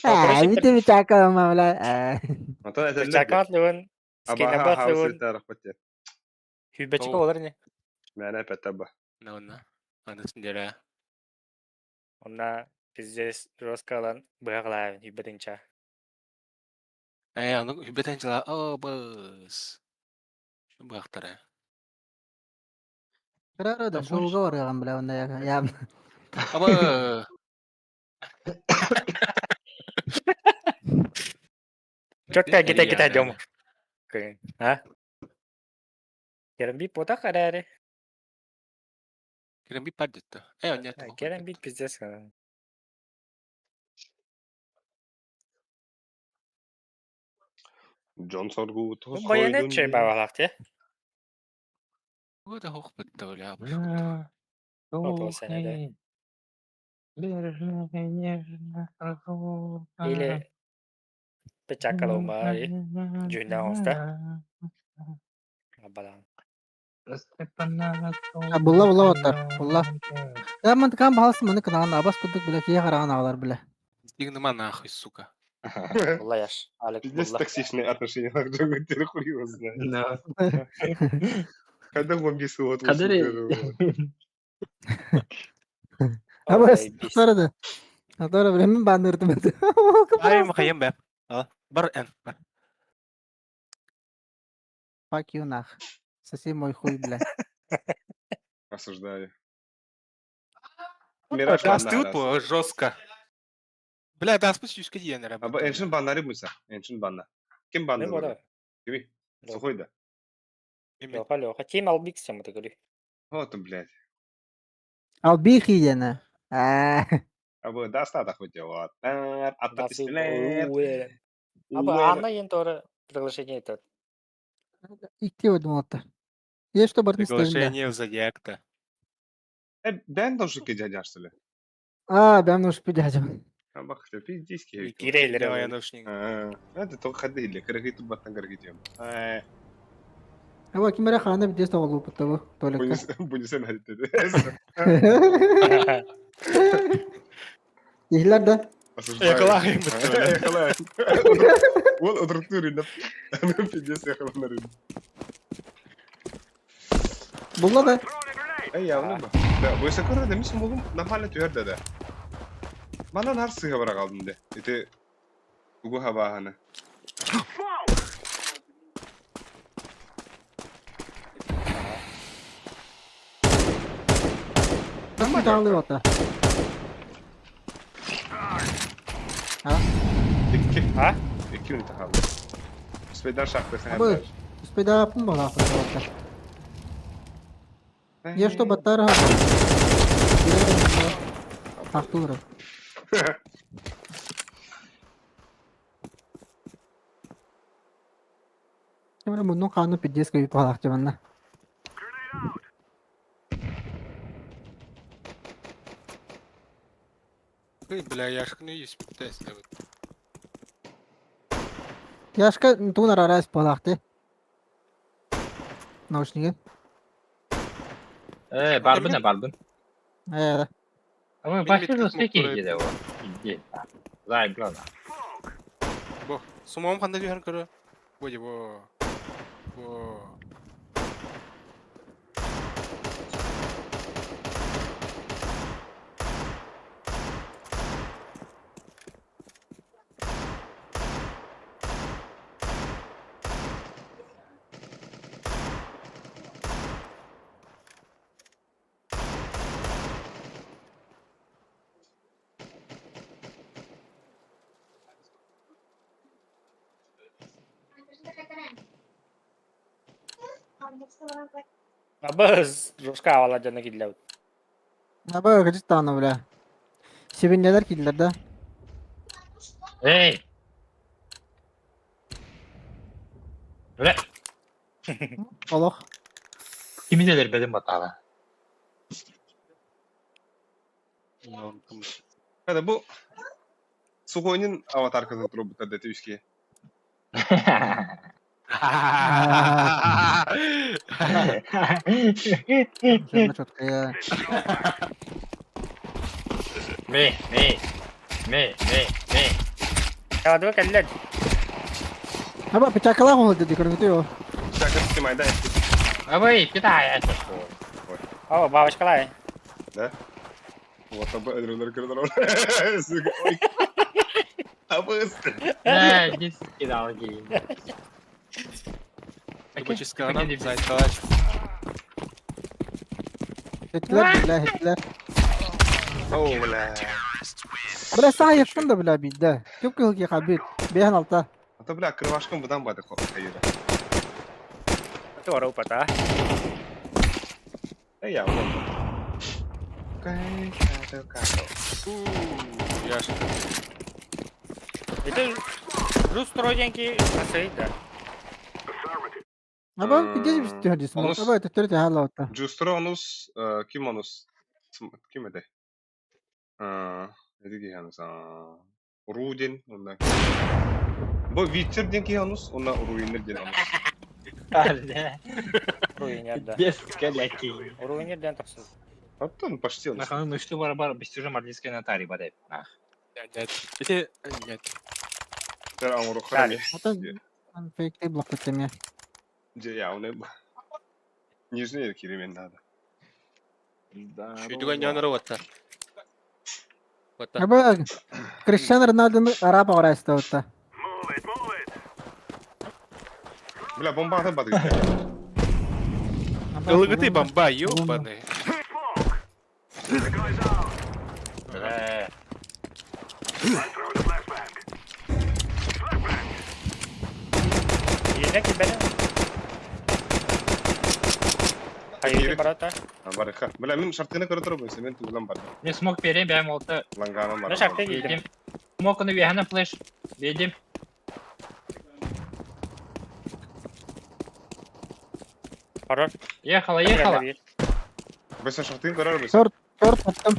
Аа, бите печакалама, бля. Онтон этэллэр Печакалат лыгын, Абаха хаус тарахпат диэн. Хүйбэчик олар не? Мээнэ эппэттэр ба. На онна. Анысын дьэрэ. Онна пиздец жестко ылан быһа кылаабын хүйбэтинча. Ээ, ону хүйбэтинча оо быс. Быахтара. Кыра да шоуга барыаҕым бля онно я. Аба. Чөккө гите гите дьом. А? Керемби пота карари. Керемби паддетта. Э, нет. Керемби пиздец. Дьон соргубут Баянет чей бабалах те. Вот ох бля. Или печакалума дьүннэ оҥоста. Абалаан. Булла булла оттар. Булла. Я ман кам баһалыс маны кынаан абас курдук бля киһи хараҕын аҕалар бля. Стигнема нахуй, сука. Булла яш. Алек Пиздец булла. токсичные отношения хуй хуй его знает. Да. Когда вам весело Абас Атара да. Атара бля мен баннырдым. Ай, махайым бэ. Бар эн. Бар. Fuck you нах. Соси мой хуй, бля. Осуждаю. Даст по жестко. Бля, даст пусть диэн эрэ. Аба эншин баннары муса. Эншин банна. Ким банны? Кими? Сухой да. Леха, Леха. Тим Албик сем это говори. Вот он, блядь. Албих иена. Аа. Аба даста да хоть вот. Атта пистолет. Аба Анна ен тоже приглашение это. Идти вот Я что бартын Приглашение в зодиак-то. Бен должен дядя, что ли? А, бәм нуж дядя. Абах, пиздец. Кирейлер. Я наушник. Это только ходили, кыргы тубаттан кыргы тем. Аба ким эрэ хаана бидес тоҕолууппут туалекка. Бунисен хадит. Иһилэр да? Эхалаахым Эхалаахым. Ол отыруктур Пиздец эхаланар. Булла да? Эй, явно ба. Да, высоко демис болум нормально түһэр да. Мана нар сыга бара калдым де. Ити угу хабаханы. Nasıl dağılıyor hatta? Ha? İki. Ha? İki ünite kaldı. Üspeyden şarkı sen. Abi, Üspeyden yapın mı lan? Я что, батара? Артура. Кемре муннун хааны пиздец көйүп хаалаах манна. Ой, бля, яшканы есть тест. Яшка туун арарас буолаахты. Наушники. Э, барбын, барбын. Э, А мы пошли на всякие где его. Иди. Зай, главное. Бо, сумом ханда дүйэр көрө. Бо, бо. Бо. Аба жестко авала жана киллер. Аба кыжыт тааны бля. Себеннелер киллер да. Эй! Бля, Олох. кими делер бедим батала. Hadi bu Suhoy'un avatarkasını turbu tadı tüyüski. Дьонно четкая. Ме, ме, ме, ме, ме. Каладыга кэллэ. Аба печакалаах уһулда дии көрүҥүтүй ол. Чакыр симайда. Абый, питая. О, бабочкалай. Да? Вот абы ödülleri kırdılar. Сука, ой. Абыс. Э, здесь кидал гейм. Тубоческанам, зайкалач. Хеттилэр бля, хеттилэр. О, бля. Бля, саха ехтан да бля биирдэ. Күп кыһыл киһи хабит. Бэһэн алта. А то, бля, крывашкам бұдан бады хайыра. Туора упата. Эй, я вот. Кай, като, като. Яша. Это Рус тройденки асайда. Аба где түһэр дии Онус. Аба төттөрү түһэ алла. Джустро онус, ким онус? Ким этэй? Эти киһи Рудин, онна. Бу Витер диэн киһи онус, онна Руинер диэн онус. Руинер, да. Без каляки. Руинер диэн тахсыз. Оттон почти онус. Наханы ну что бар бар бестужем арлийская натари бадай. Ах. Нет. Ити нет. Тэр оҥоруоххара Отон фейктей блок эмиэ. Дьэ, я оны Нижний киримен надо. Шүйдүгэн ньонору ватта. Ватта. Аба Криштиану Роналдоны араб оҕорайста. Бля, бомба бады. Ылыгыты бомба, ёбаный. Э, Иинэ килбэни. Хайы барата. Барыха. Бля, мин шартыны көрө турабын, мен тугулан бар. Не смог перем, бэм олта. Ланганым бар. Ну, шарты киирдим. Бедим. Смог он вегана флеш. Бедим. Хорор. Ехала, ехала. Бэсэ шартын көрөр бэсэ. Шорт, шорт оттым.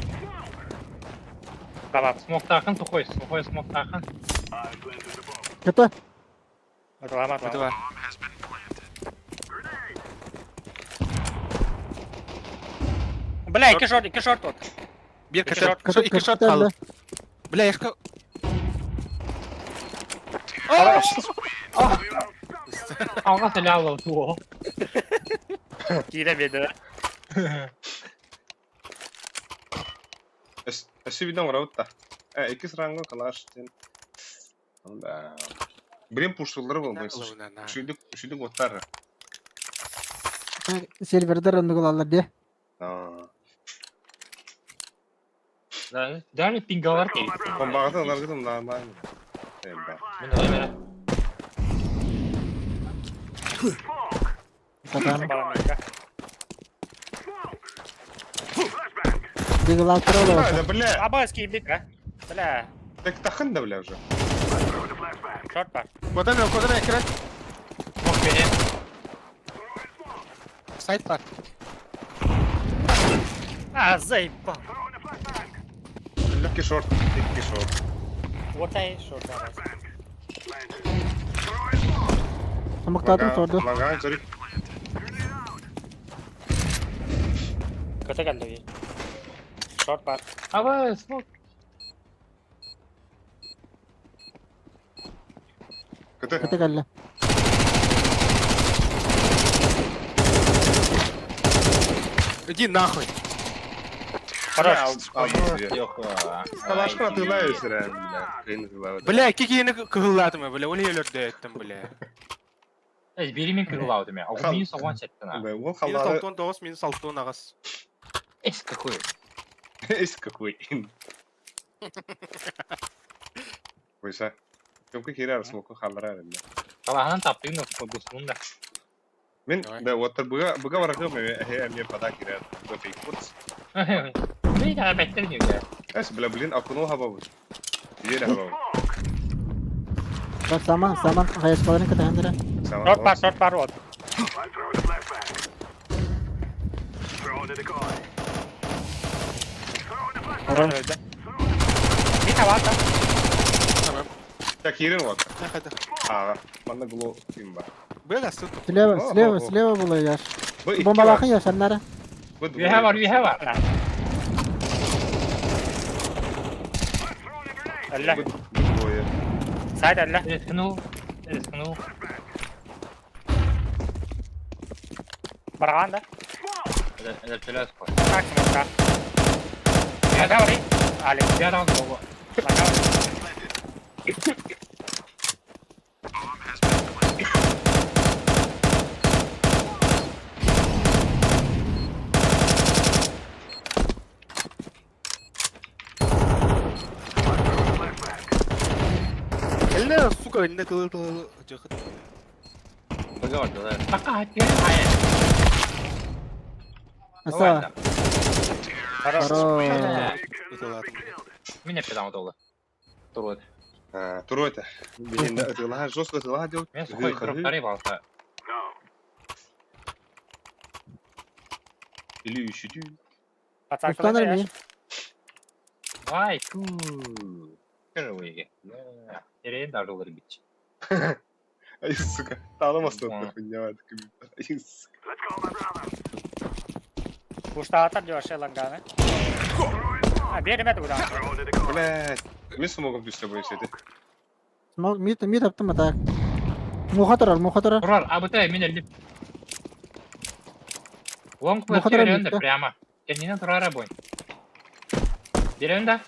Баба. Смог тахан сухой, сухой смог тахан. Көтө. Аталама, аталама. Два. Бля, икки шорт, икки шорт вот. Бир Икки катер. шорт. Шо, икки шорт хал. Бля, яшка. Алға саляла туо. Киирэ беде. Өссө биден оҥоробут Э, иккис ранго калаш диэн. Да. Блин, пуштулары был. Шүйдүк, шүйдүк оттар. Сервердер оннугулаллар дии. Аа. Да, даже пингалар кей. Бомбаҕытын ыларгытым нормально. Э, да. Мен ламера. Татан. Баламайка. Дигылааттар А, олоҕо. да, бля. Абас киирбит, а? Бля, Так тахын да, бля, уже. шорт бар. Куда мен, куда мен кирет? Смог перем. Сайт бар. А, заебал. Икки шорт, икки шорт. Вот ай, шорт арас. Смоктаатым сорду. Ланган көрүк. Көтө кэллэ бир. Шорт бар. Аба, смог. Көтө. Көтө кэллэ. Иди нахуй. Хорош. Калашка атыылай өсөрө, бля. Кыйын атыылай. Бля, кикини кыһыллаатым, бля, ол өлөрдө бля. Э, бери мен кырылау деме. А минус оған сеттін. Бля, ол Минус халлары 69, минус 6 ағас. Эс какой. эс какой. Ойса. Көмкө кирер смоку халлара бля. Қалағынан таптың да гусунун да. Мен Давай. да вот быга быга баракы ме э мне пода кирер. Бу фейк курс. Бей да беттер не Эс бля блин акуну хабабы. Ере хабабы. Bak саман, саман хайыскаларын көтөһөндөрө. Шорт бар, шорт бар вот. Өлдө. Мин табата. Tamam. Так кирер вот. Хада. Ага. Манна гло ким бар. Быга сыт. Слева, О, слева, о, о. слева было Яш. Бу икки Бомбалаахын бар. Яш, аннара. Бу Үөһэ бар, үөһэ бар. Өллө. Бу бу двое. Сайт өллө. Рискнул. Рискнул. Бараҕан да. Это челес қой. Так, смокка. Лага барый. Алик. Я раунд болу. Лага барый. Элле, сука, инне тылы тылы жакыт. Быга бар, да. Така хаткен хайа. Аса. Хорош. Хорош. Ытылатым. Меня педан отолы. Турует. Туруй это. Блин, ытылаха, жестко ытылаха делать. Мен сухой дроптары балса. Или еще тю. Пацан, Устанар ми. Вай, ту. Первые. Терен даже олар бич. Ай, сука. Таламас на хуйня. Ай, сука. Куштаатар диоше ланганы. А, береме тугудан. Блядь. Мен смогу с тобой все это. Смог мид, мид аптым атак. Муха турар, муха турар. Турар, а бытай мен элдип. Лонг Ну, плэс хатара берен битте. прямо. Кеннинен турар бой. Берен да.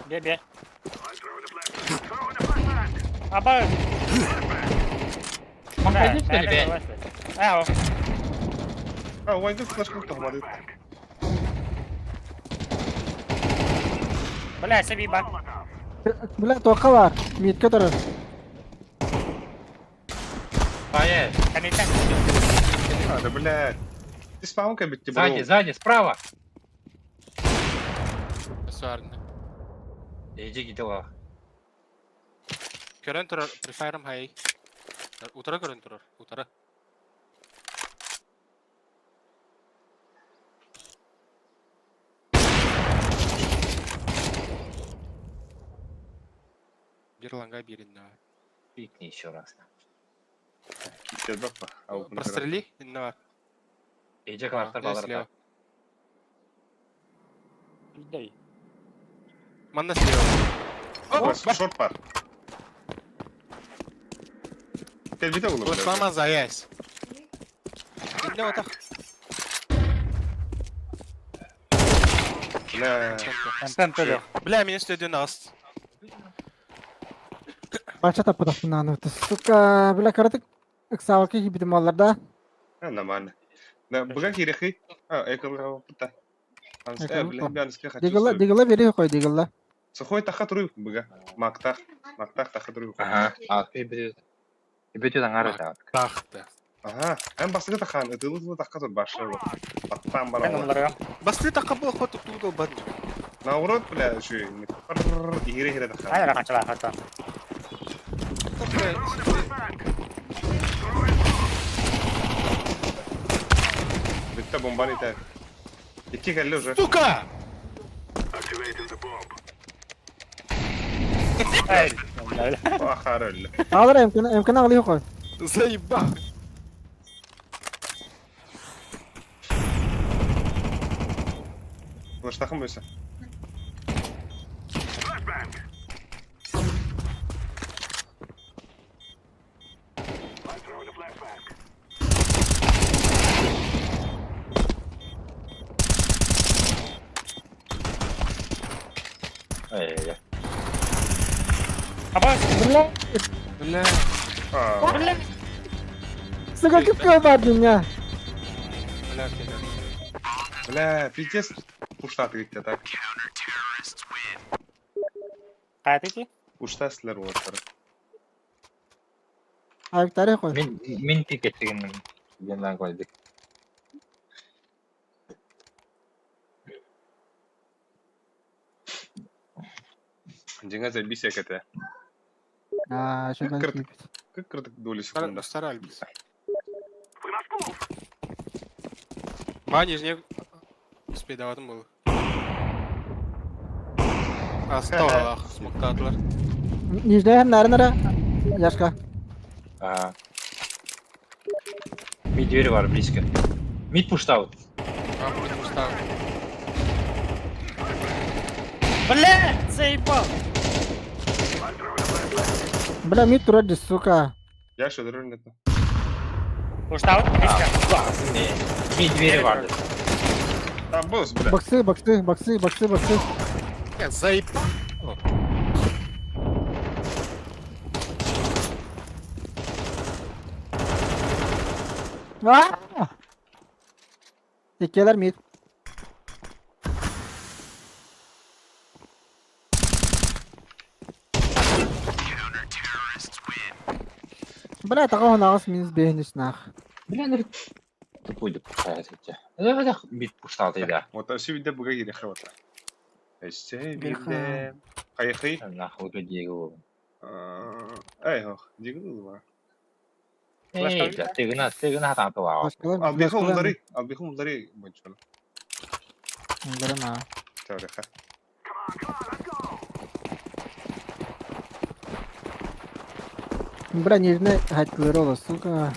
Бе, бе. Аба. Маңкайды что ли бе? Ау. А, уайды флешку тахмады. Бля, себе ба. Бля, тоққа бар. Мидке турар. Хайа. Канитен. А, да, блядь. Ты спамка бит Сзади, сзади, справа. Сарны. Иди дела. Көрөн турар, префайрым хай. Утара көрөн турар, утара. Бир ланга бирин на. Пикни еще раз. Прострели на. Иди кластер балар. Дай. Манна слева. О, Шорт пар. Ты видел его? Реклама заясь. Инне отах. Бля. МПМП жоқ. Бля, меня следует нас. Бача таппатах мынаны. Сука, бля, каратык. Ыксалки хибитим олар да. А, нормально. Да, быга кирехи. А, эколга пута. Анска, бля, бянска хочу. Дигылла, дигылла бери қой, дигылла. Сухой таха туру быга. Мактах. Мактах таха туру. Ага. А, ты бит. Бит аңар да. Тахта. Ага. Эн басыгы тахан, ытылы таха тур башы. Баттан Мен бар. оларға. Басты тақа бұл ход тудал бат. Наоборот, бля, еще ихире хире тахан. Ай, раханчала хата. Битте бомбаны так. Икки келли уже. Сука! Ай, Ахар өллө. Алар эмкин, эмкин ағылы қой. Заебал. Флештахым бөсө. Ай-яй-яй. Аба, Бля, Бля. А, бля. сука, кип бар dünya. Бля, бля. бля, пиздец. Пуштаты гитте так. Қайты ки? Ушта силер болоттар. Айыптары қой. Мен мен пик еттигенмин. Гендан койдук. Жеңе забись экете. А, шудан Кырт. кип. Как кырдык доли секунда. Старались. Ба, нижний успейдаватым был. Асталах, смоктатлар. Нижний hem нары нары. Яшка. Ага. Мид двери бар близко. Мид пуштаут. А, мид пуштаут. Бля, заебал! Бля, мид вроде, сука. Я что, дурак, это? Пуштаут, близко. Мид двери бар. Там босс, бля. Боксы, боксы, боксы, боксы, боксы. Я заебал. А! Иккилэр мид. Бля, такого нағыз минус бейін нах. Бля, ну тупой да пускает эти. Это мид пуштал да. Вот все виде буга гире хавата. Эссе виде. Хайхи. Нахуй тут Диего. Эй, хох, Диего. Эй, бля, ты гна, ты гна там това. Албиху мудари, албиху мудари бончола. Мудари ма. Теореха. Бля, нижний хаттылар сука.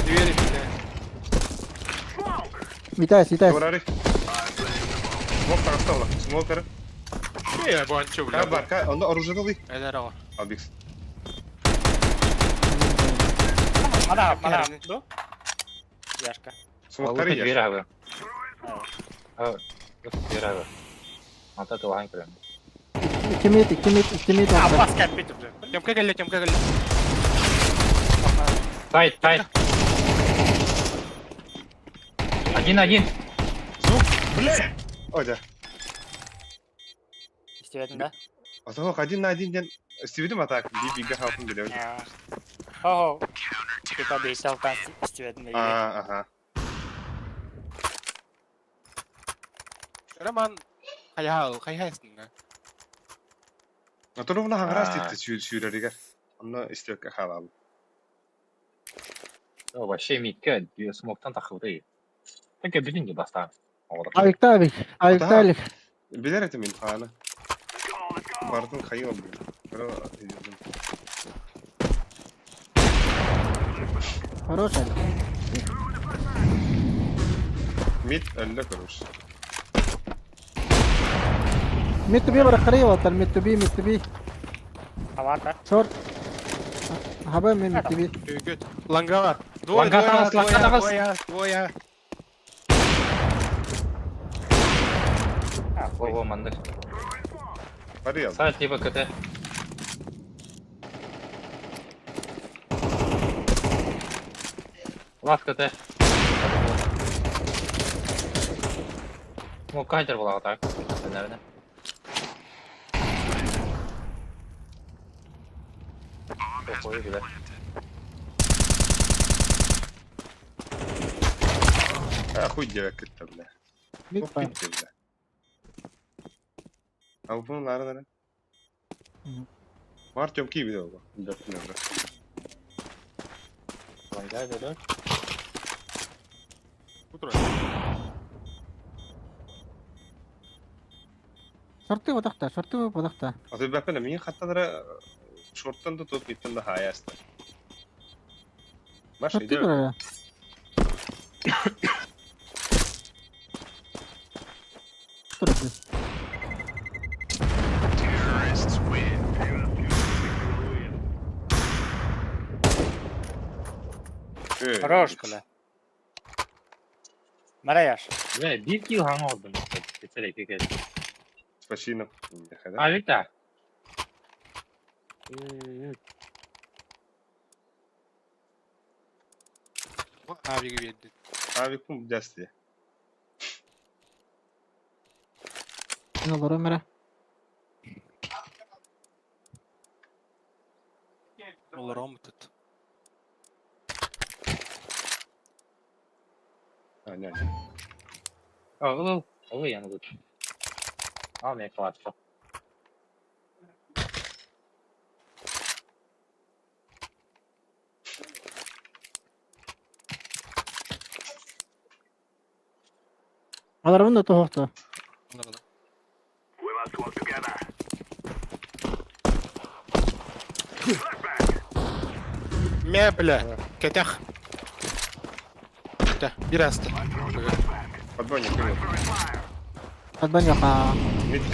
Двери, бля. Витас, Витас. Турари. Смок таҕысталла. Смокер. Я бончу, бля. Ка бар, ка, онда оружие дали. Эдер Албикс. Мана, мана, ду? Яшка. Смоктары Дверь я. ага. Дверь ага. Ата туған кірем. Икки мид, икки мид, икки мид. А, бас кәппет уже. Тёмка кэллэ, Тёмка кэллэ. Сайт, сайт. Один, один. Звук, бля. Ой, да. Истебетін да? Ата один на один ден. Стивидим атак. Би биге халтын биле. Хо-хо. Типа бейсалтан истебетін А, ага. Роман хайхал, хайхайсың. Ата ровно хаңрас титти сүүрэригер. Онно истебекке халал. Вообще мидке смоктан тахылды. Так билин бастан. Авик, авик, авик, авик. Билер этим инфаны. Бардын хайы oldu. Хорош, Алик. Мид әллә көрүш. Мид туби бар қарай отар, мид туби, мид туби. Авата. Шорт. Хаба мен мид туби. Good. Лангала. Двое, Ланга двое, тағыс, ланга двое, тағыс. двое, двое. Во, мандык. Бар Сайт либо КТ. Лав КТ. Ну, кайтер была так, наверное. Ой, бля. А, хуй девек кетті, бля. Мид Хуй бар. бля. А бұның нары нары. Бар тёмки видео ба. Ланга, да? Утро. Шорты бодақта, шорты бодақта. А ты бәпәле мин хаттанара шорттан да топ иттен да хаяста. Маш Шорты иде. бар. Шорты. Хорош, бля. Мараяш. Бля, bir kill hang oldu. Keserek keser. Спасибо. А, Виктор. Авига берді. Abi kum desti. Не олар өмірі. Олар омытыт. А, не. Ол, ол яны тут. Ал мен класс. Алар бұнда тоқты. Олар. Эмэ, бля, кэтэх. Да, бир аста. Подбойник привет. Подбойник.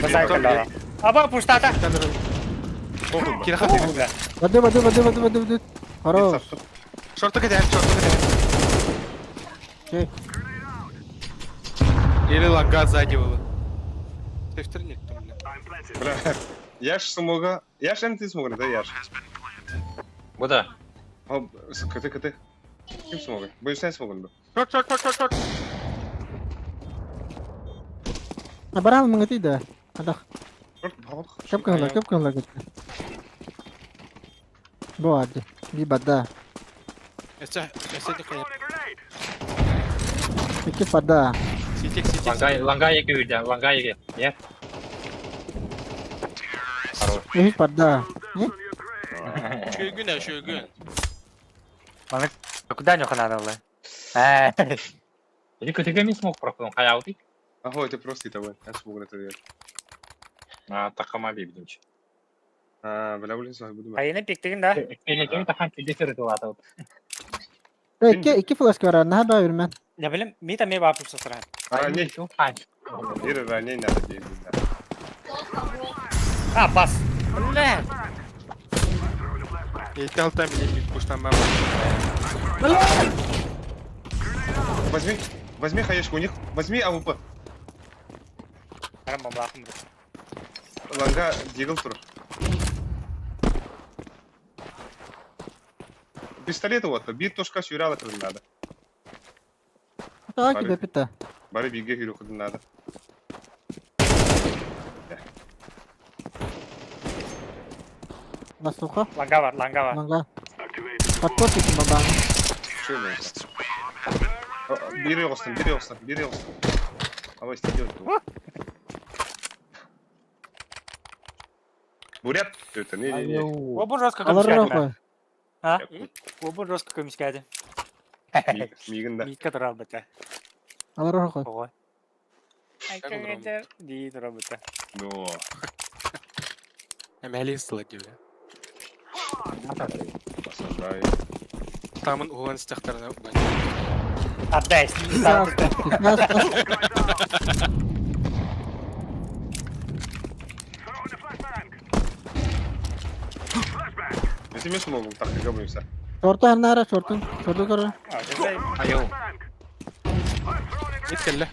Басай Аба пустата. Кира хаты. Воды, воды, воды, воды, воды, воды. Хорош. Шорты кэтэх, шорты кэтэх. Окей. Или лага сзади было. Сефтер нет там, бля. Бля, я ж смога. Я ж МТ смога, да я ж. Бу да. Кыты, кыты. Ким смога? Боюсь, смога, да. Шорт, шорт, шорт, шорт, шорт. Баран мыңыты да. Адах. Шорт, бабах. Кеп кыһыла, кеп кыһыла кетті. Бу ады. Би бада. Эсэ, эсэ дихайя. Икки бада. Ситек, ситек. Ланга, ланга еке үйде, ланга еке. Е? Хорош. Үһүс бада. Шөгін, ә, шөгін. Маны куда не хананы олай? Э. Или көтөгө мен смог проходом хаялды. Ага, это просто того. Я смог это делать. А, тахама бибдимч. А, бля, блин, сах буду. Айына пиктигин да. Пенетер тахан килде сырытылаты. Икки икки флешка бар, наһа ба үрмән. Я билем, ми там бап сыран. Раней. Ира раней надо делать. А, бас. Бля. Я тал там или пуштан мама. Возьми, возьми хаешку у них, возьми АВП. Харам бомбахым. Ланга дигл тур. Пистолет вот, бит тушка сюряла кырын надо. Так, тебе пита. Бары биге хүрү кырын надо. Настуха. Ланга бар, ланга бар. Ланга. Подпортик бабаны. Что это? Бири оғыстын, бири оғыстын, бири оғыстын. Давай, что делать? Бурят? Это не, не, не. Обу жестко Алар көмүскәде. А? Обу жестко көмүскәде. Мигін да. Микка тура албыта. Алар охой. Ого. Айкаңа ди тура албыта. Но. Әмәлі сылы деп. Осажаю. Тамын уған стяқтарына Отдай. Это мен смогу, так и говоримся. Шорты ханара, шорты. Шорты көрө. Айыл. Нет келле.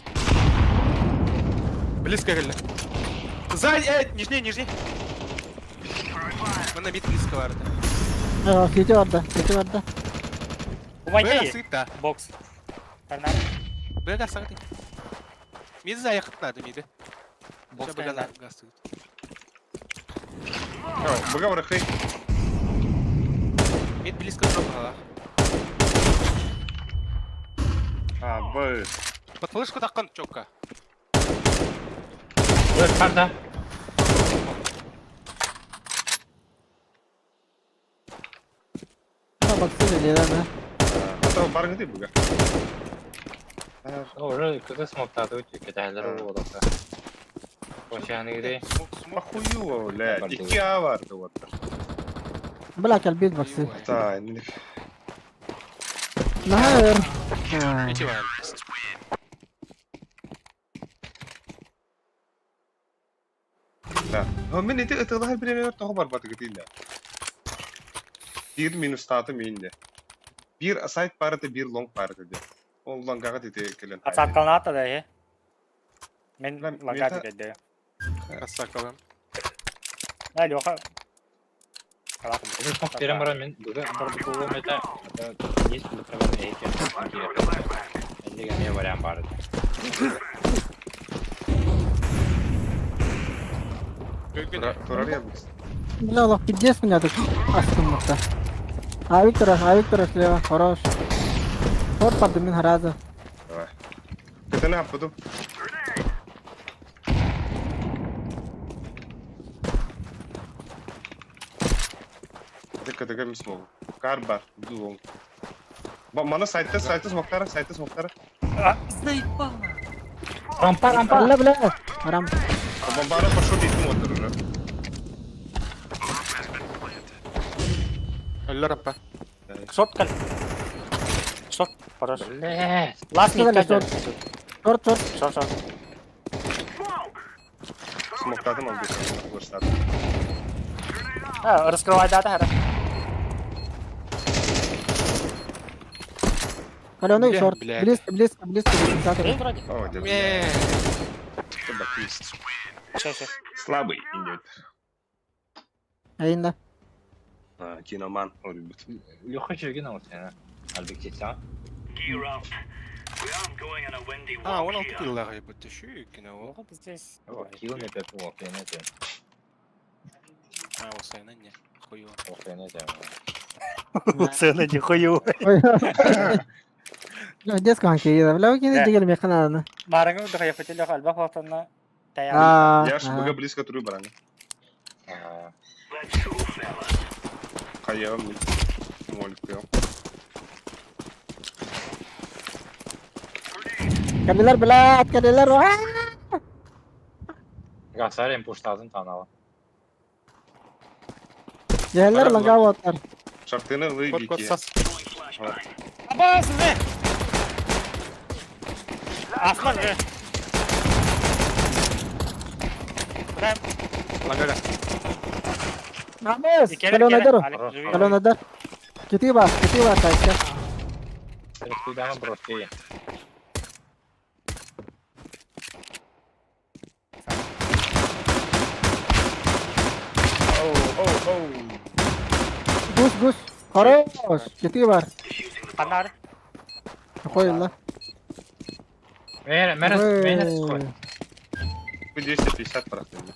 Близко келле. Сзади, нижний, нижний. Мына бит близко барды. Сити барда, сити барда. Умайтай. сыта. Бокс. Бэга сагды. Миди заяқыт надо, миди. Бокс. Бэга гасты. Бэга барахай. Мид близко пропала. А, Б. Под флешку таққан чокка. Ой, карда. Баксы или да? А то баргы буга. Уже көтө смоктады өтө кетәлер болду. Кошаны Охуево, бля. Икки А барды вот. Бля, калбит баксы. Да, Нахер. Эти бар. Да. Мен эти ытылар биремер тоҕо барбаты гытыйда. Бир минус таты мейинде. Бир сайт барыты, бир лонг барыты де. Ол лонгага дети келен. Ацаткалната да, е. Мен лонга деди. Асакалам. Да, Леха. Уже смог перемора мен бүгін бір это есть например эти. Эндиге вариант бар. Бля, лох, пиздец меня тут астыммыкта. А Виктора, а Виктора слева, хорош. Вот подымин раза. Давай. Это на потом. Это смогу. Карбар, дулон. Мана сайтта, сайтта смоктара, сайтта смоктара. Заебала. Рампа, рампа. Бля, бля. Рам. Бомбара пошел бить мотор уже. Өллөр рампа. Шорт кэл. Шорт, хорош. Блядь. Last mid Шорт, кэл. Шорт, шорт. Шорт, шорт. Смоктадым ол бир. А, раскрывай дата, хара. Каленый Бля, шорт. блядь. Близко, близко, близко. Эй, Десятый. вроде. О, дед. Мэ. Ща, ща. Слабый идет. Айында. Киноман. Ой, ребят. Леха чөген ол сені. Альбек сетсең. А, он алты киллаға ебітті шү екен ол. Вот здесь. Килл не пеп ол сені те. А, ол сайына не. Хуё. Ол сені те. Цены нихую. Детского ханки. Бля, окей, дигел механа. Барыңы духая фотелё альба хватана. Таяр. А. Я ж быга близко туру бараны. Кая молик кая. Калилар, блядь, калилар. Гасарем пуштазын таналы. Жайлар ланга оттар. Шартыны Кот, кот, лыбики. сас. Абас, не! Асман, не! Прям. Лагага. Намес. Калонадар. Калонадар. Кити бас, кити бас, айка. Куданы брости. Оу, оу, оу. Гус, гус. Хорош. Кити бар. Панар. Қойылла. Мэр, мэр, мэр, 250 процентов.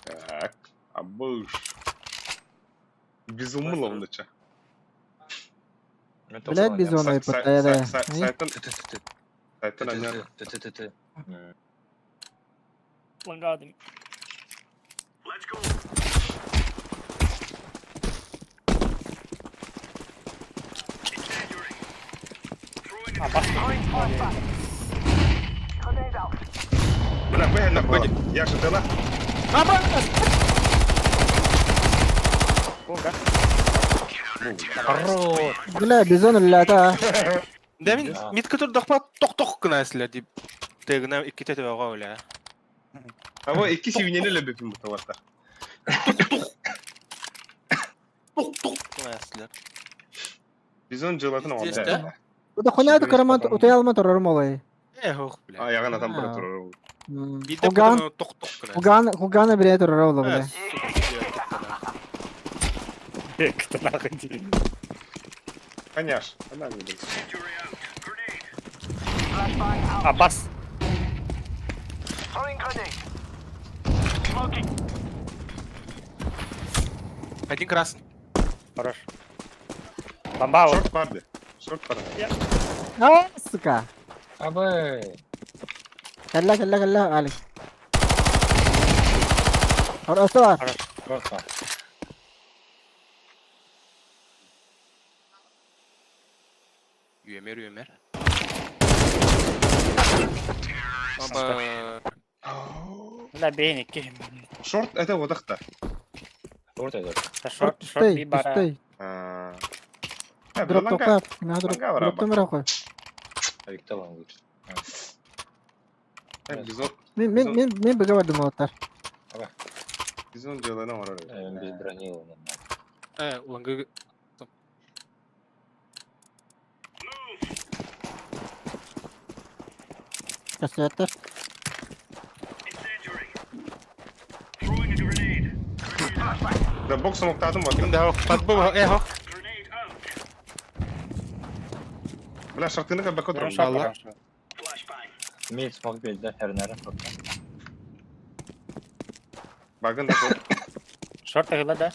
Так, а быш. Безумловныча. Блядь, бизон ипотеда. Сайтын... Сайтын аняр. Лангадым. А, бас. Бля, бля, на ходе. Я же дала. Хорош. Бля, бизон үлләті. Да мин митка турдахпа ток-ток гына эслер дип. Тегіне икки тете бага оля. А во икки сивнени лебепим бутаватта. Тук-тук гына эслер. Бизон жылатын Здесь, оңда. да? Уда хуняды караман утая алман торор молай. Э, ох, бля. А, яган атам бара турар. Бидде Хуган, ток-ток гына. Хуган, Хугана бире торор ола, бля. Кто нахуй тебе? Коняш. Она не будет. А, бас. Один красный. Хорош. Бомба вот. Шорт барды. Шорт барды. А, сука. Абы. Калла, калла, калла, Алик. Хорошо бар. Просто. Үйемер, үйемер. Аба. Бля, бейн, икки. Шорт это одақта. Шорт это. Шорт, шорт, би бара. Пустой. А, Дроп тоқап. На дроп. Ланга Дроп томра қой. Виктор лучше. Бизон, Мен мен мен мен біге бардым оттар. бизон жылына орар. Без брони он. Э, ланга. Касеттер. Да бокс оқтадым вот. Кимде хох? Подбу, э, хох. Бля, шартыны как бакот Шорт, Алла. хорошо. Мид смог бить, да, Хернера. Багын да сол. Шорт тагыла, да?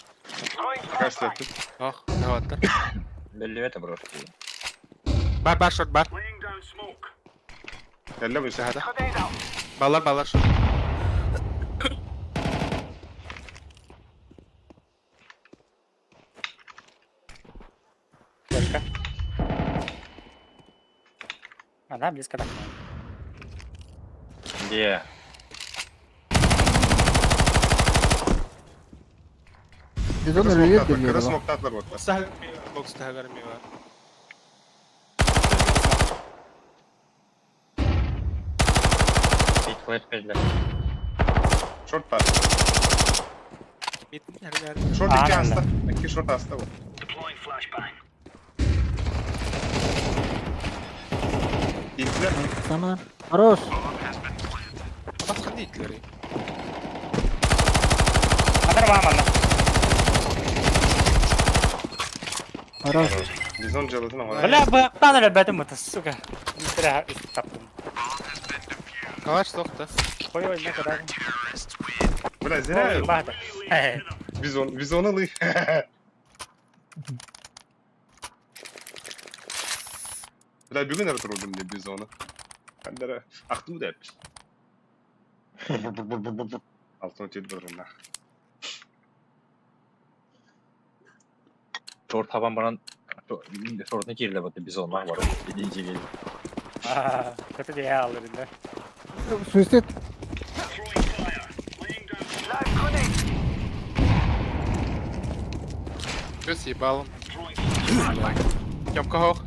Кашлы тут. Хох, даваттар. Беллевета броски. Бар, бар, шорт, бар. Әллә бу шахада. Балар, балар, шорт. Флешка. Она близко так. Где? Бизон өлүөр Кыра диэн смоктатлар вот. Бокс таһыгар эмиэ баар. Бит флеш кэллэ. Шорт бар. Мид нэрнэр. Шорт икки Аан аста. Икки шорт аста вот. Иттилер. Самар. Хорош. Бас ханна иттилэрий? Манар баа манна. Хорош. Бизон дьыалатын оҥорор. Бля, быктан өлбөтүм это, сука. Бля, таптым. Калаш суох да. Ой, ой, не куда. Бля, зря. Баада. Бизон, бизон ылый. Бля, бүгүн эрэ турдум диye бизону. Хандара ахтым да эппит. Алтын өтеді бұрыннах. Шорт хабан баран шортны киирдэ бата бизоннах бар. Иди Kötü diye alır indi. Суицид. Все съебалом. Тёмка хоох.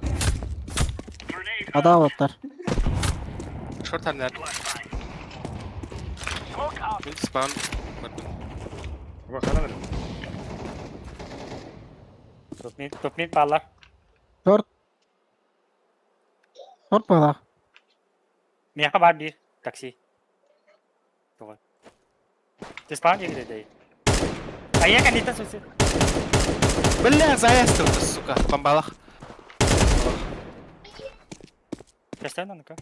Адаабаттар. Шорт ханнар. Мин спам. Барбын. Бахана Топ mid, top mid баалар. Шорт. Шорт буолар. Миэхэ баар биир такси. Тоҕо. Диспаун диэки дэй. Айа кэнниттэн суицид. Бля, заезд сука. Бомбалах. Көстөн онука.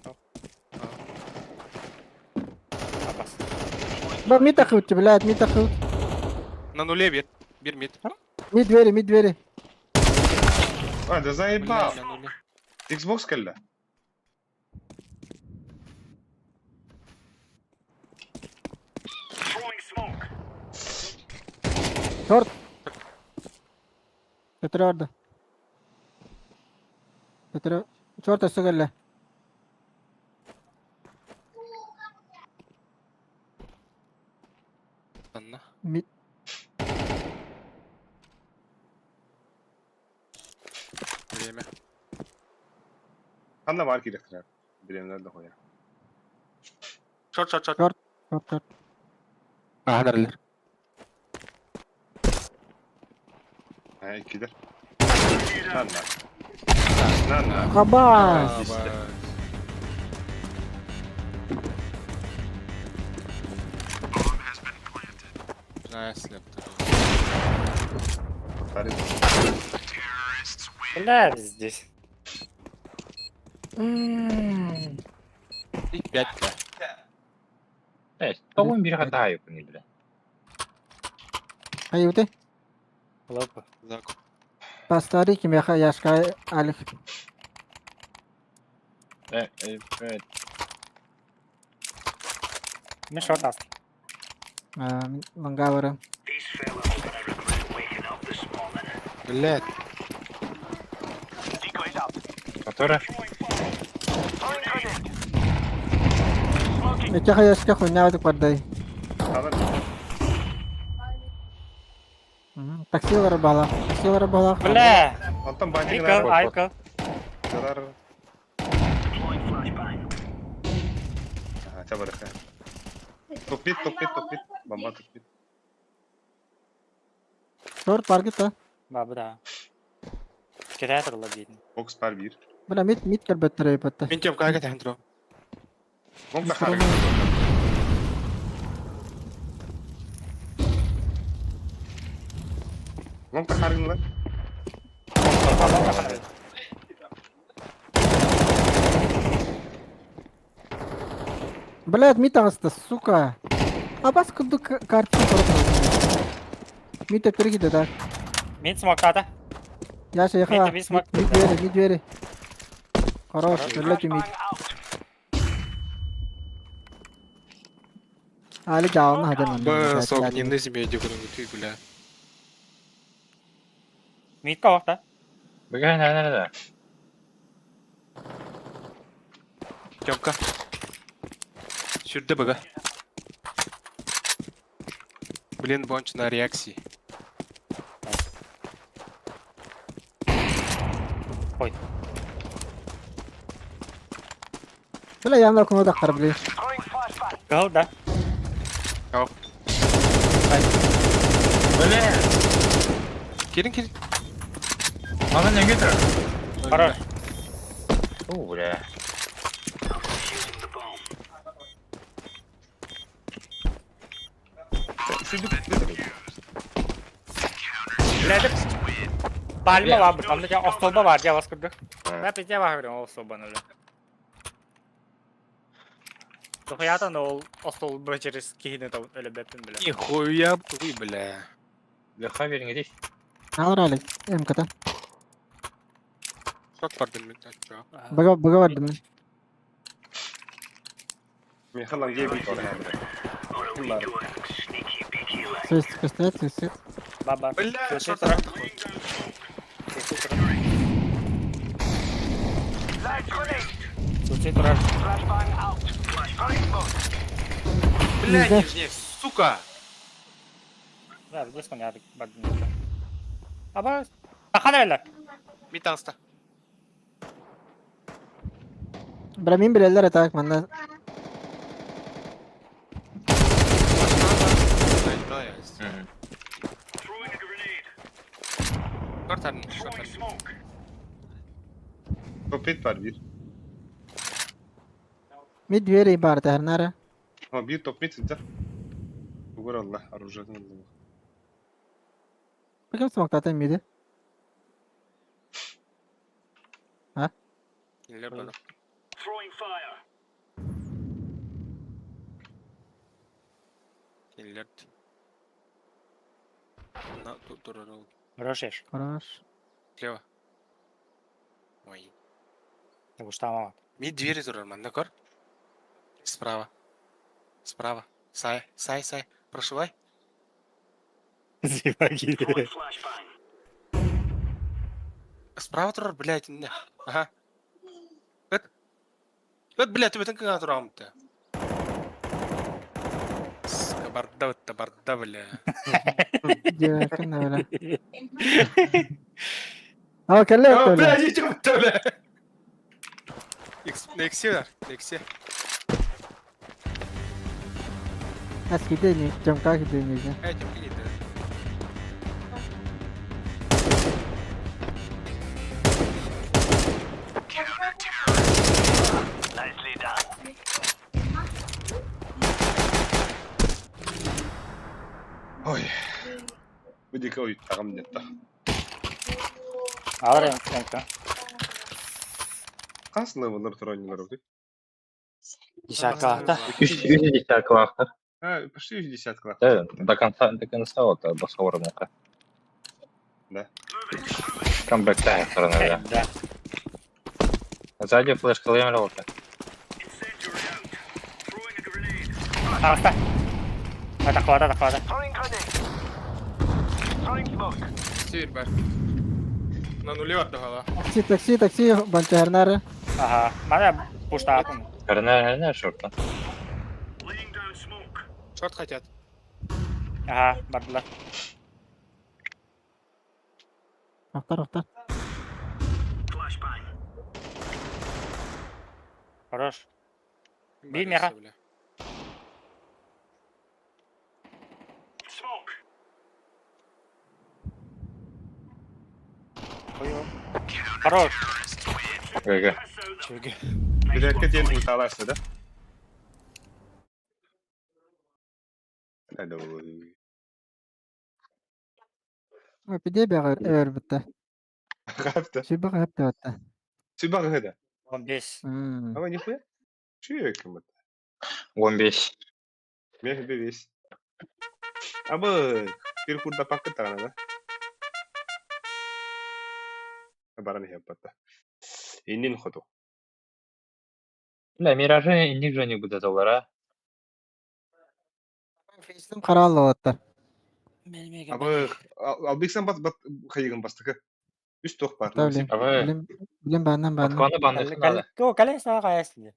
Апас. Ба мид ахыут, блядь, мид ахыут. На нуле бир. Бир мид. Мид двери, мид двери. А, да заебал. Бля, на нуле. Xbox кэллэ. Шорт. Төтөрү орда. Төтөрү. Шорт өссө кэллэ. Анна. Мид. Время. Ханна бар киирехтэрэ. Бириэмнэр да хоя. Шорт, шорт, шорт. Шорт. Шорт, шорт. Аһанарлар. Ha, иккилэр. Нанна. Нанна. Хабас. Знаю, слеп. Тарик. Бля, здесь. И 5 Э, тоҕун биир хатаайы күнү бля. Айыты. Лопа. Закуп. Бастари кимеха яшка алих. Э, э, э, Мин шорт астым. Лангавара. Блядь. Которая? Икки яшка хуйня бардай. Ханна. Таксилар бала. Таксилар бала. Бля! Онтон бантик Айкл, айкл. Зарар. Ага, чабарыха. Тупит, тупит, тупит. Бомба тупит. Шорт бар гит. Бабы да. Кирә турла бит. Бокс бар бир. Бля мид мид кэлбэттэр эбэтэ. Мин Тёмка ага тэхэн Лонг тахар. Лонг тахаргынлар. Блядь, мид аҕыста, сука. Абас курдук картина Мид өттүрү да. Мин смоктата. Яша яха. Мид, мид смок. Мид двери, мид двери. Хорош, өллөтү мид. Али жаалын хадыр Б, сок, не на земле, где ты, бля. Мид кавакта. Быга, на, на, на. Тёмка. Сүрдэ быга. Блин, бонч на реакции. Ой. Бля, я на кому тахтар, блин. Кыл да. Ау. Бля! Кирин кирин. Мана не гитра. Хорош. Фу, бля. Блядь. Пальма бар, там дьэ остолба бар дьэ вас курдук. Бә пизде бар көрүм ол остолбаны бля. Дохуятан ол остолба через киһини табын өлөбөппүн бля. Нихуя ты, бля. Леха вериҥ Алыр Алик, МКТ. Шот бардым мен. Чё? Бага бага бардым мен. Михаил Андреевич Ким бар? Сөз көстөрөт, сөз. Баба. Бля, Сөз шот турар. Сөз турар. Бля, Нельзя. нижняя, сука! Да, здесь понятно, бардым. Аба, Ахан эле. Мид таҥаста. Бля, мин билэллэр этак манна. Шорт шорт Top var bir. Мид двери бар тахарнара. Ama bir top mid да. Бугор Allah оружие Allah. Бакым смоктатын миди. Нелер бар. Нелер. На, тут турар ол. Хорош. Хорош. Слева. Ой. Уштамамат. Мид двери турар манна көр. Справа. Справа. Сай, сай, сай. Прошивай. Справа турар, блядь. не. Ага. Ыт. Ыт, блядь, түбэтин кыҥа тураҕым-ты. Сука, барда ытта, барда, бля. Дьэ, кэннэ бля. А, кэллэ О, бля. блядь, иди бля. Икс, на иксе, да, на иксе. Аскиде не, Тёмка киде не. Эй, Тёмка, иди, да. Ой. Бу дике уйуттаҕым диэтэ. Алар МК. Хас левеллар турар оҕу? Десятка да. Үс үс десятка вахта. А, почти үс десятка. Да, до конца вот басқалар мука. Да. Камбэк тайм сторона, да. Да. Сзади флешка лемер вот. Аста. Атаклада, атаклада. Север бар. На нуле отдавала. Такси, такси, такси, бантахарнара. Ага. Мана пуштаатын. Херня, херня, шорта. Шорт хотят. Ага, бардылар. Ахтар, ахтар. Хорош. Бил Бар меха. иксе, бля. Хорош. ГГ. Чүгө. Билэркэ диэн утаалаasta да? Hadi oy. Пиде бәгәр өр битте. Хапта. Сүбә хапта битте. Сүбә гыда. 15. Ама нихуя? Чү кем это? 15. Мех бевес. Абы бир курда пакы тагана да. Баран хеппата. Иннин хоту. Бля, миражи инник же не будет доллара. Фейстем караллы битте. Абы албиксан бат бат хайыгын бастыкы. Үс тох бар. Та блин. Абы Билем, билем баннан баннан. Москваны банных надо. Кале сага каясты.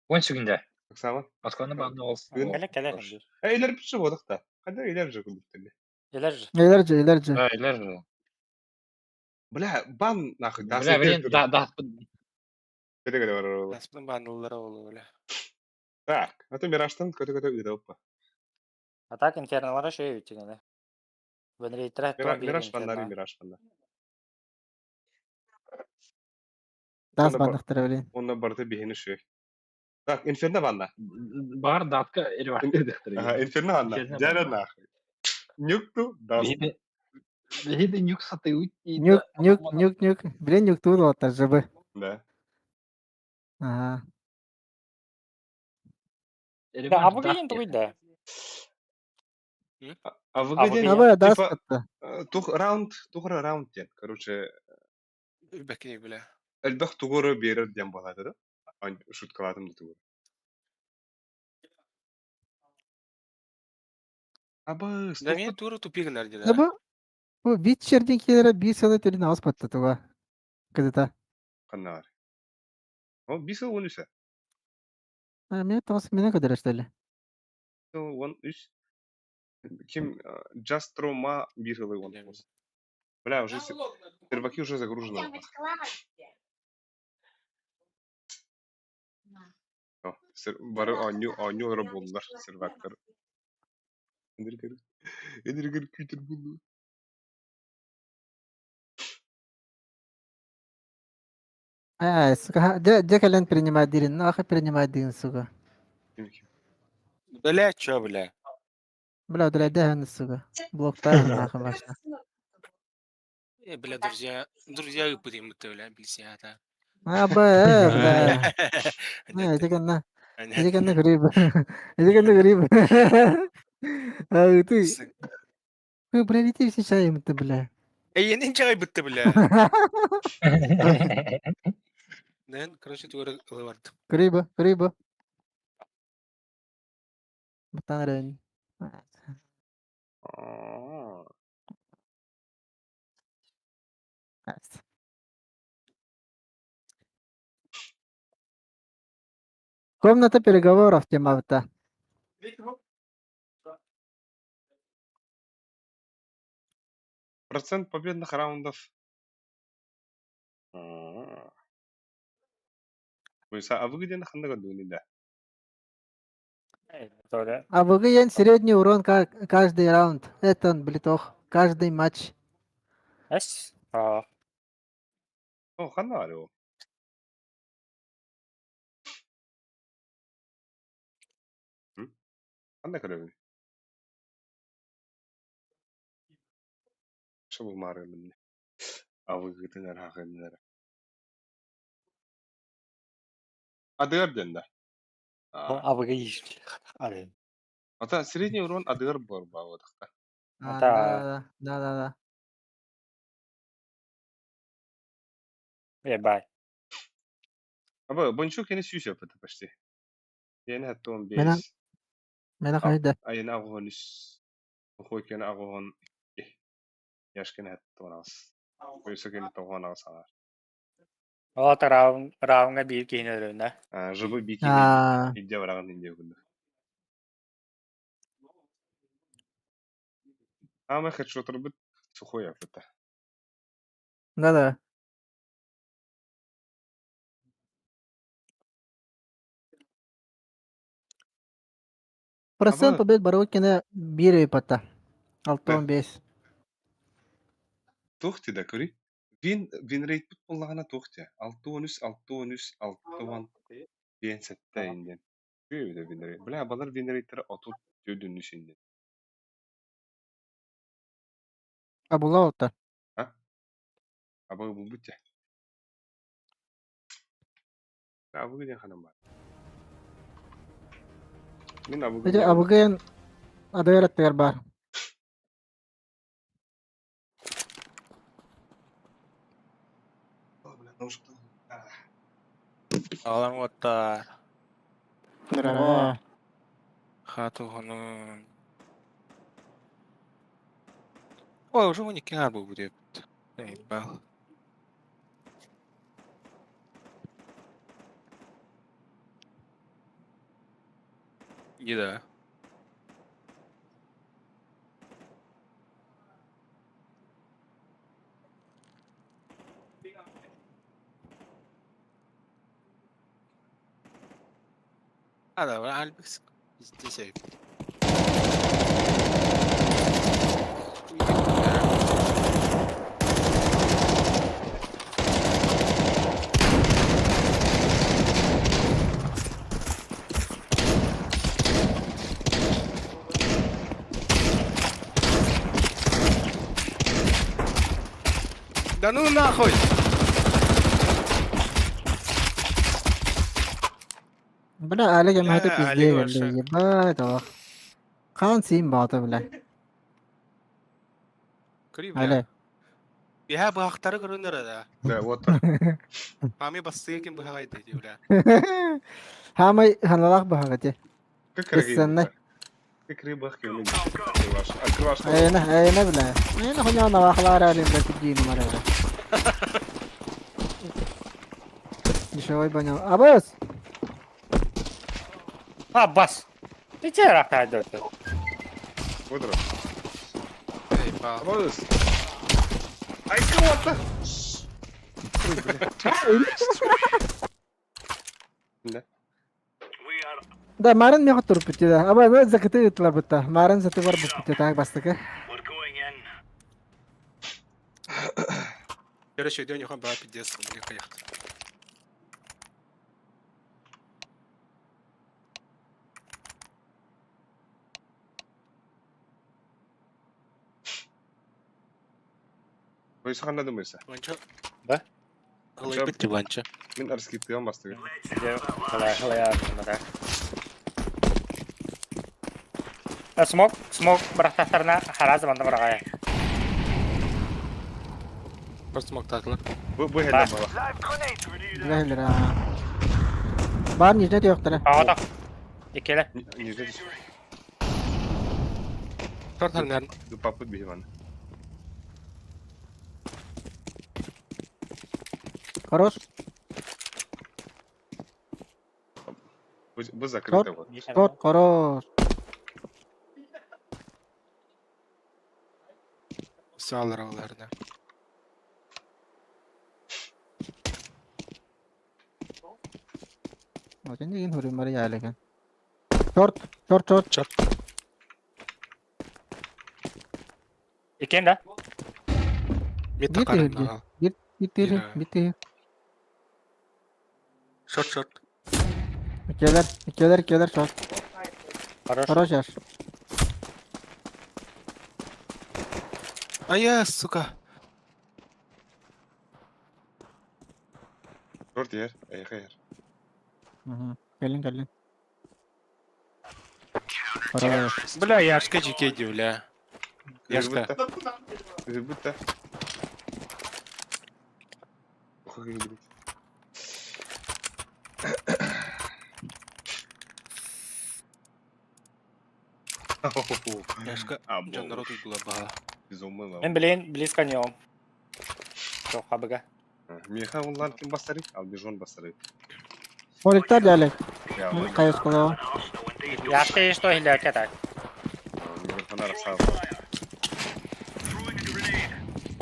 Он сүгүндэ. Оксана. Москваны баанна ол. Бүгүн- Кэлэ кэлэ. Э, илер битсе бодох та. Ханна илер же күндүктелли. Илер же. Илер же, илер же. Да, илер же. Бля, бан нахуй. Бля, блин, да, да. Таспын бааныллара олу, бля. Так, а то Мираштан көтө-көтө ыыта А так инфернолара шөй үтүгүнэ. Венрейтер Мираж баннары, Мираж банна. Дас баннахтара, блин. Онно барыта биһини шөй. Так, Инферно банна. Бар датка элеватор. Ага, Инферно банна. Инферно Дьэ банна. нахуй. Нюкту даст. Биһиги нюк сатыы Нюк, нюк, нюк, нюк. Блин, нюк тут вот ЖБ. Да. Ага. Да, а вы деген тугуйда. А вы А где? вы Абы дас Типа- кытта. Тух раунд, тухра раунд диэн. Короче, Бэкни, бля. элбэх тугуру биэрэр диэн буолаата да? Шуткалаатым да тугуру. Абы, Да мен тура тупигнар Да деді. бу бу Витчердин келere bir сылы төрүн ауыз паттатыга. Кыдыта. Каннаар. О, бис он үсэ. А мен тоғыз мене көдөрөштөлү. Он үс. Ким Just Throw бир сылы он тоғыз. Бля, уже серваки уже загружены. О, бары оонньуу оонньуу олоро буоллулар сервактар. Энергер энергер күүтэр буоллу. А, сука, де де кэлэн принимать дирин, нахуй принимать дирин, сука. Ким ким? Бля, чё, бля? Бля, удаляй сука. Блоктар нахуй башта. Э, бля, друзья, друзья ыппытым бля, билсия, та. А, б, бля. Не, эти канна. Эти канна гриб. Эти канна гриб. А, ты, вы, бля, лети все чаем ты, бля. Эй, не чай бытты, бля. Нен, короче, тура ылыбард. Гриба, гриба. Батарен. Аа. Комната переговоров тема-то. Процент победных раундов. Аа. Буйса, а вы где на ханна годуни, да? Толя. А ВГН средний урон каждый раунд. Это он, блитох. Каждый матч. Эс. А. О, ханна арыо. Ханна көрөбүн. Шабыл маарымын. А вы гытын арахын. Адыгар ден да. Аа. А вы иш. Ары. Ата средний урон адыгар бар баавадахта. А, Да. да, да, да, да. Э, бай. Аба, бончу кени сүүс это почти. Яна хаттон Мена- бес. Мена хайда. Айна агоон үс. Охой кени агоон Яш кени хаттон ас. Ойса кени тогон ас аар. Ол раунд раундга биир киһини өлөрүнэ. А, жыбы бики А, идде бараган инде күндү. Ама хедшотер бит сухой апыта. да, да. Процент Аба- побед Барокина биир пата. Алтон бес. Туох да көрүй. Вин винрейт бит боллагана туох те. 6 13 6 13 6 10 диэн сэттэ инден. Күө винрейт. Бля, балар винрейттер отут төрдүнүс инден. А була ота. Аба бу бутте. Абы ден ханам бар. Мин абы Эти АВГН адыгар бар. Алан оттар. Да. Хатуғының. Ой, уже он не был будет. Эй, бал. Не да. А, да, Альбекс. Здесь я. Да ну нахуй! Бля, Олег Бля, это Олег пиздец, вообще. бля, ебать, ох. Хан син баата, бля. Кри, бля. Олег. Биһэ быһахтары көрүнэр да. Да, вот. Ами бастыгы ким быһаҕай дии, бля. Хамай ханалаах быһаҕа ти. Как Бессонный. Как рыба Открываешь. Открываешь. Айна, айна, бля. Айна хуйня на вахлара алим, бля, тигин мара, бля. Дешевой банял. Абас! А, бас! Ты че рахтайды? Вот Эй, па. Вот. Ай, кого-то! Да. Да, марын меха турпути да. Аба, ну, закаты ытла бутта. Марын саты бар бутта, так бастыка. Короче, дёнь хан баа пиздец, бля, каях. Вы сахарно думаете? Ванча. Да? Алай бит ванча. Мин арскиттыган бастыгы. Халай, халай, Смок, смок, брахтахтарна харазы манда барагая. Просто смог татлар. Бу бу хәлдә бала. Бля, бля. Бар нижне тиоқтара. Ага, Икеле. Нижне Тортар Папыт бихиван. Хорош. Бу закрыто вот. Тот, хорош. Салар аларна. Отын деген хөрүм бар яалеген. Шорт, шорт, шорт. Шорт. Икен да? Мет Бит тақарын. Бит, бит, бит. Шорт, шорт. Келер, келер, келер, шорт. Хорош. Хорош яш. А я, сука. Шорт ер, эй хәйер. Келин, келин. Хорош. Бля, яшка жеке бля. Яшка. Бутта. Яшка. Жон народ уйдула баха. Безумно. Мен билен близко не он. Жоқ, хабыга. Миха онлайн ким бастары? Ал бижон бастары. Моликтар ялек. Кайыс кылоо. Яшка что хилля так.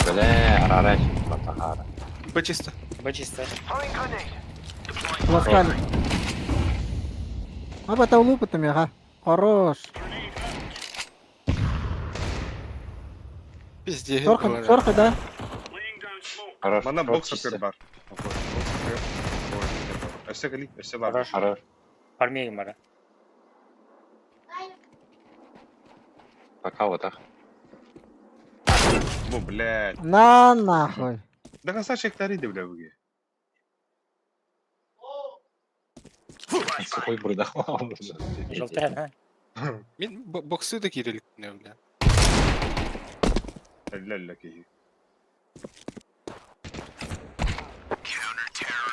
Бля, арара, батахара. Б чисто. Б чисто. Ласкали. Аба таулу потом я, Хорош. Пиздец. Шорха, шорха, да? Хорош. Мана шорт бокс чисто. бар. Өссө кали, өссө бар. Хорош. Хорош. Пармегин бара. Пока вот так. Бу, блядь. На нахуй. Да красавчик тариды, бля, буги. Сухой бурда. Желтая, да? Мен боксы да кирилик, бля. Ля-ля ки.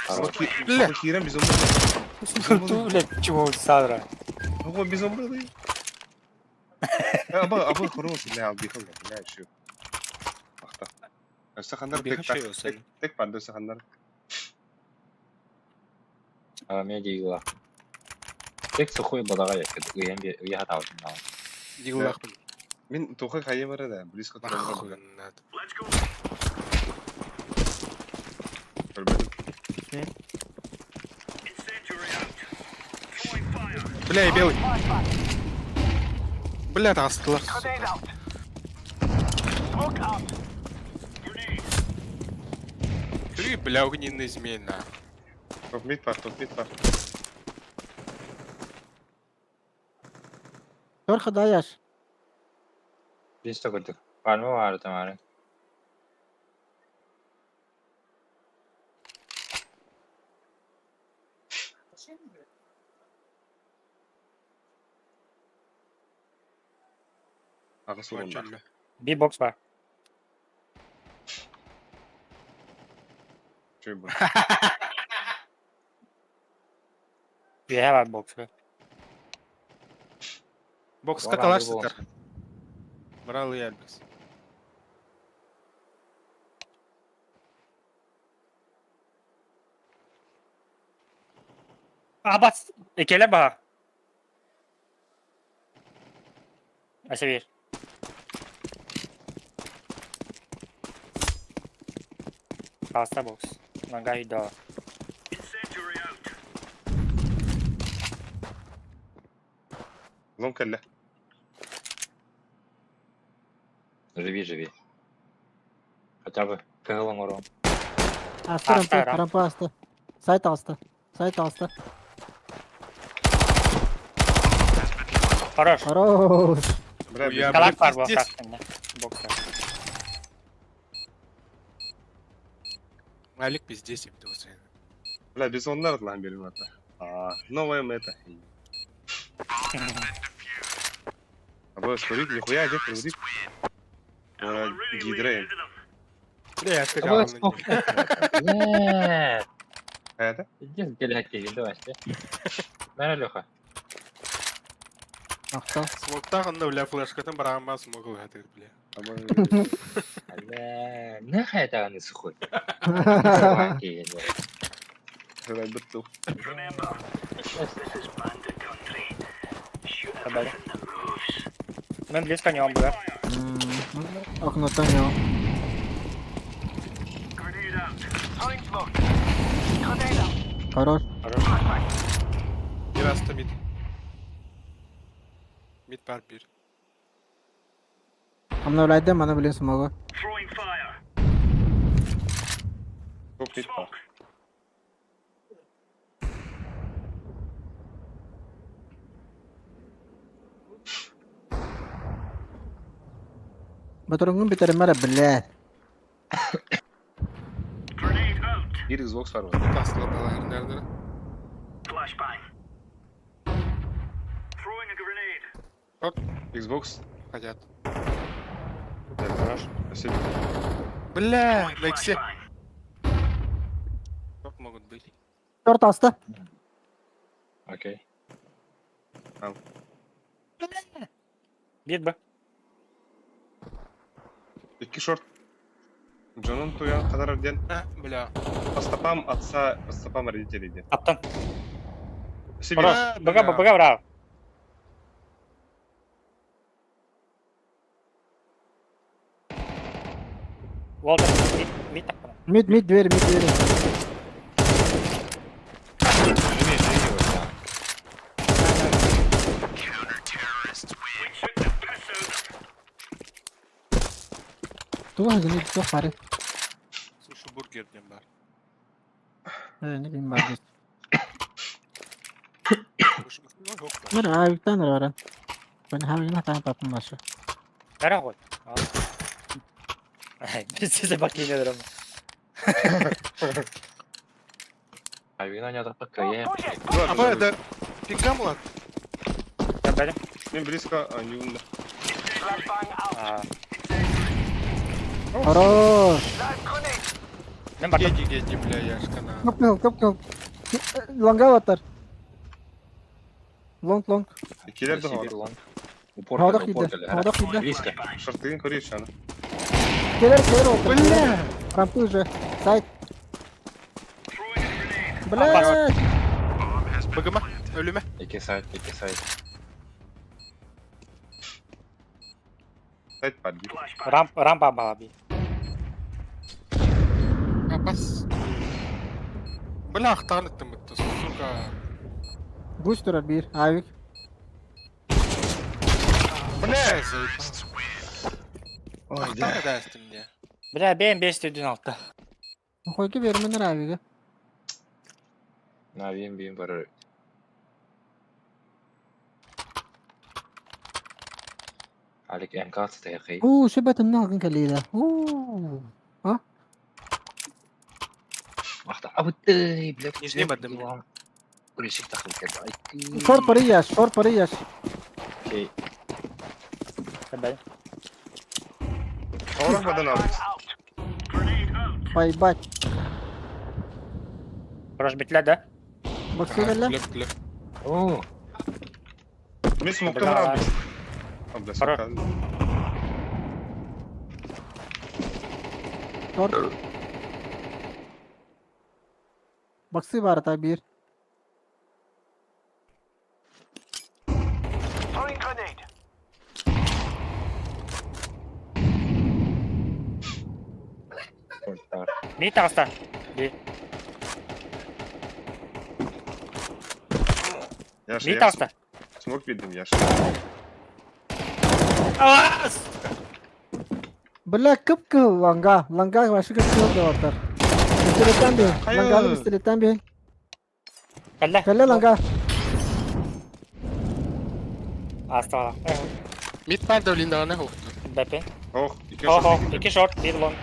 Хорош. Бля, кирем безумно. Ту, блядь, чего садра? Ого, безумно. Аба, аба хорош, бля, албихал, бля, еще. Ахта. Өссө хандар Албиха тек шөй осен. тек панды өссө хандар. А, меня дигла. Тек сухой балаҕа ыйан ыйа сатаабытым даҕаны. Диглахпын. Мин туха хайым эрэ да, близко туран Нахуй надо. Көрбөтүм. Бля, я белый. Бля, таҕыстылар. Сука. Три, бля, огненный змей, на. Топ мид бар, топ мид бар. Тор хадаяш. Биэс да курдук. Пальма баара тамара. Аҕыс уоннаах. Кончаллы. Би бокс бар. Чуй бу. Үөһэ бар бокска. Бокска Бараалы калаш буолан. сытар. Брал и Альбекс. Абас! Экеле баар. Ася биир. Хаста бокс. Нога и да. Лом кэллэ. Живи, живи. Хотя бы кыһыл оҥоруом. Аста Аста, рампа, рампа. рампа аста. Сайт аста. Сайт аста. Хорош. Хорош. Бля, Я, Калак блядь, бар бу пиздец. Бокса. Алик пиздец, ебать, вот это. Бля, бизоннар атлаан берим ата. А, новая мета. А смотри, нихуя, где прыгни. Гидрейн. Бля, я скакал. Нет! Это? Пиздец, блядь, давай, Наверное, Леха. Махтал. Смоктах, бля, флешкатын бараан смог лгатыр, бля. Бля, нахай это не сухой. Бытту. Мен близко не он был. Окно тонял. Хорош. Хорош. Bir hasta mid. Mid бар bir. Обновлять мана, блин, смогу. Топ мид бар. Батырыңын битеример, блядь. Bir Xbox var. Tasla балар nerede? Xbox. Хотят. Хорош. Спасибо. Бля, на иксе. Как могут быть? Торт аста. Окей. Бит бы. Икки шорт. Джонун туян кадар ден. А, бля. По стопам отца, по стопам родителей ден. Аптан. Спасибо. Хорош. А, Бага, бля. бага, браво. Уолтер, мид, мид таппана. Мид, мид, двери, мид, двери. Живи, живи, вот так. Туға жини туға пары. Слушай, бургер дем бар. Не ким бар. Слушай, Мир авиктан баран. Мен хавина тан папым башы. Нара ғой. Біз сізі бакине дұрым. А вина не отпак, я. А бля, да. Пикамлат. Бәлем. Мен близко, а, не умно. Хорош. Мен бардым. Геги, геги, бля, я шкана. Кып кыл, кып кыл. Лонга батар. Лонг, лонг. Икилер де бар. Упор, Хаудақ упор, киді. Хаудақ киді. Близко. Шортыгын көрейікші аны. Келер, келер отыр. Бля. Рампы уже. Сайт. Блядь. Быгыма, өлүмэ. Икки сайт, икки сайт. Сайт бар дии. Рамп, рампа баҕа А, бас. Бля, ахтаан ыттыммытты, сука. Гусь турар биир. Авик. Бля, заебал. Ой, Ахтаан дьэ. эдээстим мне. Бля, бэйэм 5 төрдүн алта. Хойку берменер авига. На, биим биим барар. Алик МК сытайхай. Уу, шөбөтүн алгын кэлиилэ. Уу. Ахта абытты, блядь. Нижний бардым. Күресик тахыл кэлбэ. Шор парыяш, шор парыяш. Окей. Бэй. Оҕолор бадан албыс. Пайбать. Хорош битле да? Баксы кэллэ. Леп, леп. Оо, Мен смоктан Бля. албыс. Бля, Хорош. смоктан. Шор. Баксы бар та биир. ультар. Мид таҕыста. Би. Яша, Мид я таҕыста. смок биэрдим, Яша. Аас! Бля, кып-кыһыл ланга. Ланга вообще кып-кыһыл доҕоттор. Пистолеттан биһин. Хайа. Ланганы пистолеттан биһин. Кэллэ. Кэллэ ланга. Ааста. Мид бар да өлүн даҕаны хоқту. Бэпи. Ох, икки Хо шорт. хо, икки шорт, биир лонг.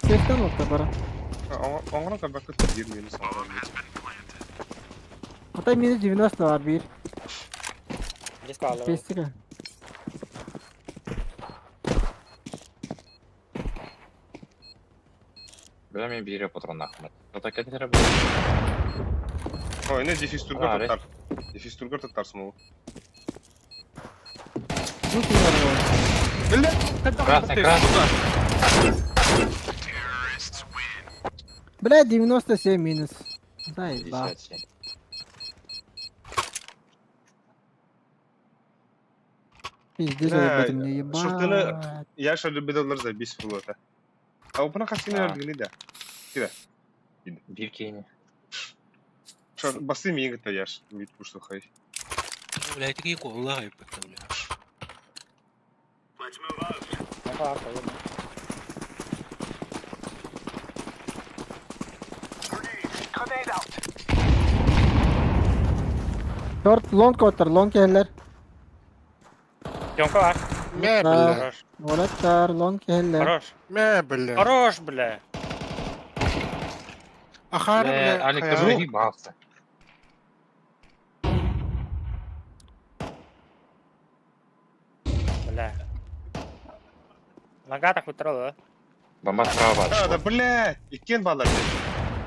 Сейфтен отта бара. Оҥорон көрбөккө биир минус оҥорон. Атай минус 90 бар биир. Диск аалла. Пестика. Бля, мен биире патрон ахмат. Ота кэтэрэ бу. Ой, не дефис тургар А, туттар. Дефис тургар туттар смогу. Гусь бар. Бля, Красный, красный. Бля, 97 минус. Заеба. 57. Пиздец, Бля, ебать мне ебать. шортыны- Яша любит забись в лота. А у хасины А. өргүнү да. Биир кейни. Шор басы миин гыта Яш. Мид пушту хай. Бля, такие лаги, бля. Шорт, лонг оттар, лонг кэллэр. Тёмка бар. Мэ, бля. Хорош. Олаттар, лонг кэллэр. Хорош. Мэ, бля. Хорош, бля. Ахара, Бля, бля. Алик, хайа. тоже баҕалса. Бля. Ланга так вытрала. Бомба справа. А, да бля, иккен балар.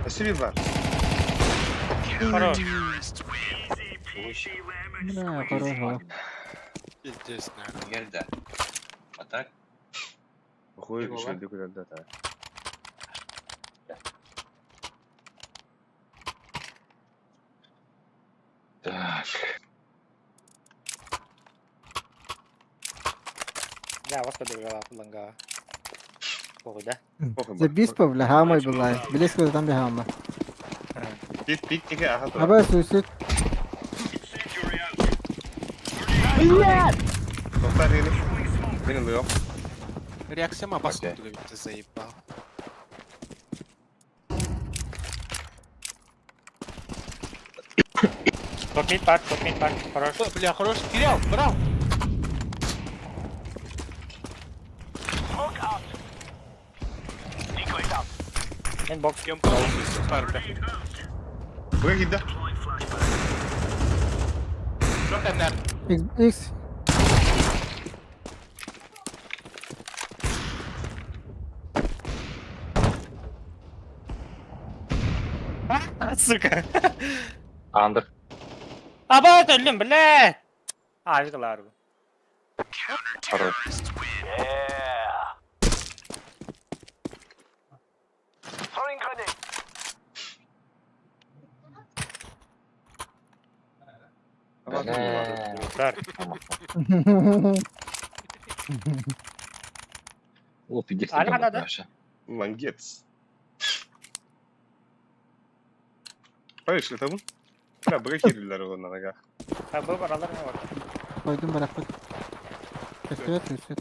Спасибо бар. Хорош. Бля, хорошо. Пиздец, наверное. Гельда. А так? Охуй, Чего, еще ба? иди куда да. Так. Бля, вас подбежала ланга. Похуй, да? Похуй. Забис по, бля, хамай была. Близко там бля хама. Пик пик тиге аха тура. Аба суицид. Тоқтар ені. Мені лыйок. Реакция ма бас Окей. кутуга битте заебал. Топ мид пак, топ мид пак. Хорош. О, Бля, хорош. Кирилл, брал. Мид бокс. Емка бар, бля. Бұға киді. Жоқ, әнәр. X, X. Сука. Андер. Аба, өлдүм, бля. А, видалар. Хорош. Тар. О, пиздец, Аля, надо. Лангец. Поешь, это вы? Бля, бракирилер оны ага. Ha bu baralар ne var? Койдум барахпыт. Көстүбэт, көстүбэт.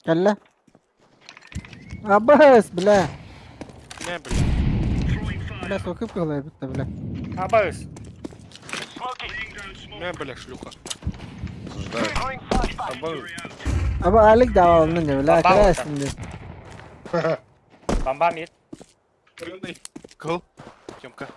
Кэллэ. Абас, бля. Не, бля. Бля, сокып кылайбыт да, бля. Абас. Не, бля, шлюха. Осуждаю. Абы. Аба Алик даалны не, бля, Бомба кэлэсин Бомба мид. Кыл. Тёмка.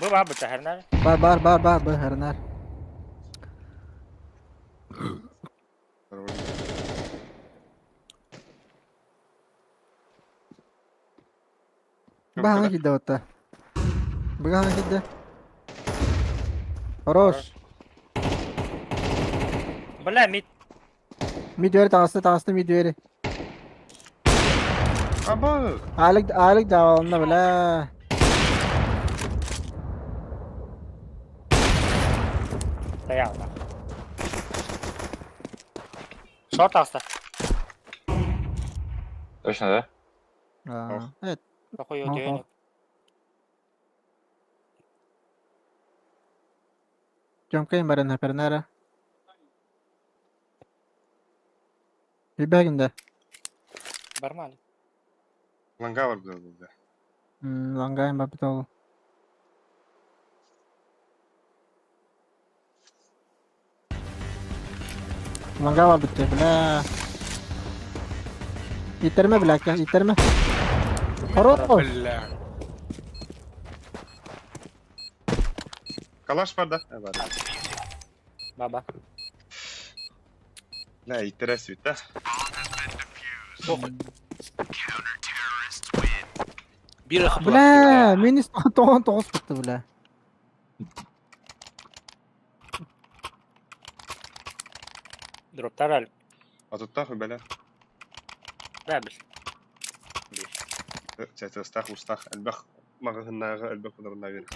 Bu var bu teherler. Бар, бар, бар, бар, бар, харнар. Баһана кидде отта. Баһана кидде. Хорош. Бля мид. Ми двери таҕыста, таҕыста ми двери. Абы. Алик, Алик даалны, бля. Стоял да. Шорт аста. Точно, да? А, Evet. Такой Ага. өтөйөн. Тёмкайым баран хапернара. Бибэгинде. Барман. Ланга бар бля. Лангайым бапыт ол. Ланга бар битте, бля. Итерме, бля, итерме. Хорош. Бля. Калаш бар да? Ә, бар. Баба. Бля, интерес бит, да? Похуй. Бир хп. Бля, минус 99 битте, бля. Дроптар ал. Атуттах бля. Бәбил. Чатастах устах элбэх магыһыннааҕы элбэх кударыннааҕы.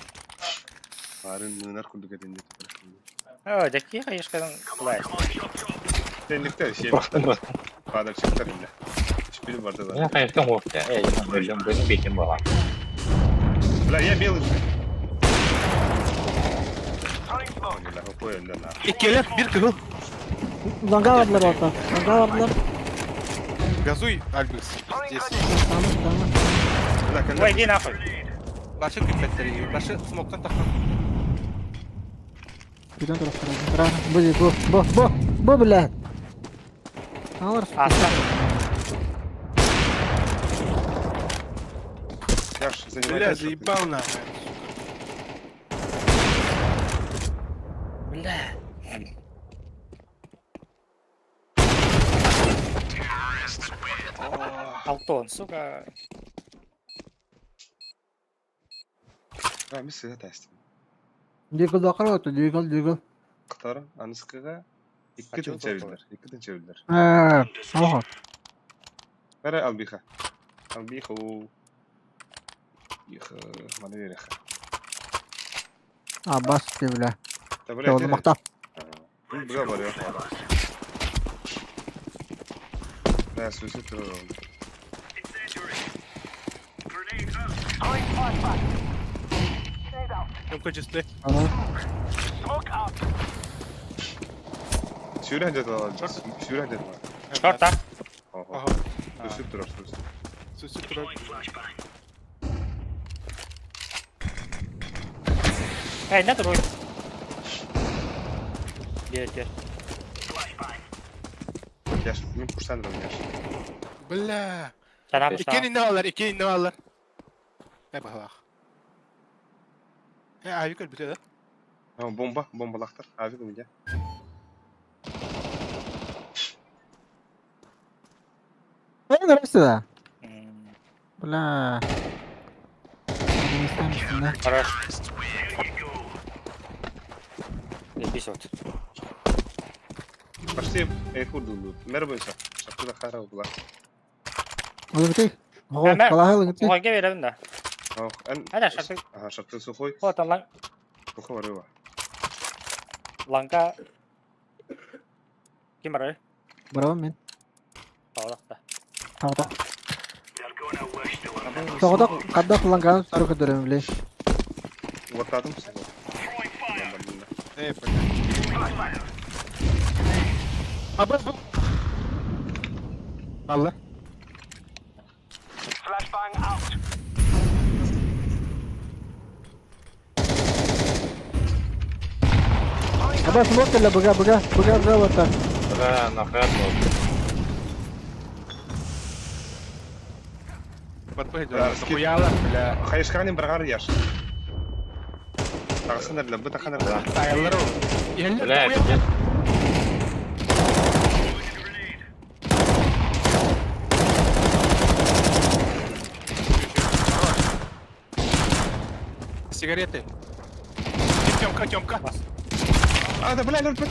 Барын мыынар курдук этинде. О, дәки кайышкадан кулай. Тенликтер şey Просто. Падальщиктар инде. Шпиль бар да. Я, конечно, мог. Эй, я өлөм, бөтен бетим буолан. Бля, я белый. Бля, какой он, да. Иккелер, бир кыл. Ланга бардылар орта. Ланга бардылар. Газуй, Альбис. Здесь. Tamam, tamam. Бля, Ой, конечно. иди нахуй. Башы күппеттери, башы смоктан тахтан. Биден taraflara. Бра, бу, бу, бу, бу, бу, бля. Алар. Аста. Я ж Бля, занимаюсь. заебал нахуй. Бля. Алтон, сука. Да, мисс это тест. Дигл дакыр оту, дигл, дигл. Кытара, аныскыга икки Ачыл тын чевилдер, икки тын чевилдер. Э, ого. Бәрі албиха. Албиха. Иха, мана береха. А, бас ти, бля. Да, бля, Жолду макта. Бля, бар я. Да, сөзі тұрыр. Тёмка чисты. Сүүрэн деді алар. Сүүрэн деді алар. Шорт, а? Ага. Ага. Сөзі тұрыр, сөзі. Сөзі тұрар. Эй, на другой. Бер, бер. Яш, мен курсандырым, яш. Бля. Sana Иккен инне алар, иккен инне алар. Э, бахалах. Э, авик өлбүтэ да? А, бомба, бомбалақтар. Авик у меня. Э, нравится да. Бля. Хорош. Заебись вот. Почти эйхурдулу. Мэр бойса. Шапты да хара була. Олыбыты. Ого, калаһыл ыгыты. Оҕойга беребин да. Ох, эн. Ана шапты. Ага, шапты сухой. Вот лан. Сухой рыба. Ланка. Ким барар? Барабын мен. Тоҕолохто. Тоҕото. Тоҕото хаддах ланканы сору көрдөрөм биле. Уоттаатым. Эй, блядь. Аба, бу. Алла. Аба смок кэллэ быга быга быга быга уоттар. Бля, нахуя был. Подпрыгивай, нахуяла, бля. Хайышканин баргар яш. Тағысын әрлі, бұ таққан әрлі. Тайлар ол. Бля, пиздец. Сигареты. Тёмка, Тёмка. А, да, бля, бля,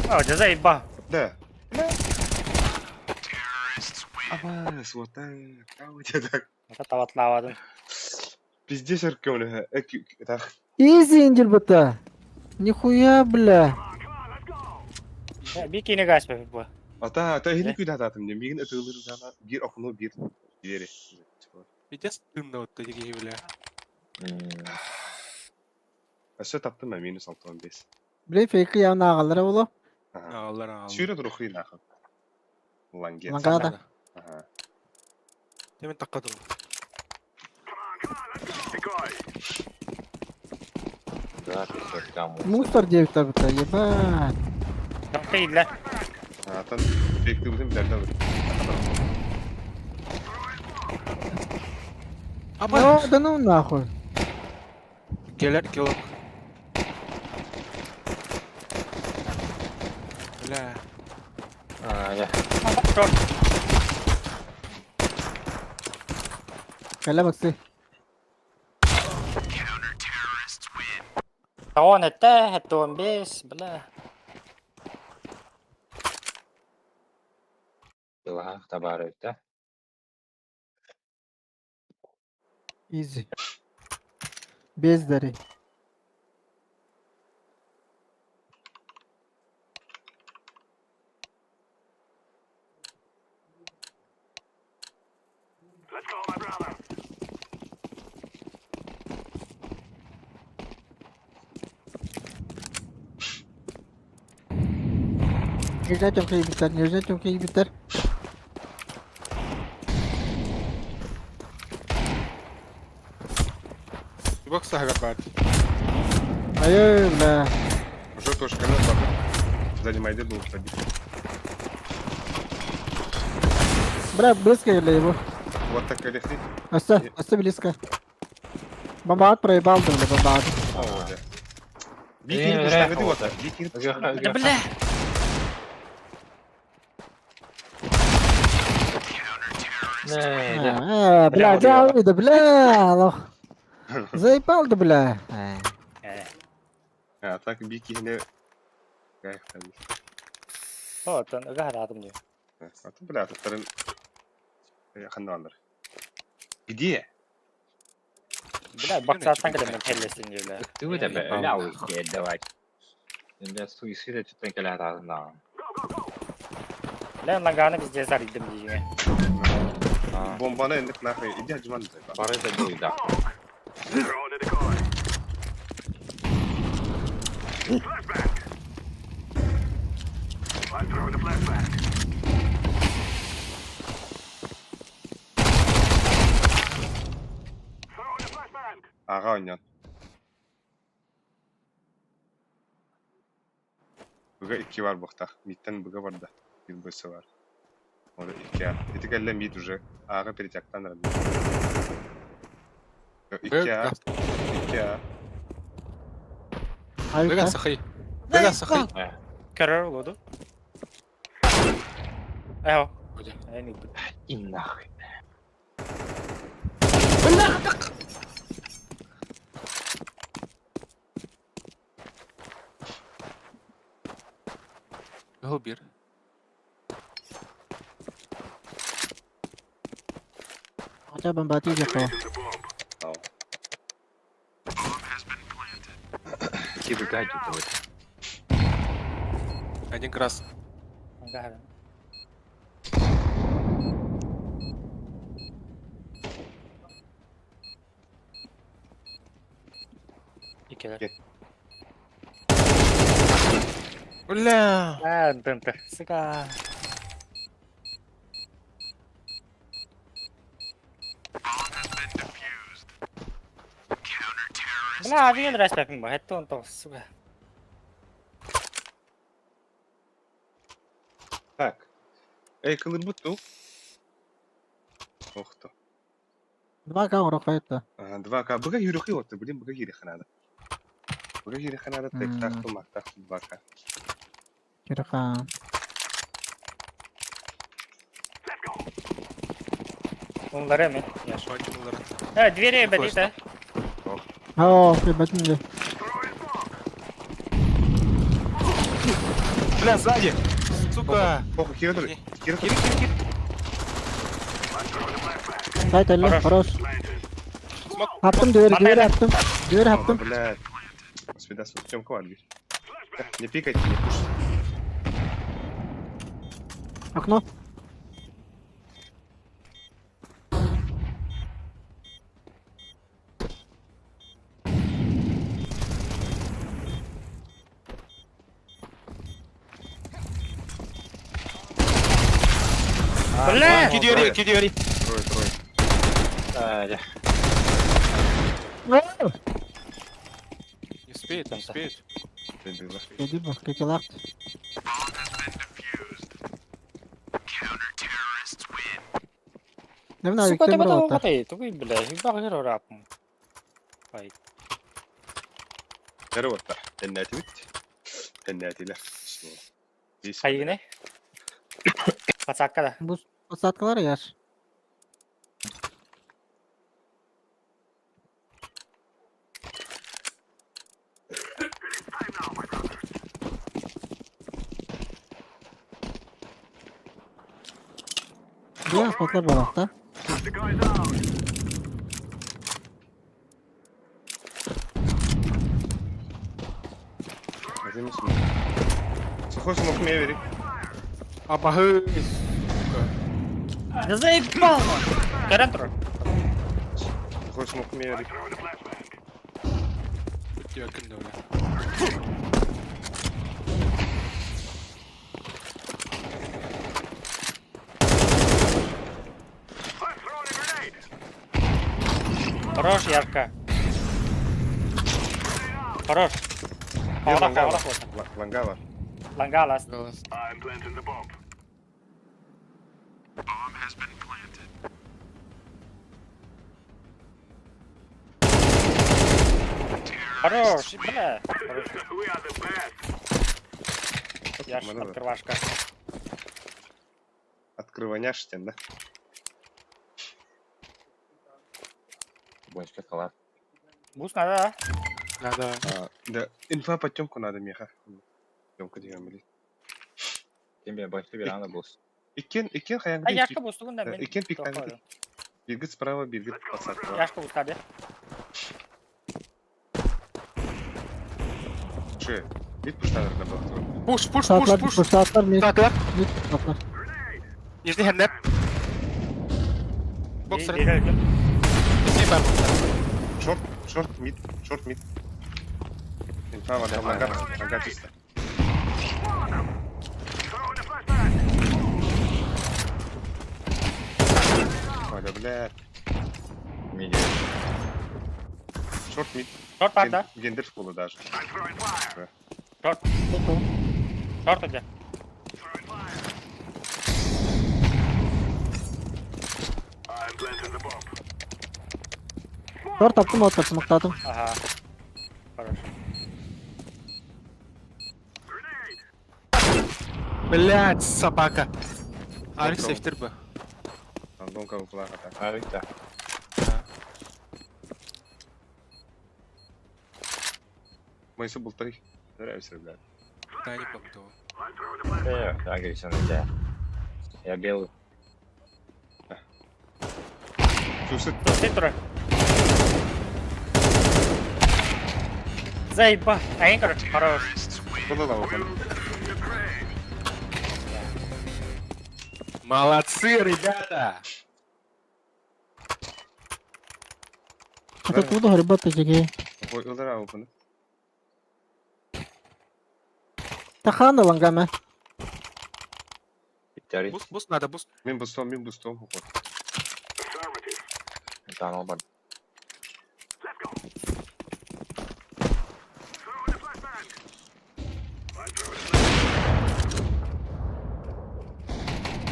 О, дьэ заебал. Да. Абас, вот так. Так. Это таватлаабадым. Пиздец, өркөмлө. Так. Изи индил бута. Нихуя, бля. Бикини гас бу. Ата, ата хили күдә ататым. Мигин өтөлөр дана бир окуну бир двери. Пиздец, дымно вот такие, бля. Өсө таптым мен минус 65. Бля, фейки явно агалары боло. Аллар, аллар. Сүйрө турухи нахы. Лангет. Лангада. Ага. Темен таққадым. Да, пиздец, там. Мусор девять бута, ебать. Тыйлла. Атан фейкти бүтүн билерде бир. Аба. Ну, да ну нахуй. Келер, килок. Бля. А, я. Кэлэ баксы. Тоон этте, тоон бес, бля. Дела, табары, да? Изи. Бездари. Нижняя тёмка ебитер, нижняя тёмка ебитер. Бокс сахар Ай, бля. Уже тоже канал бабы. Занимайды был пробит. Бля, близко или его? Вот так электри. Оста, оста близко. Бомбаат проебал, бля, бомбаат. О, да. Бикини пуштагы вот. Бикини. Да бля. А, бля, да, да, бля, лох. Заебал, да, бля. А так бикини. Оттон ыгаһаатым дии. Аты бля, аттарын ханналар. Где? Бля, баксааттан кэлэн хеллесин дии бля. Ты это, бля, уйти давать. Бля, суицид это кэлэ на. Бля, ланганы везде зарыйдым дии. Бомбаны эндик нахуй. Иди ажман. Бары да будет, да. Ага, ойнан. Бұға 2 бар бұқтақ. Мидтен бұға бар да. Bir бөсі бар. Оны 2 А. Эти кәлле мид уже. Аға перетяктан рады. 2 А. 2 А. Быга сахай. Быга сахай. Көрөр олоду. Эо. И нахуй. Кыһыл биир. Хотя бомбатыы диэххэ. Кибы гадит. Один крас. Ага. Иккилэр. Бля! А, НТНТ. Сука. Бля, авиан распяпим бы, это он там, сука. Так. Эй, кылырбыт ту. Ох то. 2К урок это. 2К. Быга юрюхи вот, блин, быга юрюхи надо. Быга юрюхи надо, так так ту мак, так 2К. Кираха. Onlara mı? Очень улар. Двери бәдит, О, ребят, Бля, сзади! Сука! Похуй, кира тур. Кира тур. Кири, кири, кири. Сайт эле, Хорош. хорош. Смок. Attım duvarı, duvarı attım. Duvarı attım. Блядь. Свидас, Тёмка var bir. Не пикайте, не пушите. Окно. Бля! Ки двери, ки двери. Трое, трое. Не успеет, не успеет. Дебила. Dedi bak, kekelak. Ne bileyim, Сука, Виктор ты потом Мурата. вот это, бля, и рапом. Tervetä. Ennäti bit. Ennätiler. Хайгыны? Пацакка да. Bu satkalar yer. Diğer spotlar bu hafta. Возьми смок. Сухой смок мне вери. Абахы, сука. Да заебал! Карантур. Сухой смок мне вери. Тебя кинули. Хорош, Ярка. Хорош. Где Хавала, лангава? хавала, Лангава. Лангалас. Голос. Хорош, бля. Хорош. Яш, открывашка. Открываняш тен, да? Бонечка халат. Бус надо, да? Надо. А, да, инфа по Тёмку надо, меха. Тёмка деген блин. Тебе бонечка берана бус. Иккен, иккен хаян. А Яшка бус тугун да мен. Иккен пиктан. Биргит справа, биргит посадка. Яшка бус каде. Че? Бит пуштаныр да был. Пуш, пуш, пуш, Saatler, пуш. bu saatler mi? Saatler. Saatler. Нижний хендеп. Боксер. Бир өлдүм. Все бар боксер. Шорт, шорт, мид, шорт, мид. Инфа var, лангар, лангар чисто. Ой, да, блядь. Миди. Шорт, мид. Шорт бар да? Гендер школы даже. Шорт. Шорт где? Dört attım, o smokladım. Ага. Хорош. Блять, собака. Алекс сейфтер бы. Андонка укулаға так. А, да. Майсы бултай. Нравится, блядь. Да, не помню. Э, агрессивный, да. Я белый. Сусыт. Сусыт турар. Заеба. Айын көрөр. Хорош. Было да охан. Молодцы, ребята! Это туда, ребята, дигей. Ой, ылара охан. Тахана лангама. Питтери. Буст, буст надо, буст. Мин бустом, мин бустом. Это оно бар.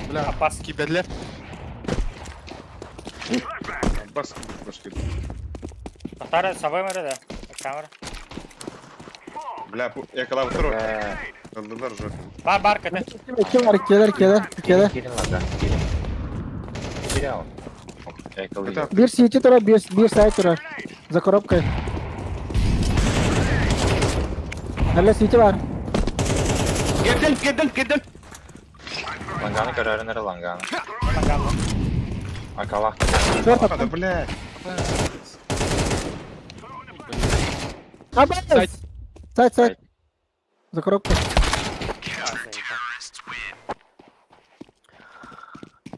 Бля, Апас. киберлер. Бас башкир. Тахтара сабай мара да. Камера. Бля, я когда второй. Э, Ылдылар уже. Бар бар кете. Ким бар, келер, келер, келер. Кирин ладно, Кирин. Терял. Я колы. Это Бир сити тура, бир, бир сайт тура. За коробкой. Алла сити бар. Гендальф, Гендальф, Гендальф. Ланганы көрөрүн эрэ ланганы. Ланганы. Акалах. Шорт Да, бля. Абас! Сайт. Сайт, сайт. За коробкой.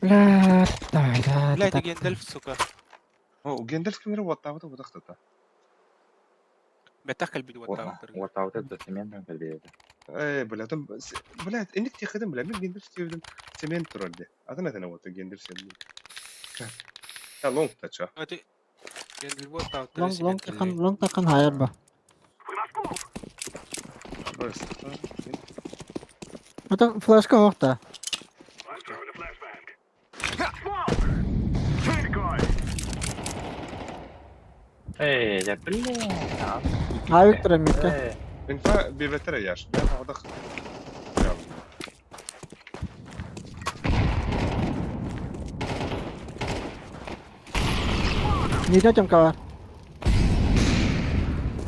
Бля, давай, да, Бля, это так. Гендальф, сука. О, у Гендальф камера вот там вот вот кто-то. Бэтэх кэлбит уоттаабыттар. Вот это цементом кэлбит. Эй, бля, там, бля, инник тиходым, бля, мен Гендальф тиходым. Цемент туралды. Атын атын вот Гендальф цемент. Та лонг та чо. Это Гендальф уоттаабыттар. Лонг, лонг тахан, лонг тахан хайр ба. Это флешка охта. Эй, я блин. А Виктора Митка. Э, Инфа бибетер яш. Бля, одах. Нижняя темка бар.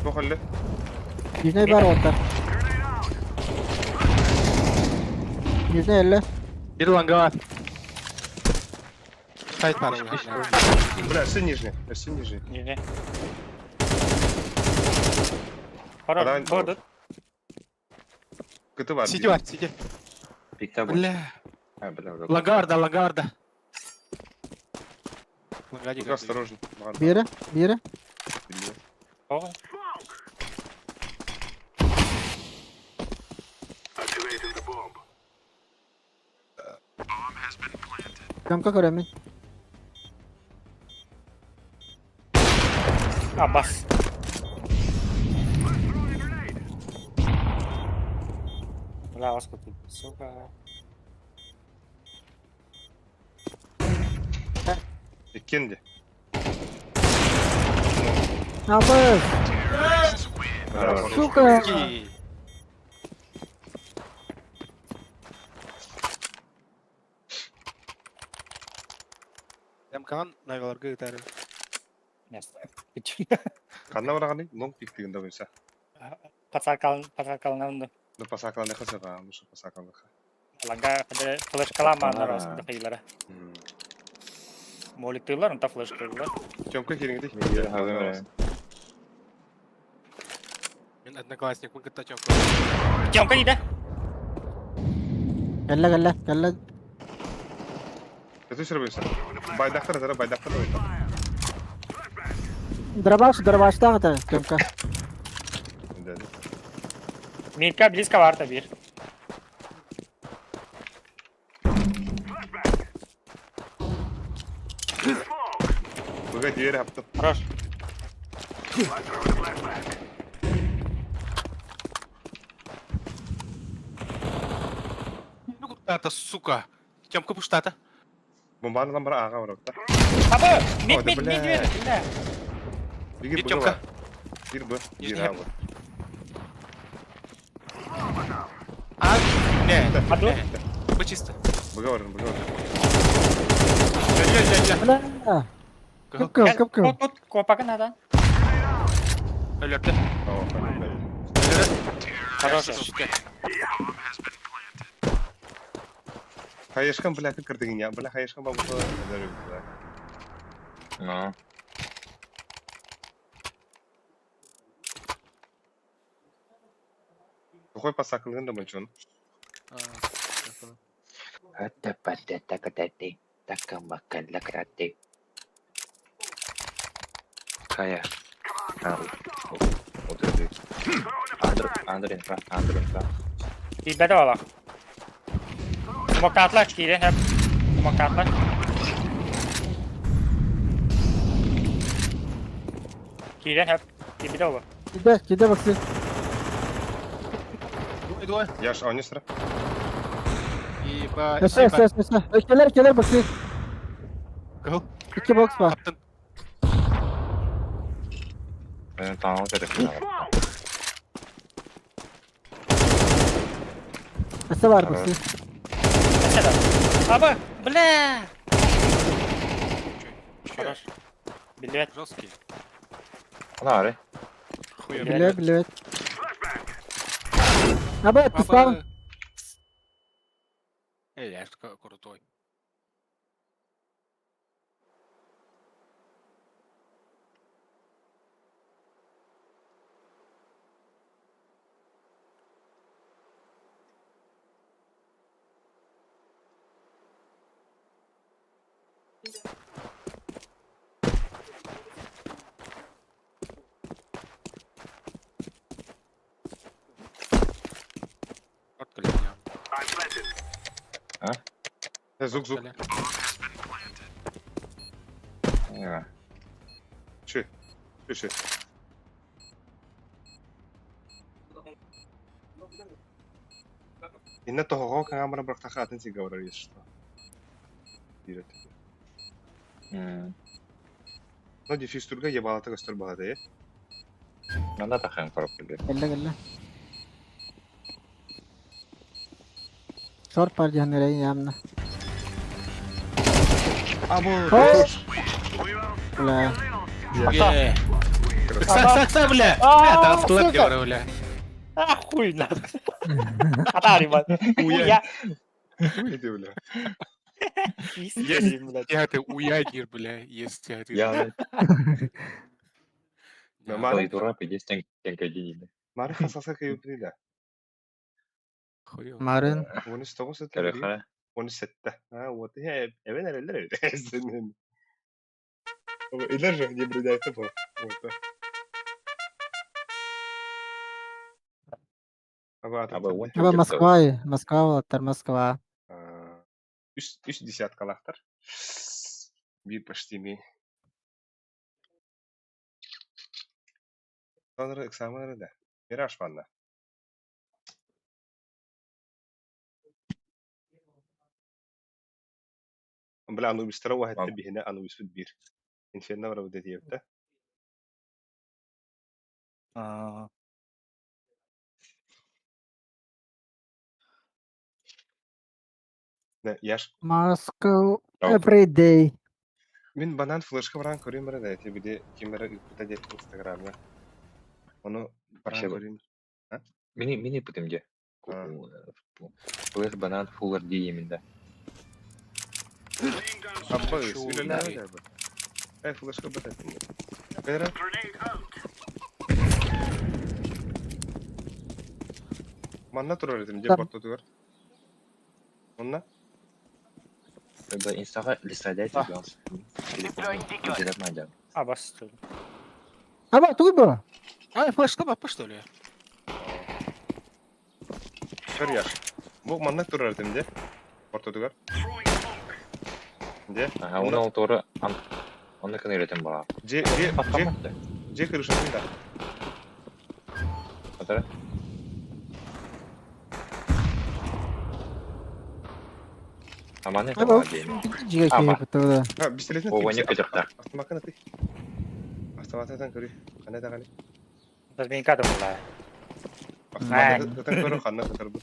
Похолли. Нижняя бар оттар. Нижняя элле. Бир лангава. Сайт бар. Бля, все нижний, все нижний. Нижний. Хорош. Ран- Бордут. Кыты бар. Сити бар, сити. Пикта бу. Бля. А, бля, бля. Лагарда, лагарда. Лагади. Только осторожно. Бире, бире. Ого. Темка көрөмүн. Абас. Бля, вас купил. Сука. Иккенди. Абас! Сука! Эмкан навеларга гитары. Место. Канна бараганы лонг пик дегенде бойса. Пацакал, пацакалнанды. Ну пасакалны хасага, ну что пасакалны ха. Ланга флешкалама на раз дохилара. Моликтылар, онта флешкалар. Тёмка келиңди. Мен одноклассник, мы кытта Тёмка. Тёмка диде. Кэллэ, кэллэ, кэллэ. Көтү сүрбөйсө. Байдактар тара байдактар ойта. Дробаш, дробаш тагы Темка. Митка близко варта бир. Буга дверь аптып. Хорош. Ну куда-то, сука. Тёмка пуштата. Бомбаны ламбара ага барапта. Абы, мид, Ой, да мид, мид, бля. мид, бля. Бигир Бир буга Тёмка. бар. Бир б, бир Нижний а бар. А, не, Аду. Б чисто. Буга бар, буга бар. Ля, ля, ля, Бля! ля. Кып-кып, кып-кып. Кут, кут, копакын адан. Өлөрдө. О, понятно. Хорош. Сука. Хаешкам, бля, кырдыгыня, бля, хаешкам бабуха, бля. Ну. Тухой пасакылгын да мынчон. Хайа. Отырды. Андр, Андр инфа, Андр инфа. Киирбэтэ олох. Смоктаатылар киирэн сөп. Смоктаатылар. Киирэн сөп. Киирбитэ олох. Киирдэ, киирдэ Максим. Дуй, дуй. Яш, они сыра. Ебать. Өссө, өссө, өссө, өссө. Ой, Кэлэр, кэлэр Максим. Кыл. Икки бокс бар. Таптын. Таҥыл көрөккүн Өссө бар Максим. Өссө да. Аба, бля! Хорош. Биллибэт. Жесткий. Ана Хуя. Билет, билет. Аба, пистол. Эй, я крутой. Звук, звук. Чү. Чү, чү. Инна тоһоҕо камера бырахтаха атын сиргэ барар если что. Диэт. Ну, дефьюз турга ебалата көстөр баҕата э. Манна тахын короппуга. Кэллэ, кэллэ. Шорт бар диэн эрэ явно. Або! Бля. Е. Кса, кса, кса, бля! Бля, это автолэп говорю, бля. А, хуй надо. Атари, бля. Уя. Хуй ты, бля. Есть, блядь. Я ты уягир, бля, есть я ты. Я Мары, дура, пидес тенкайдини. Мары хасаса кайып да. Хуё. Марын. 19 сетте. Көрөхө. 17. А, вот я эвен эрелер. Илер же не бредайты бу. Вот. Аба Аба он Аба Москва, Москва болаттар, Москва. Үс үс десяткалахтар. Bir почти ми. Танры экзамены да. Мираж ванна. Бля, Анубис тара واحد تبي هنا Анубис бир. Инферно бар бу диэбитэ. Яш. Moscow every day. Мин банан флешка баран көрүм бара да тебе кимера ыппыта диэт Инстаграмҥа. Ону баран көрүм. Мини мини пытым де. Флеш банан фуллер ди именно. Абба үлэлээбит Эй, флешка бата. Бера. Манна турар этим деп ортотугар. Онна? Да, инстага листайдайте телефон. А, бас. Аба, тугуй бу? А, флешка бапа, что ли? Көр яш. Бу манна турар этим де. Ортотугар. Де? Ага, оны ол торы оны кын үйрөтөн бала. Же, же, же, же кырышатын да. Атара. Аманы Аба, жиге киһи бутта. А, бистелетин. О, не көтөхтөр. Автомакын аты. Автоматтан көрү. Кандай таганы? Разминка да була. Автоматтан көрү ханна көтөр бу.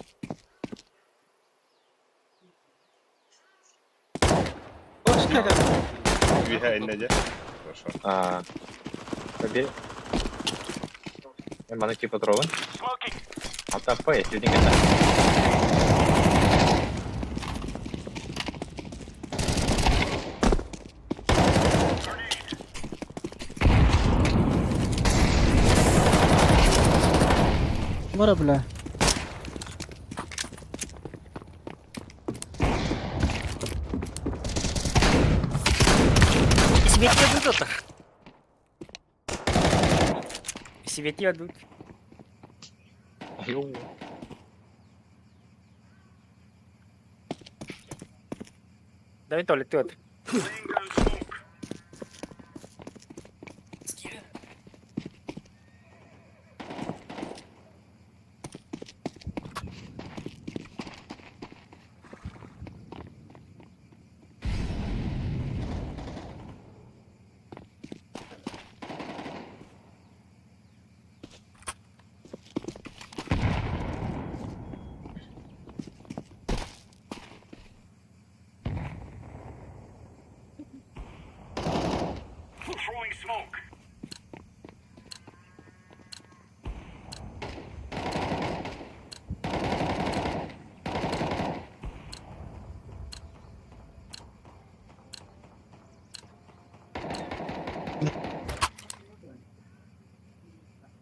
Биһэ иннеже. Хорошо. А. Побе. Мен маны типа троллын. Ата па, если не гана. Тумара, бля. Свети идут это. Свети идут. Давай Толик, ты вот.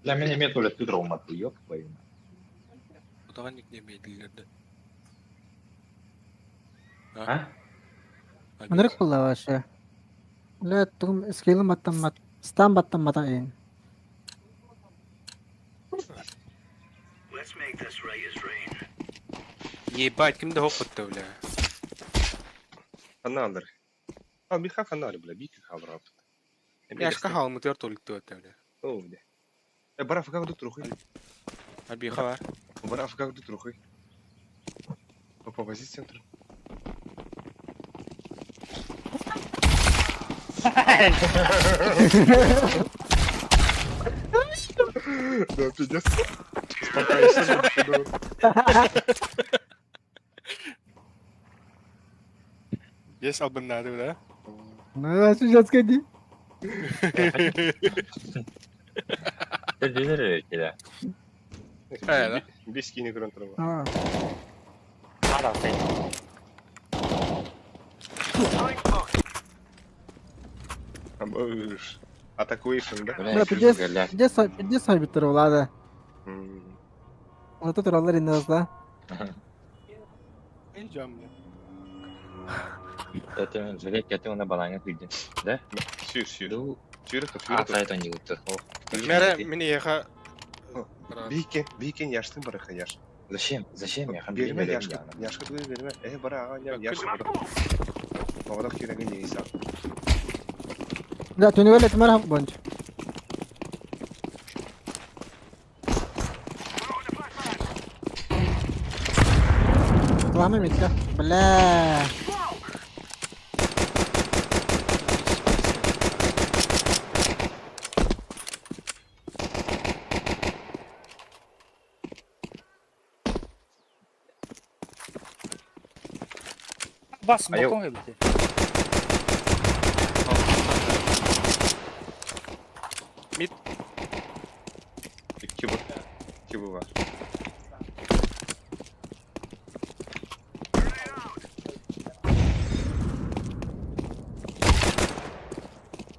Для меня метуля ты травматы, ёб твою мать. Кутаҕан никнеймейдилэр да. А? Манарык буолла вообще. Бля, тугум скиллым баттаммат, стан баттаммата эйин. Ебать, ким да хоппутта, бля. Ханна алыр. Ал Миха ханна бля, бик халрап. Яшка хаалмытыгар толиктуота, бля. О, бля. Э, бара факак ду трухы. Абиха бар. Бара факак ду трухы. По позициям тур. Да, пиздец. Успокайся, да. Есть албыннады, да? Ну, а сейчас ходи. Да. Э, да? Бес кини көрөн турар. А, Надо стоит. Атакуешен, да? Бля, пиздец, пиздец, пиздец сайбиттер улады. Оны тураллар инде азда. Идем, бля. Это жалеть, я на банане выйдет. Да? Сүйр, сүйр. Ду. Сүйр, А, сүйр. сайт он не лучше. Мэрэ, мин эйиэхэ... Бийкен, бийкен яштын барыха яш. Зачем? Зачем? Я Берме яшка, яшка тугай берме. Э, бара ага, я яшка бара. Багадак киреген не иса. Бля, түнүгөл этмер бонч. Ламы митка. Бля. Бас, А я- боком выбити. Кибы. Кибы бар.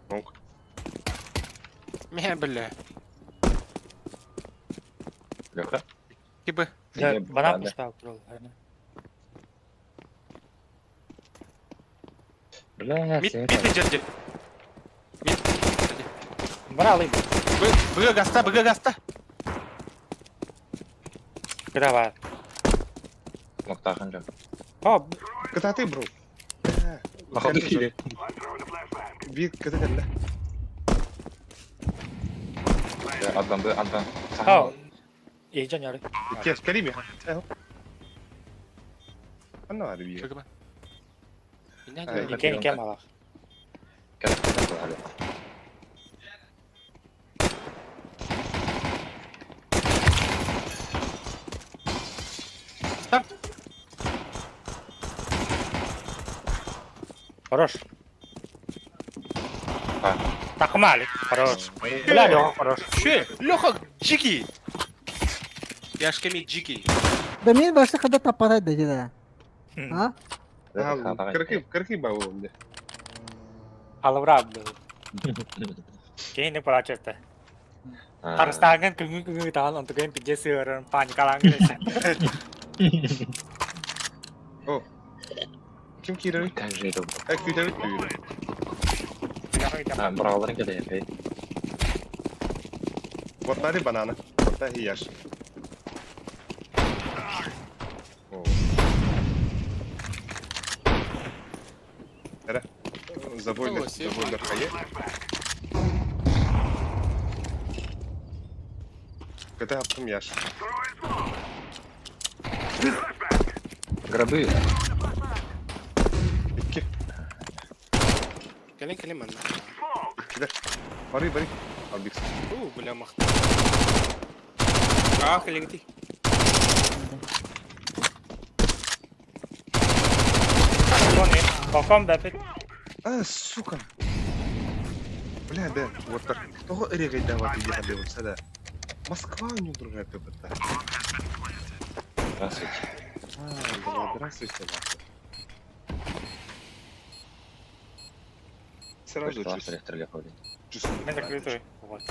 Онк. Мэ, бля. Леха? Кибы. Да, Не, банан да. пустал турал. Бля, Мид, все мид это. идет, дед. Мид. Бара алый. Б, гаста, Б, гаста. Кыра Мактахан же. О, Кытаты, бро. Походу, кири. Бир кыты кэллэ. Адван, Б, Адван. о. Ейжан яры. Кес, кэлими. Анна ары бир. Чыгыба. Ай, Икен икен малах. Хорош. А. Такмали. Хорош. Бля, Леха, хорош. Че? Леха, джики! Яшка ми джики. Да мен башта када таппатай да да. А? Кыркы, кыркы ба ол. Алыбыра был. Кейин не пора честі. Харыстааҥҥын күҥү-күҥү ытаан онтукайын пиздец сыһыаран паникалаан кэлэсэ. О, ким киирэрий? Как же это? Э, күүтэбит түүрэ. Брааларын кэлэйэр. Ватари банана. Ватари яш. О. Эрэ. Забойдар, забойдар хайа. Көтө хаптым яш. Гробы. Икки. Кэлин кэлин манна. Иккилэр. Бары бары. Албикс. Уу, бля, махта. Аа, кэлиҥти. Балкон бэпит. А, сука. Бля, да, вот так. Того эрегайдавать иди хабибутса да. Москва у него другая ППТ. Здравствуйте. А, бля, здравствуйте, нахуй. Сразу чувствую. Мен закрытый. Вот.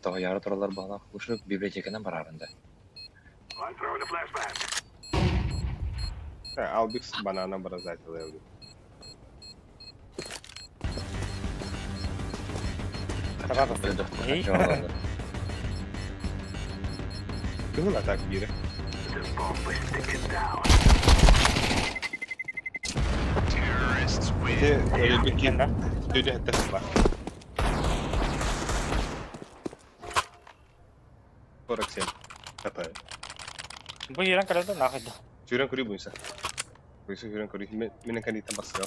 Тоҕо яра тураллар баҕалаах ушук библиотеканан барарын да. Албикс банана образователя. Кыһыл атак биирэ. Ити өлбүт киһи түдэ хэтэ бар. 47. Хата. Бу иирэн кэлэн да нахуй да. Сүүрэн көрүү буйса. Буйса сүүрэн көрүү. Мен кэнниттэн барсыа.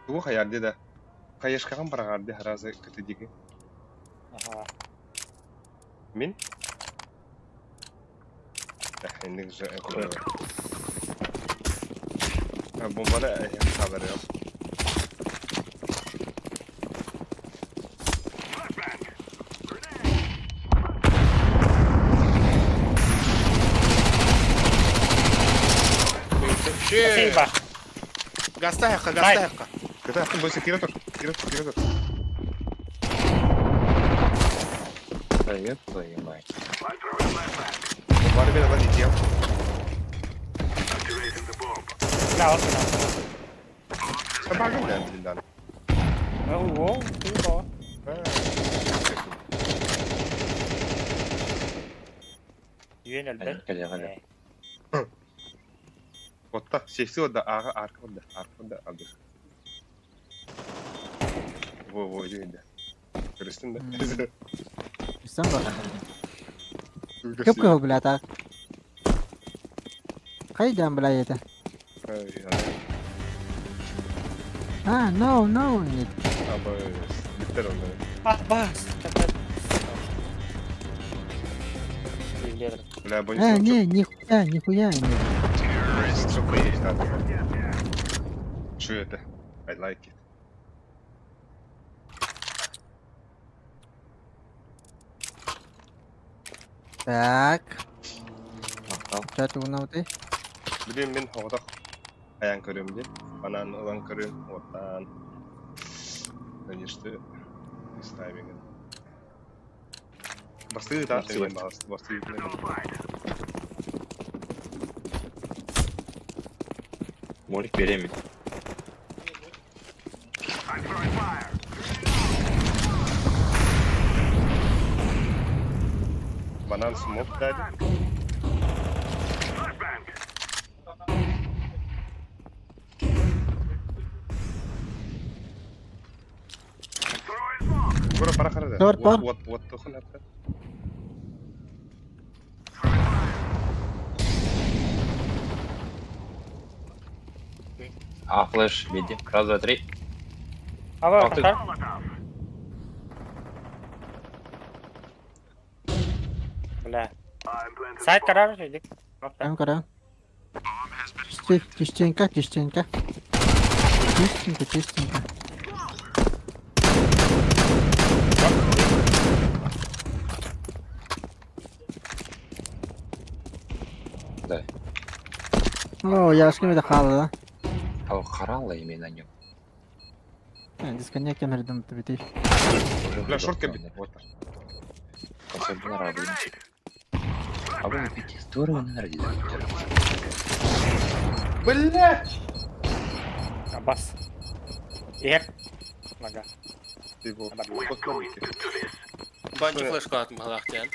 Тугу хайарды да. Хайышкаҕын бараҕарды харазы көтө диги. Мин? Инник же Бомбаны хабарыам. Спасибо. Гаста хакка, гаста хакка. Кыта ахтын бойса кире тур. Кире тур, кире тур. Привет, твою мать. Бомбаны мен алан идеям. Бля, вот сюда. Собагын да билдан. Ого, ты го. Үйен элбет. Кэлэ кэлэ. Отта, сеси отда, ага, арка отда, арка отда, алды. Во, во, иди, иди. Көрүстүн да? Көрүстүн ба? Көп кыһыл бля так. Хайдан бля это? А, no, no, нет. Абыс, биттер онда. Абас. Бля, бо А, не, нихуя, нихуя нет. Что это? I like it. Так. Чат угунабыты. Блин, мин хоҕотох айан көрүм диэн. Банан ылан көрүм, оттан. Конечно, this timing. Бастыы таат эмиэ бастыы Молик беремин. Банан смок дали. Кура пара хара да. Тор, тор. Вот, вот, тухун атта. А, флеш, види. Раз, два, три. Ава, ты... Бля. Сайт карар идик. Там карар. Чистенько, чистенько. Чистенько, чистенько. Да. О, я с ними дохала, да? А харала именно на нем. Дисконнект кэмэрдим бити. Бля, шорт кэбит. Вот. Консольбун араабын. Абы пити здорово не народили. Бля! Абас. Иһэр. Нага. Его. Банчы флешка атын баһалаах диэн.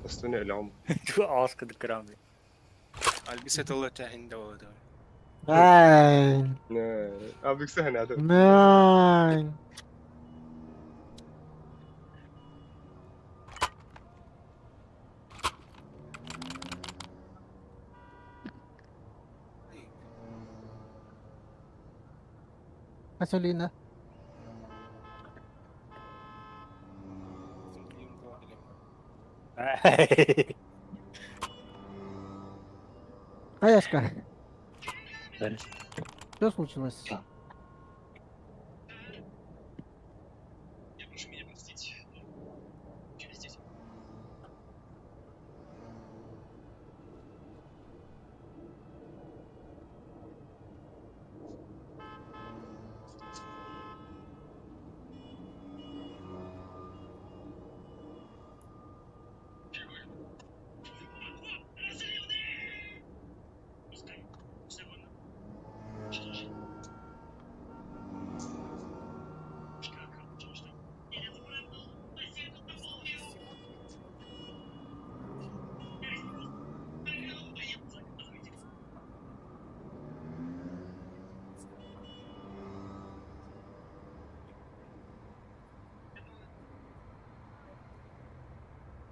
Астыны өлөм. Аас кыдык кырам. Альбис этылы чахинде болду. Найн. Абиксе ханады. Найн. Gasolina. Аяшка, что случилось? Я прошу меня простить. Через 10.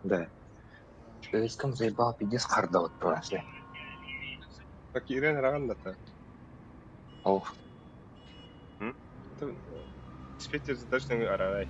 Да. Человечком заебал пиздец харда вот просто. Так Ирен раган да. Ох. Спектр задачный арарай.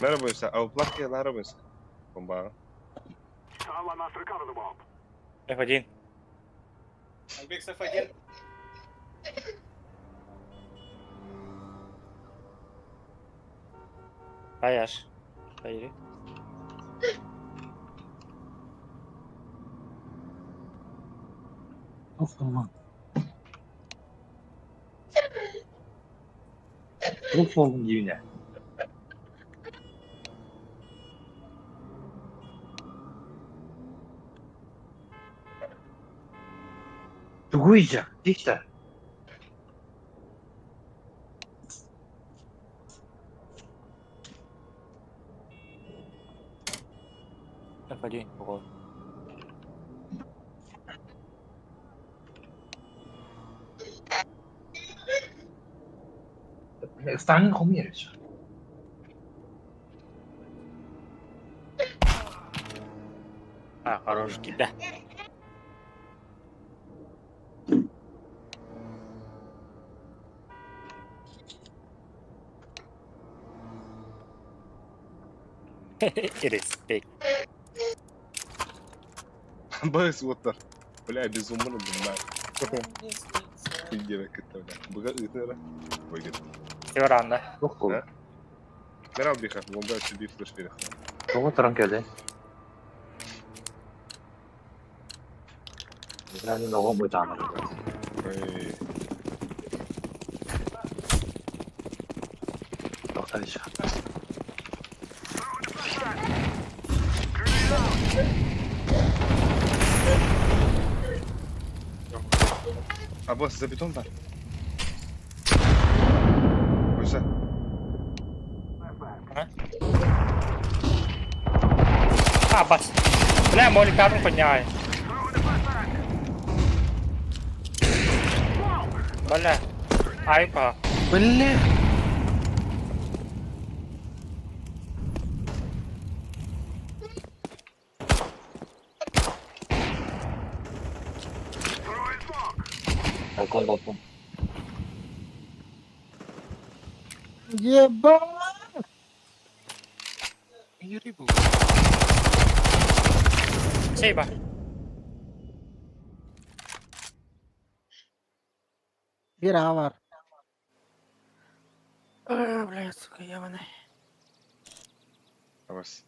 Merhaba, Avplak arabası. Bomba. F1. Альбекс F1. Аяш. Hayır. Тух болдум дивне. Тугуйжа, дикта. F1. Ого. Станың хомериш. А, хорош, да. It is big. Баас уоттар. Бля, безумно бля. Индия кытта бля. Быга ыытыра. Ой, Северанда. Тух болдум. Мерал биха, бомба чуди флеш берех. Тоҕо туран кэлэ. Мен оҕом ытаанар. Ой. Тоқтайшы. А босс за бетон бар. Ойса. А, бас. Бля, моликатын подняй. Бля. Айпа. Бля! Балкон, балкон. Ебать! Хайдири бұл. Сейба. Bir A var. Aa, блядь, сука, ебаный. Абас.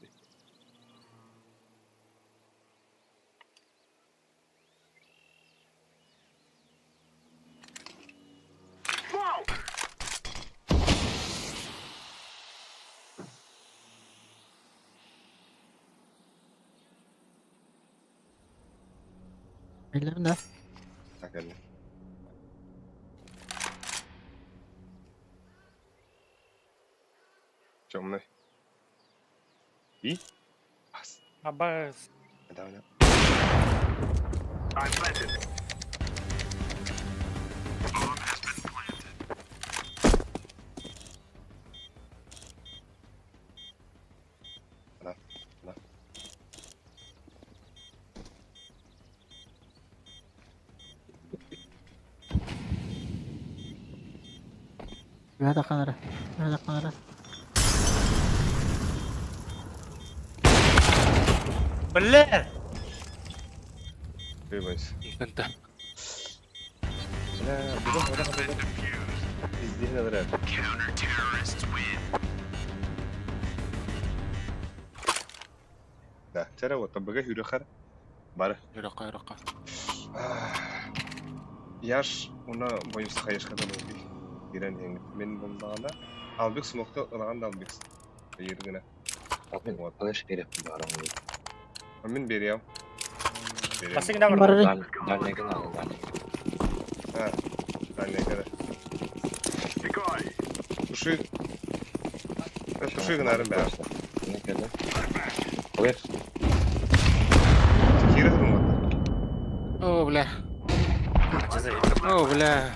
Bilmem de. Кэллэ. Темный. И? Ас. Абас. Да, да. Да, да. Bir dakika nere? Bir dakika nere? Бля! Выбрось. Интен. Бля, бегом, бегом, бегом. Везде надо. Да, тера вот, быга хүрөхөр бар. Юраққа, юраққа. Яш, уна боюс хайышка да болду. Ирен хеңит. Мен болдаганда Албек смокты ылаган да Албек. Ергене. Мен Вот. флеш беріп барам. Мен берем. Берем. Басыгына бар. Бар. Дальнеген ал, дальнеген. Ha, дальний кара. Туши. Туши гынарын бär. Не келді. Флеш. Кире дурмат. О, бля. О, бля.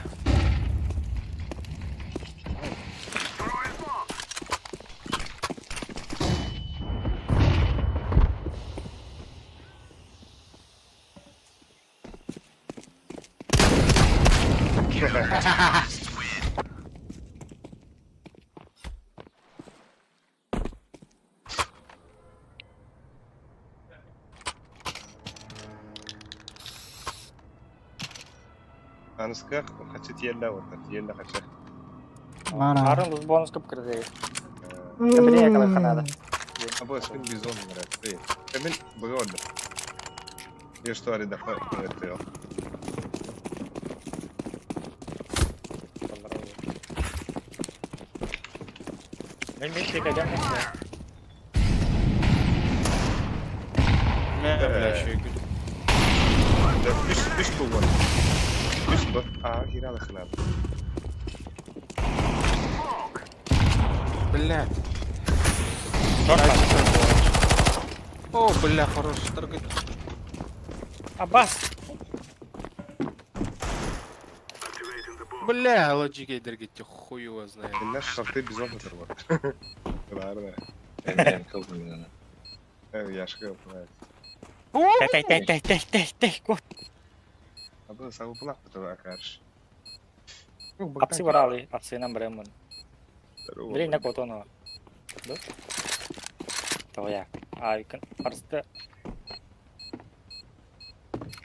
Аныска хачы тиелле вот, тиелле хачы. Бар. Арын луз бонус көп кірді. Кабине калай ханада. Або спин бизон говорят. Эй, мен быга oldu. Я что ари даха это. Мен мен тек адам. Мә, бля, шөйгүл. Да, үш үш бу бар. Үш бу. А, хиралы хнад. Бля. О, бля, хорош. Торгай. Абас. Бля, лоджик дергете, хуй его знает. Наш шарты бизон это вот. Ладно. Мен кылдым мен аны. Яшка, блядь. Тэй тэй тэй тэй тэй тэй. Кот. Або сау плак потом акарш. Апсы баралы, апсынан барамын. Блин, на котоно. Да? Тоя. Ай, арсты.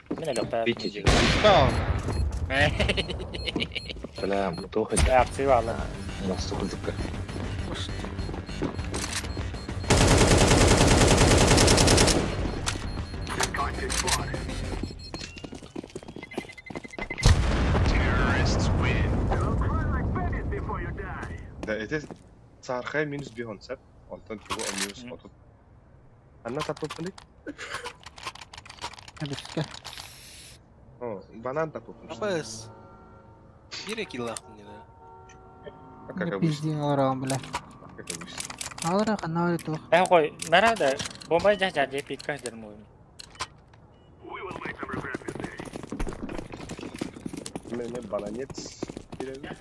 Мен әлі Видите, Стал. Бля, мутоха. Апсы балы. Масту кылдыкка. Да, это сархай минус бихон сеп. Онтон тугу минус отут. Анна тапыппыны? Hadi О, банан тапыппын. Абас. Керек илахтын да. Как Не обычно. пиздин алар бля. Как обычно. Алар канал это. Э, қой, нарада бомба жа жа деп пикка дерму. Мен бананец беремин.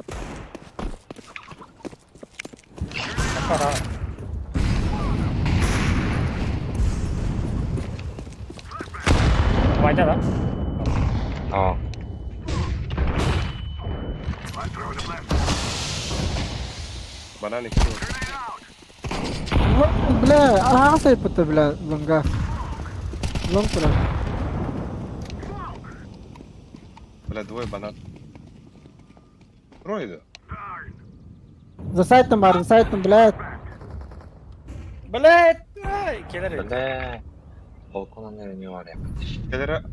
Қара. Вайда да? А, Банан екі. Бля, аһаҕас айпыта, бля, лонга. Лонг турар. Бля, двое банан. Трое да? За сайтом бар, за сайтом, блядь. Блядь! Ай, Келер. Бля. Балкон не var ya. Келere.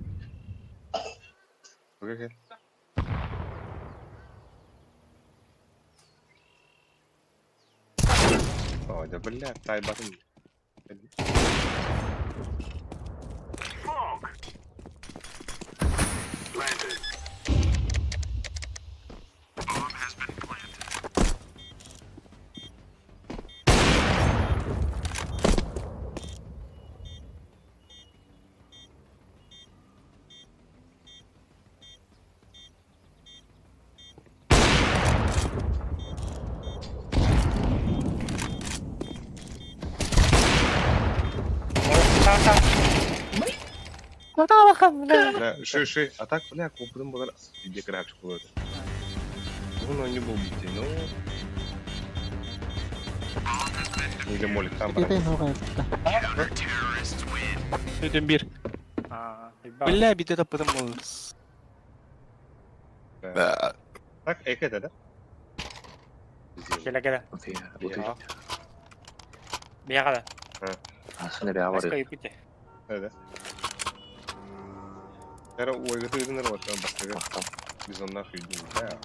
Окей, окей. Ой, да бля, тайбатын. Бля, ши, ши, а так, бля, купным было где крапчик был это. Ну, он не был бити, ну. Или молик там Китай баран. нога айпыта. Бүтүн бир. Бля, бите таппытым бол. Да. Так, эк это, да? Келе келе. Утуй. Бияга да. Асына бя var. Аска ипите. Да, да. Era ойгыты ыдынар вот там бастыгы. Бизоннах үйдүн. Да.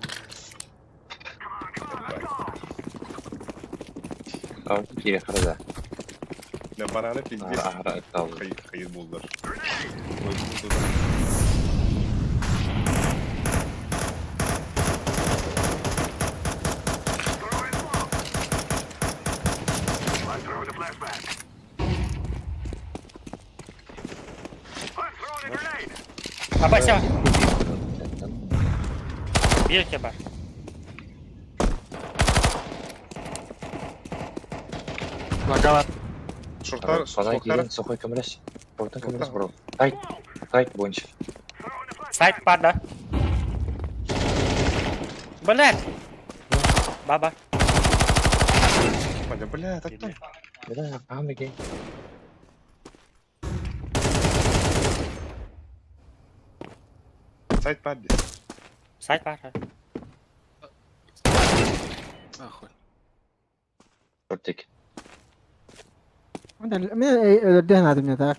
Tamam, кире харада. Да, бананы пиздец. Ара ара Хайыр булдыр. Абася. Бир бар. Лагала. Шорттар, Бана смоктар. кирен сухой көмірес. Шорттан көмірес бро. Сайт. Сайт бойынша. Сайт бар да. Блядь. Баба. Бля, бля, так там. Бля, камеге. Сайт падли. Сайт бар. Нахуй. Шортик. Мен өлөрдөн адым я так.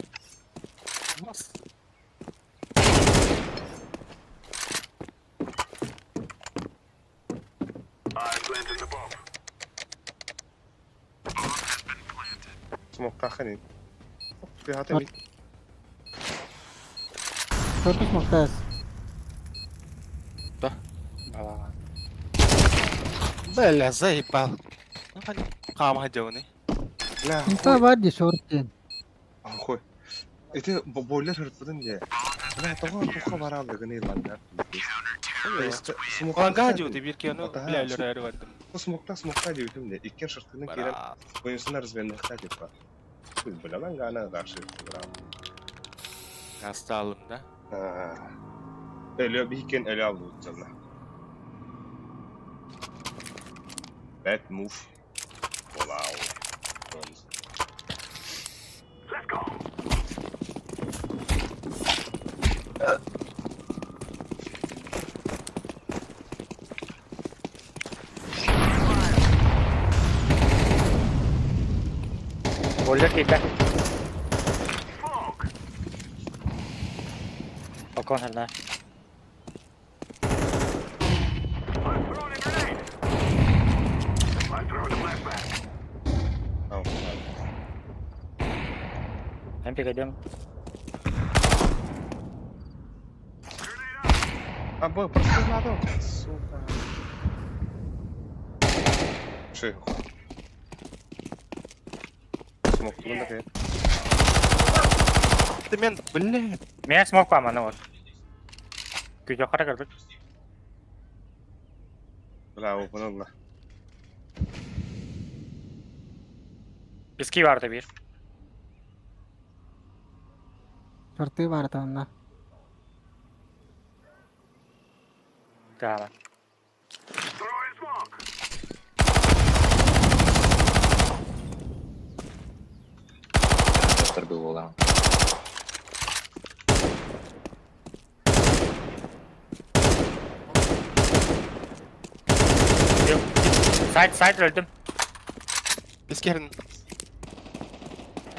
Смокта ханин. Ты хатами. Шортус мактас. Да. Баба. Бля, заебал. Кама жауны. Бля, Инфа бар ди шорттен. Охой. Это бойлер хыртпыдын де. Бля, того туха баралды гыны ланга. Ланга жауды бир кену, бля, лөрәре бардым. Смокта, смокта дейтим де. Иккен шыртының керен бойынсына разменнахта деп бар. Бля, ланга ана каршы. Асталым, да? Эле бикен эле алды утсана. Bad move. Wow. Бойлер кийде. Балкон херна. Ау. Мен пигадем. А, б, просто надо. Сука. Ши. Смок тугун да Ты мен, бля. Мен смок бар мана вот. Күжө кара көрбүт. Бля, опын Иски барды бир. Шорты бар танна. Тама. буолаҕын. Сайт, сайт өлдүм. Бискерин.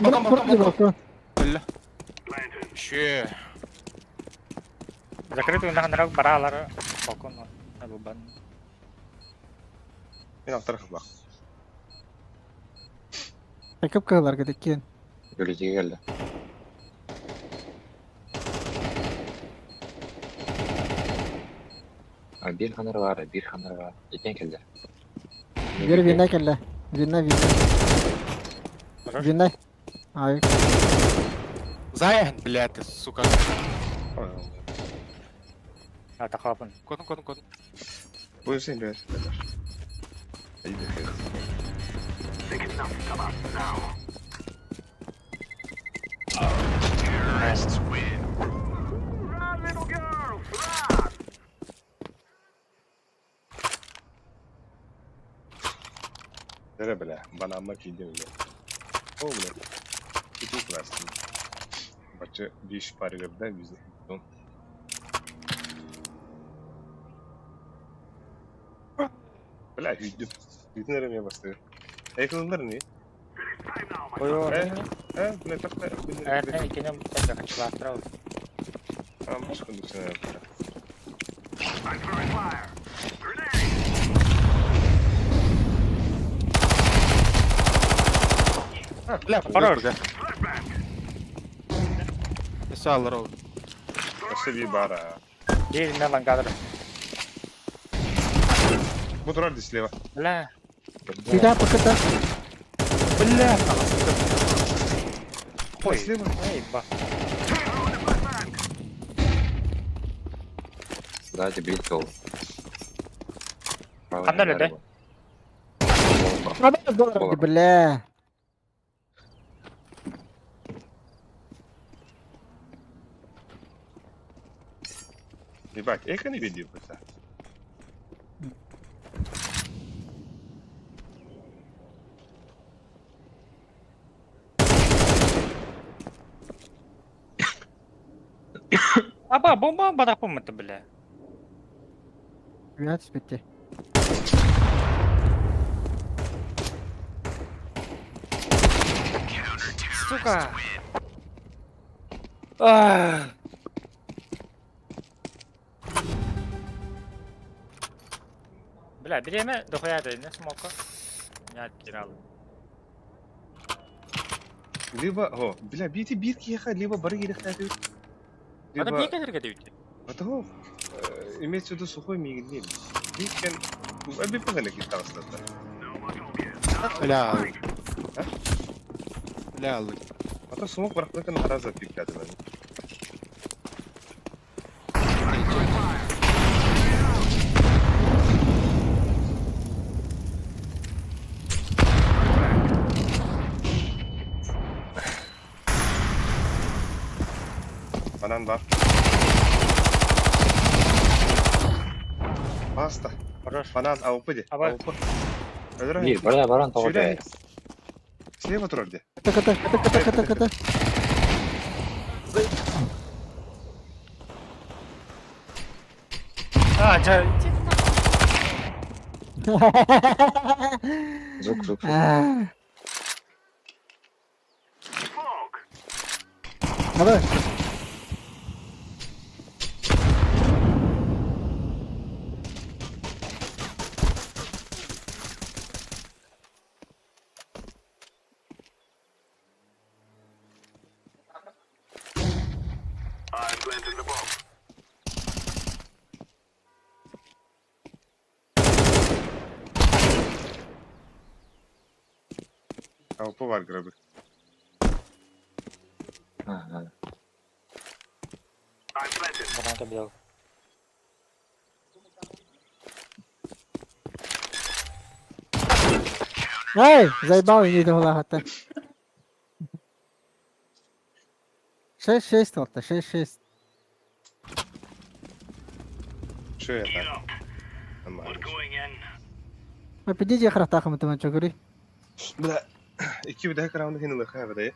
Балкон, балкон, балкон. Өллө. Шүө. Закрытый наханарак бараалар балкон бан. Мин алтар хабах. Такып кыһыларга тиккиэн. Өлүтүгэ кэллэ. А биир ханар баар, биир ханар баар. Итиэн кэллэ. Биир вина кэллэ. Вина, вина. Вина. Ай. Зая, блядь, ты, сука. Атахапын. Кодун, кодун, кодун. Бу сен бер. Эрэ бля, банамма киирдим бля. О бля, ити красный. Бачча биш парыгырда биз. Бля, күйдүм. Бүтүн эрэ эмиэ бастыыр. Эйкылылар не? Ой, Э, э, бля, так Э, иккини хачылаахтара ол. Амаш кондиционер. Бля, Хорош. Писал рол. Өссө бир бара. Биир мен лангадыр. Бу турар ди слева. Бля. Сюда пока-то. Бля. Ой, Слева. эй, ба. Сзади близко ол. Ханна өлөдө? Доллар, бля. Ебать, эхо не видел, бля. Аба, бомба барапым это, бля. Үһэ түспүттэ. Сука. Ах. Бля, бириэмэ дохуя не смока. Я кирал. Либо, о, бля, бити бир киэхэ, либо бары кириэхтээти. Ата Либо, бии кэлэргэ диэбит. Того, имеется в виду сухой мигнин. Биркен, аби пагана киттаҕыстата. Бля. Бля, аллы. Ата смок барахтакын араза пиктятын. Банан бар. Баста. Хорош. Банан АВП де. Аба. АВП. Өлөрө. Биир, бара баран тоҕо Сүрэ. Слева турар де. Ката ката ката ката ката. А, жа, Звук, звук, звук. Аа. Давай. АВП бар грабы. Ага. Баран кабел. Эй, заебал не туһулаахата. 6-6 буолта, 6-6. Что это? Нормально. Ма пидите харахтаахым туман чогури. Бля, икки бүтэһик раунду хин ылыха бада.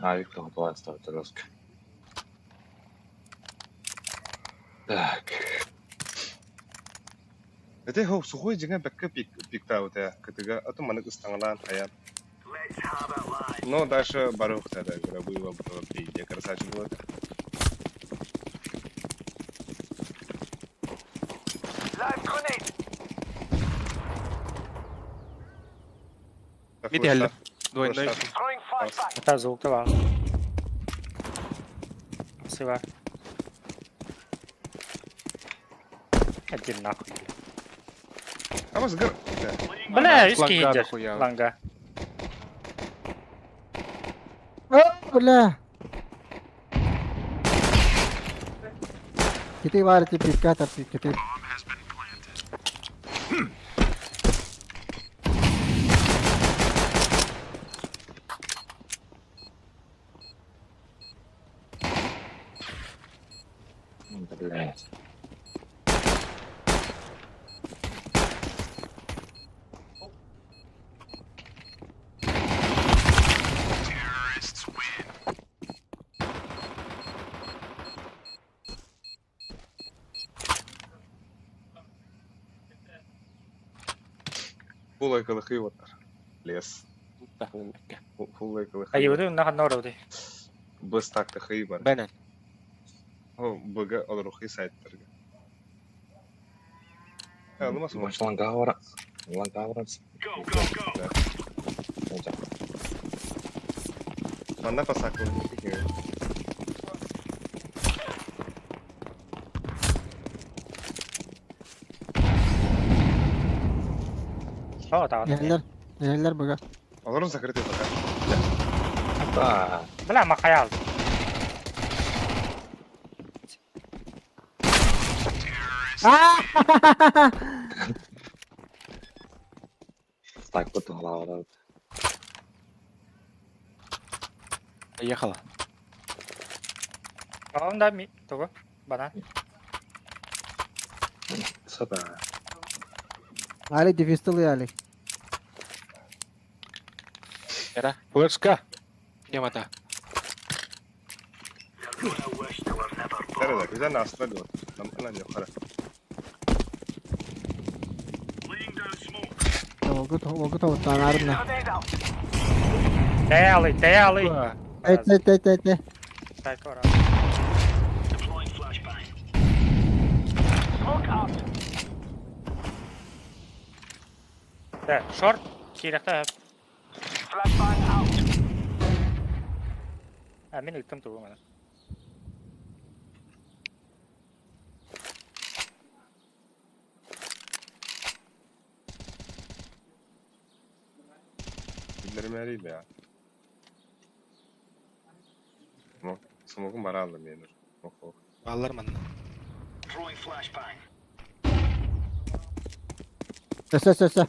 Авик тоҕо ставит жестко. Так. Ити хо сухой дьиҥэ бэккэ пик пиктаабыта кытыга атын маннык ыстаҥалаан хайаан. Но дальше барыахтара гробыва было пиздец красавчик был это. Идеально. Двойной. Это звук това. Спасибо. Один нахуй. А вас гр... Бля, үс Ланга киһи дьэр. нахуя. Ланга. Бля. Кити бар ти пикка тапи кити. Блять. Фулай калахы вот. Лес. Да. Фулай калахы. Айыбыды нахan нороды. Быс так хый бар. Бенен. О, бг олорухи сайттарга. Алмас Может лангаура. Лангаура. Манна пасакыл. О, тағы. Нелер, нелер бага. Олорун закрытый пока. Да. Бля, махаял. Так, вот голова. Поехала. Он да ми. Того. Банан. Сюда. Али дефистыл али. Эра. Флешка. Темата. Да, да, güzel aslında diyor. Lan yok hara. Олгут, олгут олтанарына. Тәялый, тәялый. Эт, эт, эт, эт, эт. Сайкора. Да, шорт. Кирәктә. А, мин ыттым тугу мана. Bildirim ya. Smoke, smoke'un bana aldım yani. Smoke, smoke. Баллар манна. Өсө, өсө, өсө.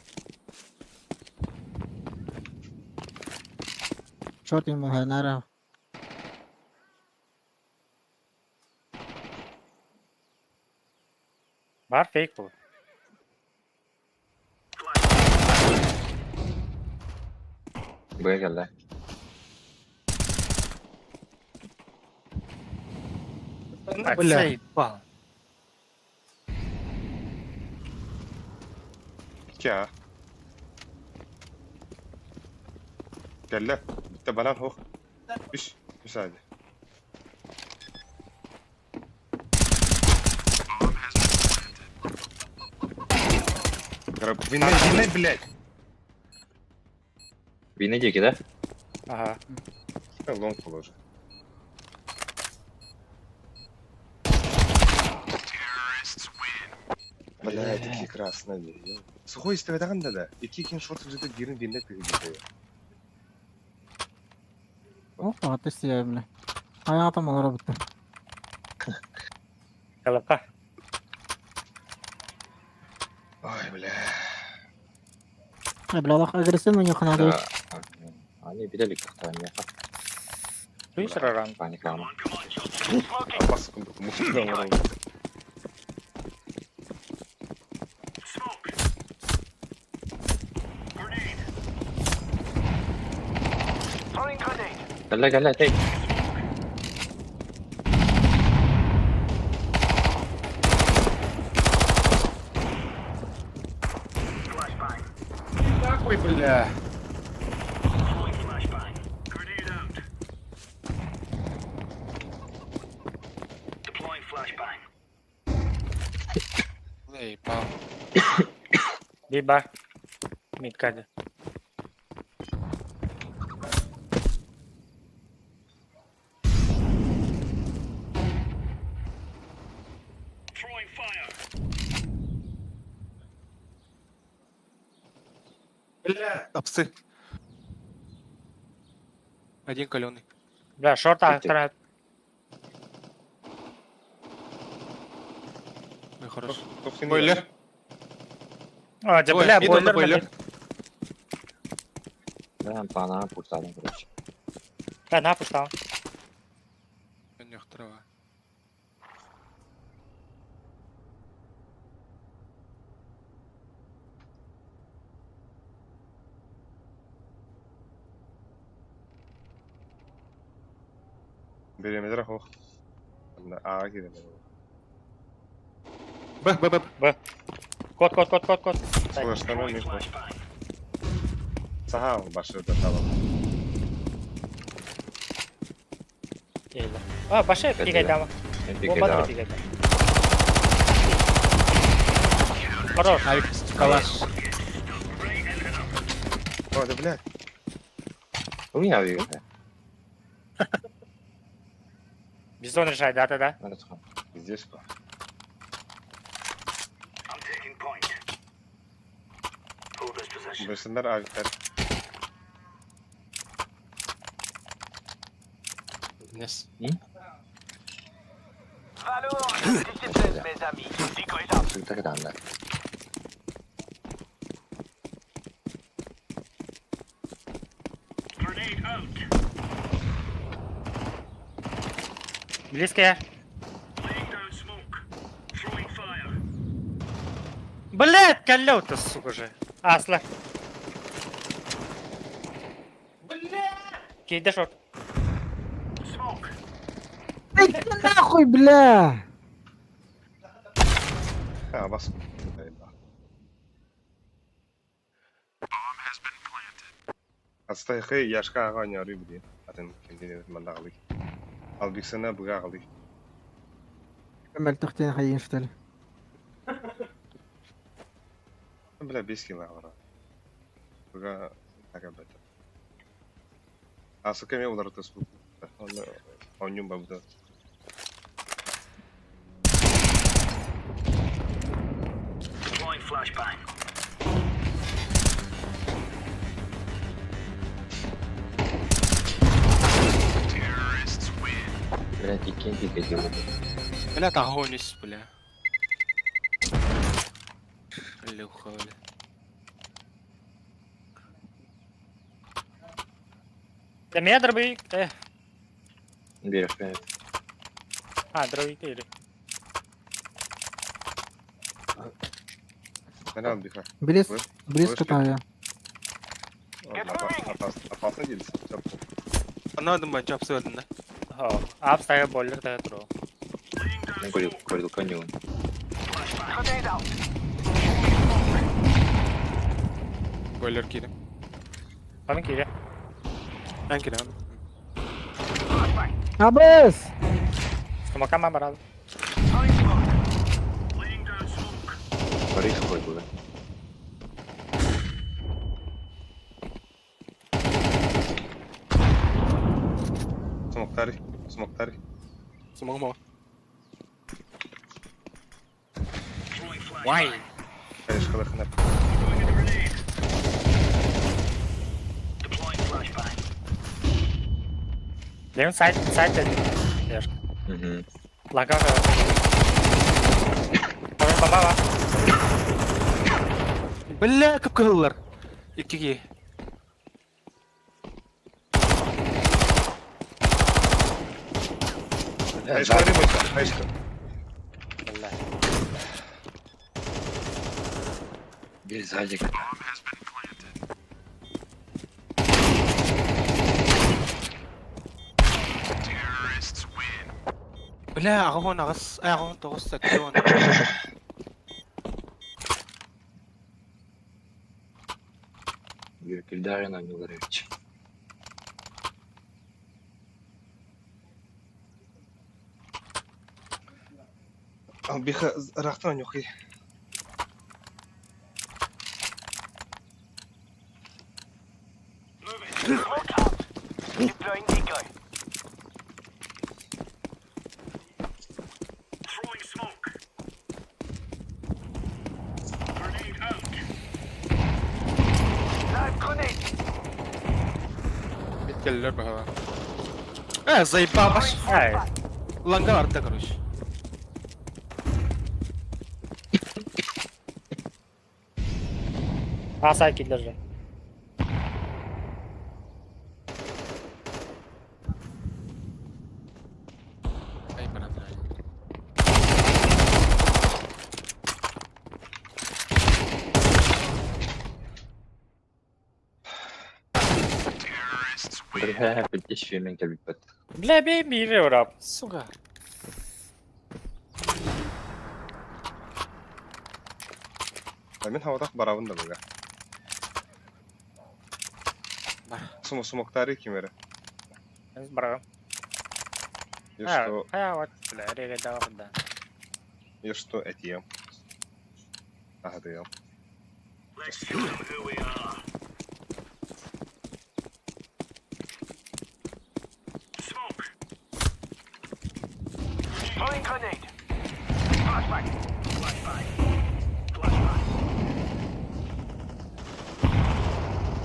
Шорт им ханара. Бар фейк бу. Buraya gel lan. Бля. Заебал. İki ha. Gel lan. Bitti banan hook. Üç. Müsaade. Вина, вина, блядь. Вина диэки, да? Ага. Лонг положи. Блядь, такие красные. Сухой истебедаган да да. Ики кин шорт жерде бирин бинде тыгы. О, атыс я бля. Аятым олар бутты. Калапка. Ой, бля. Бля, Аллах агрессивно не ханады. Они видели как-то, они Туйсыраран. Паник рано. Апас секунду, мусор. Кэллэ кэллэ тэй. Нахуй, бля. Эй, пал. Биба. Мидкаде. Бля, апсы. Один каленый. Бля, шорт автора. Ой, хорош. Бойлер. А, да, бля, бойлер. бойлер. Да, пана пустала, короче. Да, на пустала. Трава. Бириэмэлэрэ суох. Манна ааҕа киирэн Б, Б, Б. Б. Код, код, код, код, код. Слышно, мен Саха башы да табам. А, башы пикайдама. Бомба пикайда. Хорош. Авик, калаш. О, да блядь. У меня авик. Бизон решает, да-да-да. Здесь что? Бэсэннэр авиктар. Нес. Так, Близкая. Блядь, колё-то, сука же. Асла. Блядь! Кейде шорт. Эй, ты нахуй, бля! А, бас. Астайхы яшка аға няры били. Атын кемден мандағалы. Албиксена бұғағалы. Кемел тохтен хайын что ли? Бля, 5 кило ағара. Бұға така бәті. Асы кеме олар өтіс бұл. Онюм бабыда. Блядь, и кем пикать его? Бля, огонь, бля. Шлюха, бля. Да меня дробовик. Берешь, блядь. А, дробовик или. Близ, близко там я. Опасно делиться. Она думает, что абсолютно, да? О, апстая бойлер да тру. Ну, говорил, говорил, коню. Бойлер кири. Памин кири. Ан кири. Абыс! Смокама брал. Париж какой был, да? Смоктари, смоктари. Смог Why? Конечно, хана. Левый сайт, сайт Девушка. Угу. Лага. Баба. Бля, как кыллар. Икки. Айшка, айшка. Бля. Без сзади. Бля, 88, ай 89, 70. Кирдарин Анюларевич. Биха ыраахтан онньуоххай. Кэллэр баһыла. Э, заебал. Ай, Ланга барда, короче. Асай киллер. Ай, пора, блядь. Бля, пятьдесят кэлбиппит. Бля, бей бире урап. Сука. А мин хаватах барабын да быга. Бар. Сумо смоктары кимере. Барам. И что, А, вот, бля, реге да. и что этим? Ага, ты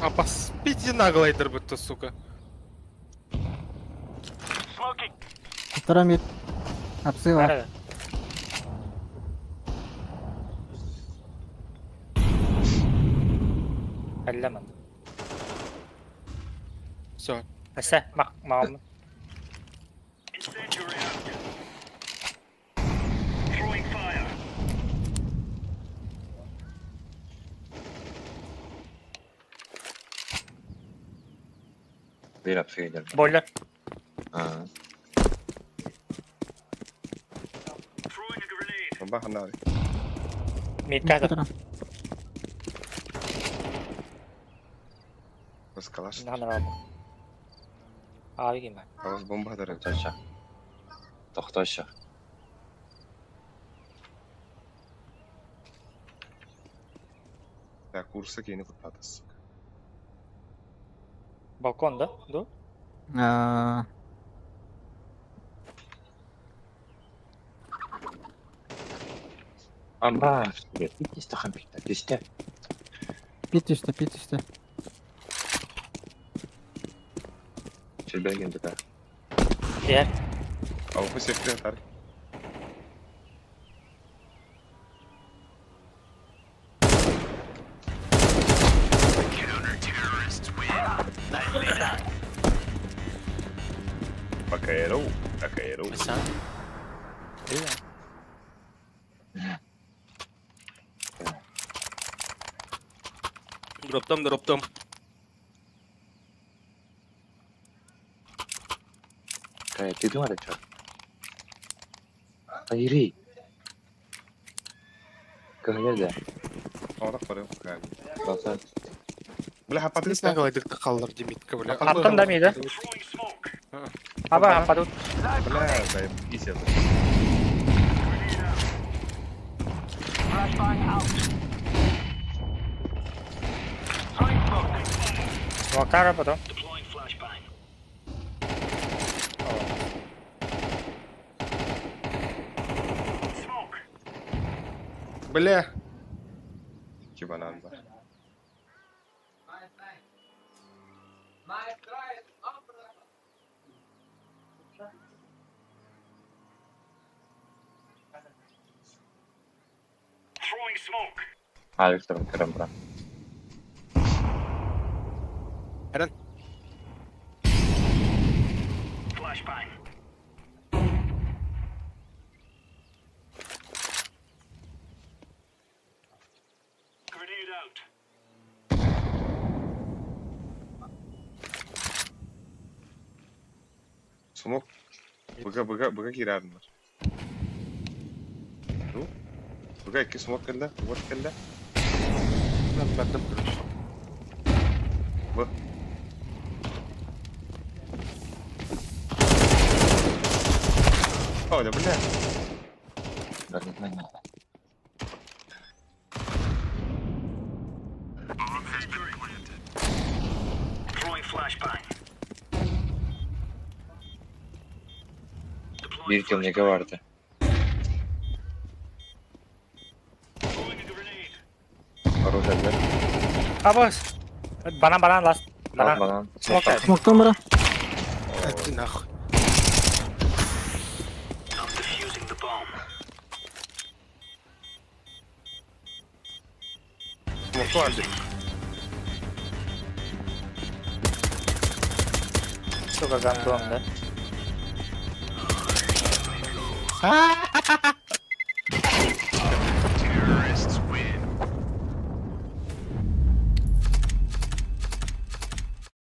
А поспите нагло, будто, сука. Второй мид. Апсыва. Әлләмән. Все. Әсә, мак, мам. Бир апсыйдыр. Бойлер. Аа. Баха нары. Мид ката. Бас калаш. Нана. Ави ким. Калаш бомба дары. Тохтоша. Тохтоша. Да, курса кейни куттатыс. Балкон да? Ду? Аа. Аба, питтиста хампикта. Түстэ. Пит түстэ, пит түстэ. Сүрбәген тута. Ер. А у секте тар. Бакаэру, Бакаэру. Сам. Дроптом, дроптом. Кая, ты думала, что? Айри. Кая да. Аватах бары. Баса. Бля, хапаты Здесь нагло қалдыр демитка, бля. Аттым да миді. Аба, ападут. Бля, да, исез. Вакара потом. Бля. Кибанан бар. Алекс көрөм бра. Эрен. Смок. Быга, быга, быга кирәрин бар. Сука, икки смок кэллэ, вот кэллэ. Бардым, короче. Бу. О, да бля. Биир темнигэ баарда. Хорошая, да? Абас! Банан, банан, ласт. Банан, Банан. банан. Смок. Смоктан бара. Ты нахуй. Смокту Андрей. Сука, гандон, да?